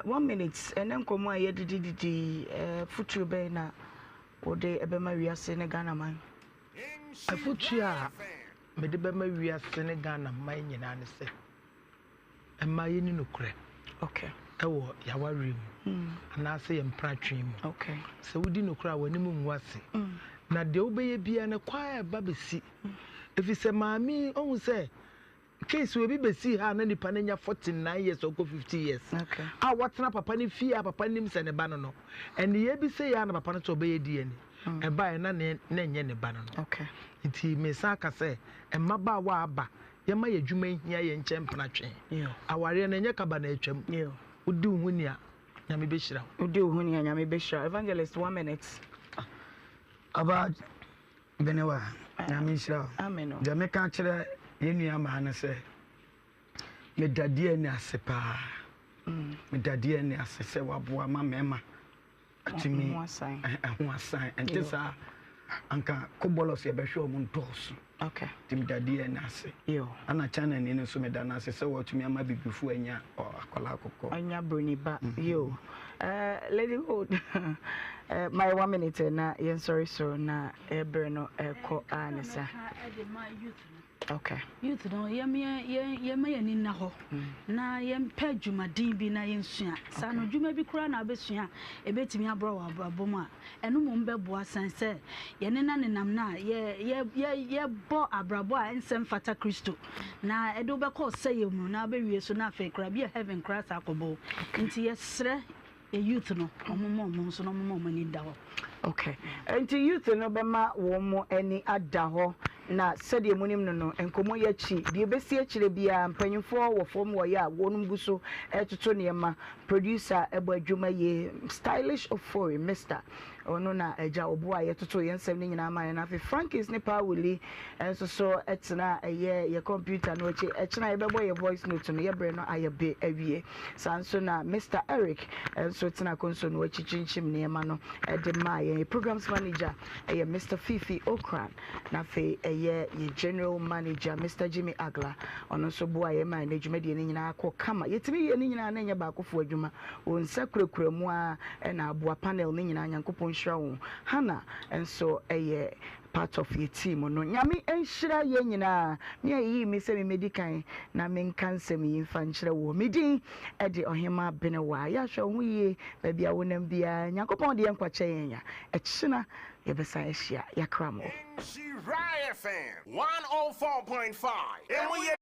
One minute, ɛnɛ nkɔmmɔ a yɛdidi didi yi, afotuo bɛn na wode bɛma wiase ne Ghana man? Afotuo a mede bɛma wiase ne Ghana man nyinaa ne sɛ, mma yɛnni nokorɛ okay. ɛwɔ yɛawareɛ mu mm. anaasɛ yɛn mpratwe mu. Okay. Sɛ wodi nokorɛ a w'anim ngu ase. Mm. Na deɛ wobɛyɛ biara no kwan a ɛba bɛsi. Mm. Ɛfiri sɛ maame yi ɔhu sɛ Case wei bi bɛsii ha a na nipa no anya 49 years ɔkɔ 50 years a watena papa no fie a papa nim sɛ ne ba no no nneyɛɛ bi sɛ yɛ a na papa no sɛ ɔbɛyɛ DNA mm. ɛbaeɛ na ne na ɛnyɛ ne ba no no nti mesan aka sɛ mmabaawa aba yɛma yɛ adwuma hia yɛn nkyɛn mpena twɛn awareɛ no ɛnyɛ kaba na atwam wodi wo ho ni a nyame bɛhyira wo wodi wo ho ni a nyame bɛhyira evangelist one minute ɔbaa Benewa, Nyame nhyira wo. Amen o. Deɛ meka akyerɛ yɛn nua maa ne sɛ, meda DNA ase paa. Meda DNA ase sɛ waboa ma mmarima atumi ɛho asan. Ɛnte saa anka kobolos yɛbɛhwɛ wɔn dɔɔso. Okay. Nti meda DNA ase. Ana China ni no nso meda no ase sɛ watumi ama bibifo anya akwadaa kɔkɔɔ. Anya broni ba. Yo. Eh, Lady Gold, eh, ma yɛ one minute eh, na yɛnsɔre so na ɛbere no ɛkɔ a ne sa. Okay. Youth no, yɛma yɛn ani nna hɔ na yɛmpɛ adwumaden bi na yɛnsua. Saa no, adwuma bi koraa na wobɛsua a ɛbɛtumi aboa wɔ abrabɔ mu a, ɛno mmom bɛboa san sɛ yɛne na nenam no a yɛbɔ abrabɔ a ɛnsɛ mfata Kristo na ɛde wobɛkɔ ɔsɛeɛ mu na wobɛwie so na afei koraa bi a heaven koraa saa akɔbɔ wo. Nti yɛsrɛ yɛ youth no, wɔn mma wɔn ho so na wɔn mma wɔn ani nda hɔ. Okay. Nti youth no bɛma wɔn ani ada hɔ na sɛdeɛ monim no no, nkɔmmɔ yi akyi, deɛ ɛbɛsi akyire biara, mpanyinfoɔ wɔ fam wɔ yɛ a wɔn gu so retoto nneɛma, producer bɔ adwuma yie, Stylish Ofori, Mister, ɔno na agya ɔboa yɛ totoo yɛn nsɛm no nyinaa maa yɛn, na afei Frankis ne Paa Willie nso so tena ɛyɛ yɛ computer no akyi, ɛkyena yɛbɛbɔ yɛ voice note no, yɛ berɛ no ayɛ be awie. Saa nso na Mister Eric nso tena console no akyi kyinkyim nneɛma no de maa yɛn. Yɛ programs manager yɛ Mister Fifi Okran, na afei ɛyɛ yɛ general manager Mister Jimmy Agla, ɔno nso boa yɛn ma ɛnɛ dwumadie no nyinaa kɔ kama. Yɛtumi yɛ ne nyinaa na ɛnyɛ baakofoɔ adwuma. Wɔn nsa kurakura mu ara na aboa panel no nyinaa. Nyankopɔn nhyira wɔn. Hannah nso yɛ part of yɛ team no. Nyame nhyira yɛn nyinaa. Me a yɛyii me sɛ me mɛdi kan na menka nsɛm yi mfa nkyerɛ woɔ. Me din de Ɔhemaa Benewaa. Yɛ ahwɛ wo ho yie baabi a wonam biara. Nyankopɔn de yɛn nkwa kyɛ yɛn a, ɛkyena yɛbɛsan ahyia. Yɛakra mo. Nhyira FM 104.5 emu yɛ.